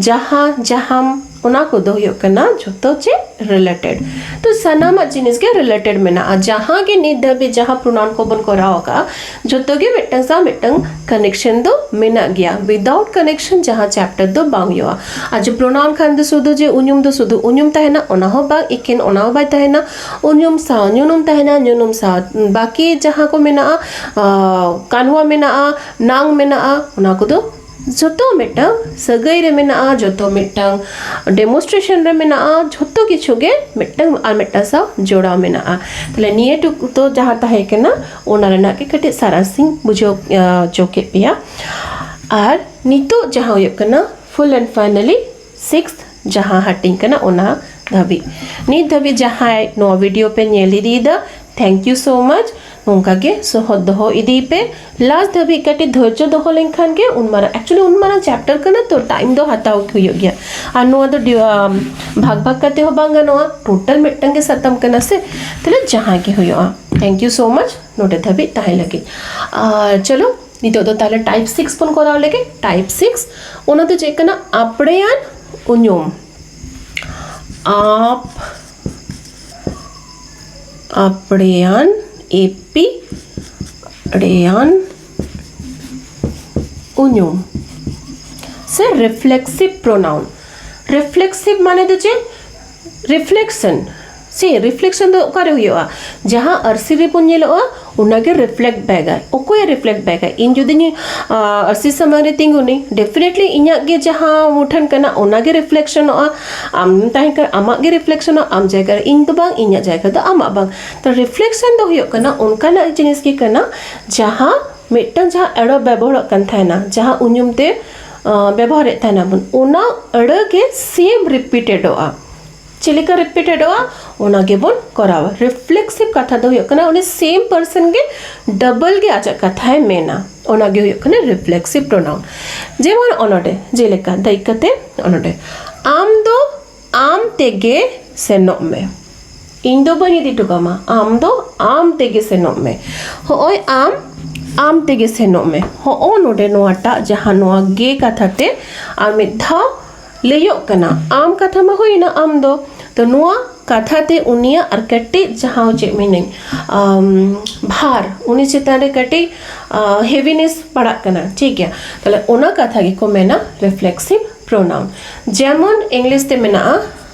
ᱡᱟᱦᱟᱸ, ᱡᱟᱦᱟᱸᱢ, ᱚᱱᱟ ᱠᱚᱫᱚ ᱦᱩᱭᱩᱜ ᱠᱟᱱᱟ ᱡᱷᱚᱛᱚ ᱪᱮᱫ? ᱨᱤᱞᱮᱴᱮᱰ᱾ ᱛᱚ ᱥᱟᱱᱟᱢᱟᱜ ᱡᱤᱱᱤᱥ ᱜᱮ ᱨᱤᱞᱮᱴᱮᱰ ᱢᱮᱱᱟᱜᱼᱟ᱾ ᱡᱟᱦᱟᱸ ᱜᱮ ᱱᱤᱛ ᱫᱷᱟᱹᱵᱤᱡ ᱡᱟᱦᱟᱸ ᱯᱨᱚᱱᱟᱣᱩᱱ ᱠᱚᱵᱚᱱ ᱠᱚᱨᱟᱣ ᱟᱠᱟᱫᱼᱟ, ᱡᱷᱚᱛᱚ ᱜᱮ ᱢᱤᱫᱴᱟᱝ ᱥᱟᱶ ᱢᱤᱫᱴᱟᱝ ᱠᱟᱱᱮᱠᱥᱚᱱ ᱫᱚ ᱢᱮᱱᱟᱜ ᱜᱮᱭᱟ᱾ ᱣᱤᱫᱟᱣᱩᱴ ᱠᱟᱱᱮᱠᱥᱚᱱ ᱡᱟᱦᱟᱸ ᱪᱮᱯᱴᱟᱨ ᱫᱚ ᱵᱟᱝ ᱦᱩᱭᱩᱜᱼᱟ᱾ ᱟᱨ ᱡᱮ ᱯᱨᱚᱱᱟᱣᱩᱱ ᱠᱷᱟᱱ ᱫᱚ ᱥᱩᱫᱷᱩ ᱡᱮ ᱩᱧᱩᱢ ᱫᱚ ᱥᱩᱫᱷᱩ ᱩᱧᱩᱢ ᱛᱟᱦᱮᱱᱟ, ᱚᱱᱟ ᱦᱚᱸ ᱵᱟᱝ, ᱮᱠᱮᱱ ᱚᱱᱟ ᱦᱚᱸ ᱵᱟᱭ ᱛᱟᱦᱮᱱᱟ᱾ ᱩᱧᱩᱢ ᱥᱟᱶ ᱧᱩᱱᱩᱢ ᱛᱟᱦᱮᱱᱟ, ᱧᱩᱱᱩᱢ ᱥᱟᱶ ᱵᱟᱹᱠᱤ ᱡᱟᱦᱟᱸ ᱠᱚ ᱢᱮᱱᱟᱜᱼᱟ, ᱟᱸ, ᱠᱟᱱᱣᱟ ᱢᱮᱱᱟᱜᱼᱟ, ᱱᱟᱝ ᱢᱮᱱᱟᱜᱼᱟ, ᱚᱱᱟ ᱠᱚᱫᱚ ᱡᱷᱚᱛᱚ ᱢᱤᱫᱴᱟᱝ ᱥᱟᱹᱜᱟᱹᱭ ᱨᱮ ᱢᱮᱱᱟᱜᱼᱟ, ᱡᱷᱚᱛᱚ ᱢᱤᱫᱴᱟᱝ ᱰᱮᱢᱚᱱᱥᱴᱨᱮᱥᱚᱱ ᱨᱮ ᱢᱮᱱᱟᱜᱼᱟ, ᱡᱷᱚᱛᱚ ᱠᱤᱪᱷᱩ ᱜᱮ ᱢᱤᱫᱴᱟᱝ ᱟᱨ ᱢᱤᱫᱴᱟᱝ ᱥᱟᱶ ᱡᱚᱲᱟᱣ ᱢᱮᱱᱟᱜᱼᱟ᱾ ᱛᱟᱦᱞᱮ ᱱᱤᱭᱟᱹ ᱴᱩᱠᱩ ᱫᱚ ᱡᱟᱦᱟᱸ ᱛᱟᱦᱮᱸ ᱠᱟᱱᱟ, ᱚᱱᱟ ᱨᱮᱱᱟᱜ ᱜᱮ ᱠᱟᱹᱴᱤᱡ ᱥᱟᱨᱟᱝᱥ ᱤᱧ ᱵᱩᱡᱷᱟᱹᱣ, ᱟᱸ, ᱦᱚᱪᱚ ᱠᱮᱫ ᱯᱮᱭᱟ᱾ ᱟᱨ ᱱᱤᱛᱚᱜ ᱡᱟᱦᱟᱸ ᱦᱩᱭᱩᱜ ᱠᱟᱱᱟ full and finally sixth ᱡᱟᱦᱟᱸ ᱦᱟᱹᱴᱤᱧ ᱠᱟᱱᱟ, ᱚᱱᱟ ᱫᱷᱟᱹᱵᱤᱡ, ᱱᱤᱛ ᱫᱷᱟᱹᱵᱤᱡ ᱡᱟᱦᱟᱸᱭ ᱱᱚᱣᱟ ᱵᱷᱤᱰᱤᱭᱳ ᱯᱮ ᱧᱮᱞ ᱤᱫᱤᱭᱮᱫᱟ, thank you so much᱾ ᱱᱚᱝᱠᱟ ᱜᱮ ᱥᱚᱦᱚᱫ ᱫᱚᱦᱚ ᱤᱫᱤᱭ ᱯᱮ᱾ ᱞᱟᱥᱴ ᱫᱷᱟᱹᱵᱤᱡ ᱠᱟᱹᱴᱤᱡ ᱫᱷᱳᱨᱡᱚ ᱫᱚᱦᱚ ᱞᱮᱱᱠᱷᱟᱱ ᱜᱮ, ᱩᱱ ᱢᱟᱨᱟᱝ, actually ᱩᱱ ᱢᱟᱨᱟᱝ ᱪᱮᱯᱴᱟᱨ ᱠᱟᱱᱟ ᱛᱚ, ᱴᱟᱭᱤᱢ ᱫᱚ ᱦᱟᱛᱟᱣ ᱜᱮ ᱦᱩᱭᱩᱜ ᱜᱮᱭᱟ᱾ ᱟᱨ ᱱᱚᱣᱟ ᱫᱚ ᱰᱤ-, ᱟᱢ, ᱵᱷᱟᱜᱽ ᱵᱷᱟᱜᱽ ᱠᱟᱛᱮ ᱦᱚᱸ ᱵᱟᱝ ᱜᱟᱱᱚᱜᱼᱟ, ᱴᱳᱴᱟᱞ ᱢᱤᱫᱴᱟᱝ ᱜᱮ ᱥᱟᱛᱟᱢ ᱠᱟᱱᱟ ᱥᱮ᱾ ᱛᱟᱦᱞᱮ ᱡᱟᱦᱟᱸᱭ ᱜᱮ ᱦᱩᱭᱩᱜᱼᱟ, thank you so much ᱱᱚᱰᱮ ᱫᱷᱟᱹᱵᱤᱡ ᱛᱟᱦᱮᱸ ᱞᱟᱹᱜᱤᱫ᱾ ᱟᱨ ᱪᱚᱞᱚ, ᱱᱤᱛᱚᱜ ᱫᱚ ᱛᱟᱦᱞᱮ ᱴᱟᱭᱤᱯ ᱥᱤᱠᱥ ᱵᱚᱱ ᱠᱚᱨᱟᱣ ᱞᱮᱜᱮ᱾ ᱴᱟᱭᱤᱯ ᱥᱤᱠᱥ, ᱚᱱᱟ ᱫᱚ ᱪᱮᱫ ᱠᱟᱱᱟ? ᱟᱯᱲᱮᱭᱟᱱ ᱩᱧᱩᱢ᱾ ᱟᱯ ᱟᱯᱲᱮᱭᱟᱱ, ᱮᱯᱤ ᱲᱮᱭᱟᱱ ᱩᱧᱩᱢ ᱥᱮ ᱨᱤᱯᱷᱞᱮᱠᱥᱤᱵᱷ ᱯᱨᱳᱱᱟᱣᱩᱱ᱾ ᱨᱤᱯᱷᱞᱮᱠᱥᱤᱵᱷ ᱢᱟᱱᱮ ᱫᱚ ᱪᱮᱫ? ᱨᱤᱯᱷᱞᱮᱠᱥᱚᱱ᱾ ᱥᱮ ᱨᱤᱯᱷᱞᱮᱠᱥᱚᱱ ᱫᱚ ᱚᱠᱟᱨᱮ ᱦᱩᱭᱩᱜᱼᱟ? ᱡᱟᱦᱟᱸ ᱟᱹᱨᱥᱤ ᱨᱮᱵᱚᱱ ᱧᱮᱞᱚᱜᱼᱟ, ᱚᱱᱟᱜᱮ ᱨᱤᱯᱷᱞᱮᱠᱴ ᱵᱮᱠᱟᱭ᱾ ᱚᱠᱚᱭᱮ ᱨᱤᱯᱷᱞᱮᱠᱴ ᱵᱮᱠᱟᱭ? ᱤᱧ ᱡᱩᱫᱤᱧ ᱟᱨᱥᱤ ᱥᱟᱢᱟᱝ ᱨᱮ ᱛᱤᱸᱜᱩᱱᱤᱧ, ᱰᱮᱯᱷᱤᱱᱮᱴᱞᱤ ᱤᱧᱟᱹᱜ ᱜᱮ ᱡᱟᱦᱟᱸ ᱢᱩᱴᱷᱟᱹᱱ ᱠᱟᱱᱟ, ᱚᱱᱟᱜᱮ ᱨᱤᱯᱷᱞᱮᱠᱥᱚᱱᱚᱜᱼᱟ᱾ ᱟᱢ ᱛᱟᱦᱮᱱ ᱠᱷᱟᱱ ᱟᱢᱟᱜ ᱜᱮ ᱨᱤᱯᱷᱞᱮᱠᱥᱚᱱᱚᱜᱼᱟ, ᱟᱢ ᱡᱟᱭᱜᱟ ᱨᱮ ᱤᱧ ᱫᱚ ᱵᱟᱝ, ᱤᱧᱟᱹᱜ ᱡᱟᱭᱜᱟ ᱫᱚ ᱟᱢᱟᱜ ᱵᱟᱝ᱾ ᱛᱚ ᱨᱤᱯᱷᱞᱮᱠᱥᱚᱱ ᱫᱚ ᱦᱩᱭᱩᱜ ᱠᱟᱱᱟ ᱚᱱᱠᱟᱱᱟᱜ ᱡᱤᱱᱤᱥ ᱜᱮ ᱠᱟᱱᱟ, ᱡᱟᱦᱟᱸ ᱢᱤᱫᱴᱟᱝ ᱡᱟᱦᱟᱸ ᱟᱹᱲᱟᱹ ᱵᱮᱵᱚᱦᱟᱨᱚᱜ ᱠᱟᱱ ᱛᱟᱦᱮᱱᱟ, ᱡᱟᱦᱟᱸ ᱩᱧᱩᱢ ᱛᱮ ᱵᱮᱵᱚᱦᱟᱨᱮᱫ ᱛᱟᱦᱮᱱᱟ ᱵᱚᱱ, ᱚᱱᱟ ᱟᱹᱲᱟᱹ ᱜᱮ ᱥᱮᱢ ᱨᱤᱯᱤᱴᱮᱰᱚᱜᱼᱟ᱾ ᱪᱮᱫ ᱞᱮᱠᱟ ᱨᱤᱯᱤᱴᱮᱰᱚᱜᱼᱟ, ᱚᱱᱟ ᱜᱮᱵᱚᱱ ᱠᱚᱨᱟᱣᱟ᱾ ᱨᱤᱯᱷᱞᱮᱠᱥᱤᱵᱷ ᱠᱟᱛᱷᱟ ᱫᱚ ᱦᱩᱭᱩᱜ ᱠᱟᱱᱟ ᱩᱱᱤ ᱥᱮᱢ ᱯᱟᱨᱥᱚᱱ ᱜᱮ ᱰᱚᱵᱚᱞ ᱜᱮ ᱟᱡᱟᱜ ᱠᱟᱛᱷᱟᱭ ᱢᱮᱱᱟ, ᱚᱱᱟ ᱜᱮ ᱦᱩᱭᱩᱜ ᱠᱟᱱᱟ ᱨᱤᱯᱷᱞᱮᱠᱥᱤᱵᱷ ᱯᱨᱳᱱᱟᱣᱩᱱ᱾ ᱡᱮᱢᱚᱱ ᱚᱱᱚᱰᱮ, ᱡᱮᱞᱮᱠᱟ ᱫᱟᱹᱭᱠᱟᱹ ᱛᱮ ᱚᱱᱚᱰᱮ, ᱟᱢ ᱫᱚ ᱟᱢ ᱛᱮᱜᱮ ᱥᱮᱱᱚᱜ ᱢᱮ, ᱤᱧ ᱫᱚ ᱵᱟᱹᱧ ᱤᱫᱤ ᱦᱚᱴᱚ ᱠᱟᱢᱟ, ᱟᱢ ᱫᱚ ᱟᱢ ᱛᱮᱜᱮ ᱥᱮᱱᱚᱜ ᱢᱮ᱾ ᱦᱚᱸᱜᱼᱚᱭ ᱟᱢ ᱟᱢ ᱛᱮᱜᱮ ᱥᱮᱱᱚᱜ ᱢᱮ, ᱦᱚᱸᱜᱼᱚ ᱱᱚᱰᱮ ᱱᱚᱣᱟᱴᱟᱜ ᱡᱟᱦᱟᱸ ᱱᱚᱣᱟ ᱜᱮ ᱠᱟᱛᱷᱟ ᱛᱮ ᱟᱨ ᱢᱤᱫ ᱫᱷᱟᱣ ᱞᱟᱹᱭᱚᱜ ᱠᱟᱱᱟ, ᱟᱢ ᱠᱟᱛᱷᱟ ᱢᱟ ᱦᱩᱭᱱᱟ ᱟᱢ ᱫᱚ, ᱛᱚ ᱱᱚᱣᱟ ᱠᱟᱛᱷᱟ ᱛᱮ ᱩᱱᱤᱭᱟᱜ ᱟᱨ ᱠᱟᱹᱴᱤᱡ ᱡᱟᱦᱟᱸ ᱪᱮᱫ ᱢᱮᱱᱟᱹᱧ, ᱟᱢ, ᱵᱷᱟᱨ, ᱩᱱᱤ ᱪᱮᱛᱟᱱ ᱨᱮ ᱠᱟᱹᱴᱤᱡ ᱦᱮᱵᱤᱱᱮᱥ ᱯᱟᱲᱟᱜ ᱠᱟᱱᱟ, ᱴᱷᱤᱠ ᱜᱮᱭᱟ᱾ ᱛᱟᱦᱞᱮ ᱚᱱᱟ ᱠᱟᱛᱷᱟ ᱜᱮᱠᱚ ᱢᱮᱱᱟ ᱨᱤᱯᱷᱞᱮᱠᱥᱤᱵᱷ ᱯᱨᱳᱱᱟᱣᱩᱱ᱾ ᱡᱮᱢᱚᱱ ᱤᱝᱞᱤᱥ ᱛᱮ ᱢᱮᱱᱟᱜᱼᱟ,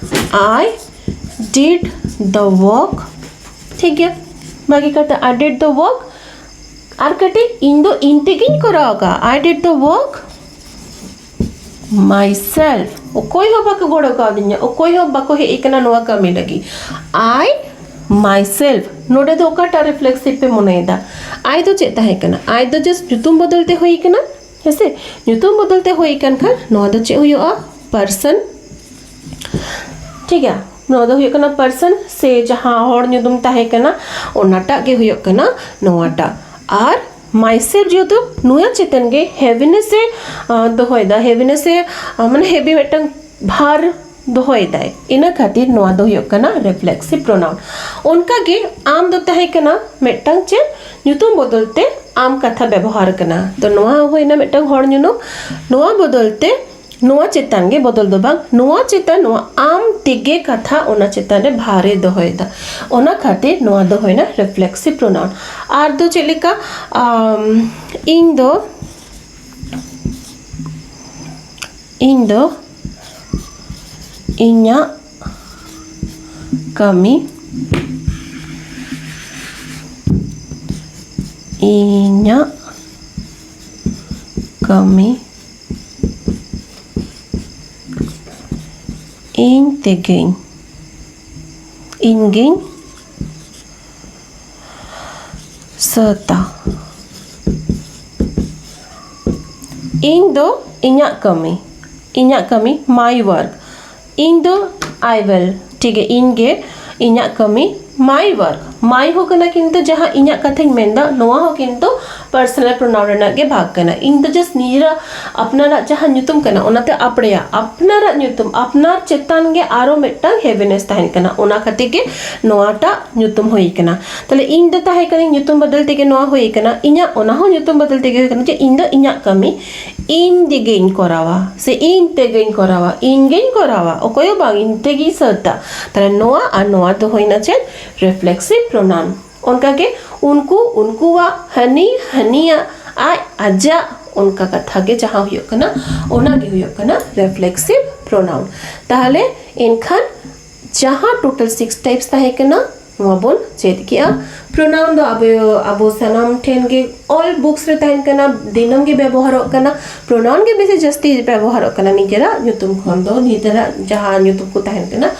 I did the work, ᱴᱷᱤᱠ ᱜᱮᱭᱟ, ᱵᱷᱟᱹᱜᱤ ᱠᱟᱛᱷᱟ, I did the work᱾ ᱟᱨ ᱠᱟᱹᱴᱤᱡ, ᱤᱧ ᱫᱚ ᱤᱧ ᱛᱮᱜᱤᱧ ᱠᱚᱨᱟᱣ ᱟᱠᱟᱫᱼᱟ, I did the work myself᱾ ᱚᱠᱚᱭ ᱦᱚᱸ ᱵᱟᱠᱚ ᱜᱚᱲᱚ ᱠᱟᱣᱫᱤᱧᱟ, ᱚᱠᱚᱭ ᱦᱚᱸ ᱵᱟᱠᱚ ᱦᱮᱡ ᱟᱠᱟᱱᱟ ᱱᱚᱣᱟ ᱠᱟᱹᱢᱤ ᱞᱟᱹᱜᱤᱫ᱾ I myself᱾ ᱱᱚᱰᱮ ᱫᱚ ᱚᱠᱟᱴᱟᱜ ᱨᱤᱯᱷᱞᱮᱠᱥᱤᱵᱷ ᱯᱮ ᱢᱚᱱᱮᱭᱮᱫᱟ? I ᱫᱚ ᱪᱮᱫ ᱛᱟᱦᱮᱸ ᱠᱟᱱᱟ? I ᱫᱚ ᱡᱟᱥᱴ ᱧᱩᱛᱩᱢ ᱵᱚᱫᱚᱞ ᱛᱮ ᱦᱩᱭ ᱠᱟᱱᱟ, ᱦᱮᱸᱥᱮ? ᱧᱩᱛᱩᱢ ᱵᱚᱫᱚᱞ ᱛᱮ ᱦᱩᱭ ᱠᱟᱱ ᱠᱷᱟᱱ ᱱᱚᱣᱟ ᱫᱚ ᱪᱮᱫ ᱦᱩᱭᱩᱜᱼᱟ? ᱯᱟᱨᱥᱚᱱ᱾ ᱴᱷᱤᱠ ᱜᱮᱭᱟ, ᱱᱚᱣᱟ ᱫᱚ ᱦᱩᱭᱩᱜ ᱠᱟᱱᱟ ᱯᱟᱨᱥᱚᱱ, ᱥᱮ ᱡᱟᱦᱟᱸ ᱦᱚᱲ ᱧᱩᱛᱩᱢ ᱛᱟᱦᱮᱸ ᱠᱟᱱᱟ, ᱚᱱᱟᱴᱟᱜ ᱜᱮ ᱦᱩᱭᱩᱜ ᱠᱟᱱᱟ ᱱᱚᱣᱟᱴᱟᱜ᱾ ᱟᱨ ᱢᱟᱭᱥᱮᱞᱯ ᱡᱮᱦᱮᱛᱩ ᱱᱚᱣᱟ ᱪᱮᱛᱟᱱ ᱜᱮ ᱦᱮᱵᱤᱱᱮᱥ ᱮ, ᱟᱸ, ᱫᱚᱦᱚᱭᱮᱫᱟ, ᱦᱮᱵᱤᱱᱮᱥ ᱮ, ᱟᱸ, ᱢᱟᱱᱮ ᱦᱮᱵᱤ ᱢᱤᱫᱴᱟᱝ ᱵᱷᱟᱨ ᱫᱚᱦᱚᱭᱮᱫᱟᱭ, ᱤᱱᱟᱹ ᱠᱷᱟᱹᱛᱤᱨ ᱱᱚᱣᱟ ᱫᱚ ᱦᱩᱭᱩᱜ ᱠᱟᱱᱟ reflexive pronoun᱾ ᱚᱱᱠᱟᱜᱮ ᱟᱢ ᱫᱚ ᱛᱟᱦᱮᱸ ᱠᱟᱱᱟ ᱢᱤᱫᱴᱟᱝ ᱪᱮᱫ, ᱧᱩᱛᱩᱢ ᱵᱚᱫᱚᱞ ᱛᱮ ᱟᱢ ᱠᱟᱛᱷᱟ ᱵᱮᱵᱚᱦᱟᱨ ᱠᱟᱱᱟ᱾ ᱛᱚ ᱱᱚᱣᱟ ᱦᱩᱭᱱᱟ ᱢᱤᱫᱴᱟᱝ ᱦᱚᱲ ᱧᱩᱛᱩᱢ, ᱱᱚᱣᱟ ᱵᱚᱫᱚᱞ ᱛᱮ ᱱᱚᱣᱟ ᱪᱮᱛᱟᱱ ᱜᱮ ᱵᱚᱫᱚᱞ ᱫᱚ ᱵᱟᱝ, ᱱᱚᱣᱟ ᱪᱮᱛᱟᱱ, ᱱᱚᱣᱟ ᱟᱢ ᱛᱮᱜᱮ ᱠᱟᱛᱷᱟ ᱚᱱᱟ ᱪᱮᱛᱟᱱ ᱨᱮ ᱵᱷᱟᱨ ᱮ ᱫᱚᱦᱚᱭᱮᱫᱟ, ᱚᱱᱟ ᱠᱷᱟᱹᱛᱤᱨ ᱱᱚᱣᱟ ᱫᱚ ᱦᱩᱭᱱᱟ reflexive pronoun᱾ ᱟᱨ ᱫᱚ ᱪᱮᱫ ᱞᱮᱠᱟ, ᱟᱢ, ᱤᱧ ᱫᱚ ᱤᱧ ᱫᱚ ᱤᱧᱟᱹᱜ ᱠᱟᱹᱢᱤ, ᱤᱧᱟᱹᱜ ᱠᱟᱹᱢᱤ ᱤᱧ ᱛᱮᱜᱮᱧ, ᱤᱧ ᱜᱤᱧ ᱥᱟᱹᱛᱟ᱾ ᱤᱧ ᱫᱚ ᱤᱧᱟᱹᱜ ᱠᱟᱹᱢᱤ, ᱤᱧᱟᱹᱜ ᱠᱟᱹᱢᱤ, my work᱾ ᱤᱧ ᱫᱚ I will, ᱴᱷᱤᱠ ᱜᱮ, ᱤᱧ ᱜᱮ ᱤᱧᱟᱹᱜ ᱠᱟᱹᱢᱤ, my work᱾ My ᱦᱚᱸ ᱠᱟᱱᱟ ᱠᱤᱱᱛᱩ ᱡᱟᱦᱟᱸ ᱤᱧᱟᱹᱜ ᱠᱟᱛᱷᱟᱧ ᱢᱮᱱᱫᱟ, ᱱᱚᱣᱟ ᱦᱚᱸ ᱠᱤᱱᱛᱩ personal pronoun ᱨᱮᱱᱟᱜ ᱜᱮ ᱵᱷᱟᱜᱽ ᱠᱟᱱᱟ᱾ ᱤᱧ ᱫᱚ just ᱱᱤᱡᱮᱨᱟᱜ ᱟᱯᱱᱟᱨᱟᱜ ᱡᱟᱦᱟᱸ ᱧᱩᱛᱩᱢ ᱠᱟᱱᱟ, ᱚᱱᱟᱛᱮ ᱟᱯᱲᱮᱭᱟᱜ, ᱟᱯᱱᱟᱨᱟᱜ ᱧᱩᱛᱩᱢ, ᱟᱯᱱᱟᱨ ᱪᱮᱛᱟᱱ ᱜᱮ ᱟᱨᱚ ᱢᱤᱫᱴᱟᱝ heaviness ᱛᱟᱦᱮᱱ ᱠᱟᱱᱟ, ᱚᱱᱟ ᱠᱷᱟᱹᱛᱤᱨ ᱜᱮ ᱱᱚᱣᱟᱴᱟᱜ ᱧᱩᱛᱩᱢ ᱦᱩᱭ ᱠᱟᱱᱟ᱾ ᱛᱟᱦᱞᱮ ᱤᱧ ᱫᱚ ᱛᱟᱦᱮᱸ ᱠᱟᱹᱱᱟᱹᱧ, ᱧᱩᱛᱩᱢ ᱵᱚᱫᱚᱞ ᱛᱮᱜᱮ ᱱᱚᱣᱟ ᱦᱩᱭ ᱠᱟᱱᱟ, ᱤᱧᱟᱹᱜ ᱚᱱᱟ ᱦᱚᱸ ᱧᱩᱛᱩᱢ ᱵᱚᱫᱚᱞ ᱛᱮᱜᱮ ᱦᱩᱭ ᱠᱟᱱᱟ, ᱡᱮ ᱤᱧ ᱫᱚ ᱤᱧᱟᱹᱜ ᱠᱟᱹᱢᱤ ᱤᱧ ᱛᱮᱜᱮᱧ ᱠᱚᱨᱟᱣᱟ, ᱥᱮ ᱤᱧ ᱛᱮᱜᱮᱧ ᱠᱚᱨᱟᱣᱟ, ᱤᱧ ᱜᱮᱧ ᱠᱚᱨᱟᱣᱟ, ᱚᱠᱚᱭ ᱦᱚᱸ ᱵᱟᱝ, ᱤᱧ ᱛᱮᱜᱮᱧ ᱥᱟᱹᱛᱟ᱾ ᱛᱟᱦᱞᱮ ᱱᱚᱣᱟ ᱟᱨ ᱱᱚᱣᱟ ᱫᱚ ᱦᱩᱭᱱᱟ ᱪᱮᱫ? Reflexive pronoun᱾ ᱚᱱᱠᱟᱜᱮ ᱩᱱᱠᱩ, ᱩᱱᱠᱩᱣᱟᱜ, ᱦᱟᱹᱱᱤ, ᱦᱟᱹᱱᱤᱭᱟᱜ, ᱟᱡ, ᱟᱡᱟᱜ, ᱚᱱᱠᱟ ᱠᱟᱛᱷᱟ ᱜᱮ ᱡᱟᱦᱟᱸ ᱦᱩᱭᱩᱜ ᱠᱟᱱᱟ, ᱚᱱᱟ ᱜᱮ ᱦᱩᱭᱩᱜ ᱠᱟᱱᱟ reflexive pronoun᱾ ᱛᱟᱦᱞᱮ ᱮᱱᱠᱷᱟᱱ ᱡᱟᱦᱟᱸ total six types ᱛᱟᱦᱮᱸ ᱠᱟᱱᱟ, ᱱᱚᱣᱟ ᱵᱚᱱ ᱪᱮᱫ ᱠᱮᱜᱼᱟ᱾ Pronoun ᱫᱚ ᱟᱵᱚ, ᱟᱵᱚ ᱥᱟᱱᱟᱢ ᱴᱷᱮᱱ ᱜᱮ all books ᱨᱮ ᱛᱟᱦᱮᱱ ᱠᱟᱱᱟ, ᱫᱤᱱᱟᱹᱢ ᱜᱮ ᱵᱮᱵᱚᱦᱟᱨᱚᱜ ᱠᱟᱱᱟ᱾ Pronoun ᱜᱮ ᱵᱮᱥᱤ ᱡᱟᱹᱥᱛᱤ ᱵᱮᱵᱚᱦᱟᱨᱚᱜ ᱠᱟᱱᱟ ᱱᱤᱡᱮᱨᱟᱜ ᱧᱩᱛᱩᱢ ᱠᱷᱚᱱ ᱫᱚ, ᱱᱤᱡᱮᱨᱟᱜ ᱡᱟᱦᱟᱸ ᱧᱩᱛᱩᱢ ᱠᱚ ᱛᱟᱦᱮᱱ ᱠᱟᱱᱟ᱾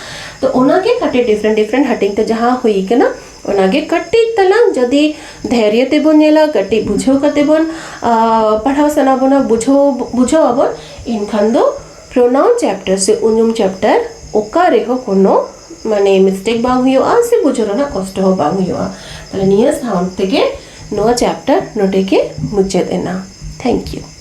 ᱛᱚ ᱚᱱᱟᱜᱮ ᱠᱟᱹᱴᱤᱡ different different ᱦᱟᱹᱴᱤᱧ ᱛᱮ ᱡᱟᱦᱟᱸ ᱦᱩᱭ ᱠᱟᱱᱟ, ᱚᱱᱟᱜᱮ ᱠᱟᱹᱴᱤᱡ ᱛᱟᱞᱟᱝ ᱡᱩᱫᱤ ᱫᱷᱮᱨᱭᱚ ᱛᱮᱵᱚᱱ ᱧᱮᱞᱟ, ᱠᱟᱹᱴᱤᱡ ᱵᱩᱡᱷᱟᱹᱣ ᱠᱟᱛᱮ ᱵᱚᱱ, ᱟᱸ, ᱯᱟᱲᱦᱟᱣ ᱥᱟᱱᱟ ᱵᱚᱱᱟ, ᱵᱩᱡᱷᱟᱹᱣ, ᱵᱩᱡᱷᱟᱹᱣ ᱟᱵᱚᱱ, ᱮᱱᱠᱷᱟᱱ ᱫᱚ pronoun chapter ᱥᱮ ᱩᱱᱩᱢ chapter ᱚᱠᱟ ᱨᱮᱦᱚᱸ ᱠᱳᱱᱳ ᱢᱟᱱᱮ mistake ᱵᱟᱝ ᱦᱩᱭᱩᱜᱼᱟ, ᱥᱮ ᱵᱩᱡᱷᱟᱹᱣ ᱨᱮᱱᱟᱜ ᱠᱚᱥᱴᱚ ᱦᱚᱸ ᱵᱟᱝ ᱦᱩᱭᱩᱜᱼᱟ᱾ ᱛᱟᱦᱞᱮ ᱱᱤᱭᱟᱹ ᱥᱟᱶ ᱛᱮᱜᱮ ᱱᱚᱣᱟ chapter ᱱᱚᱰᱮ ᱜᱮ ᱢᱩᱪᱟᱹᱫ ᱮᱱᱟ᱾ Thank you᱾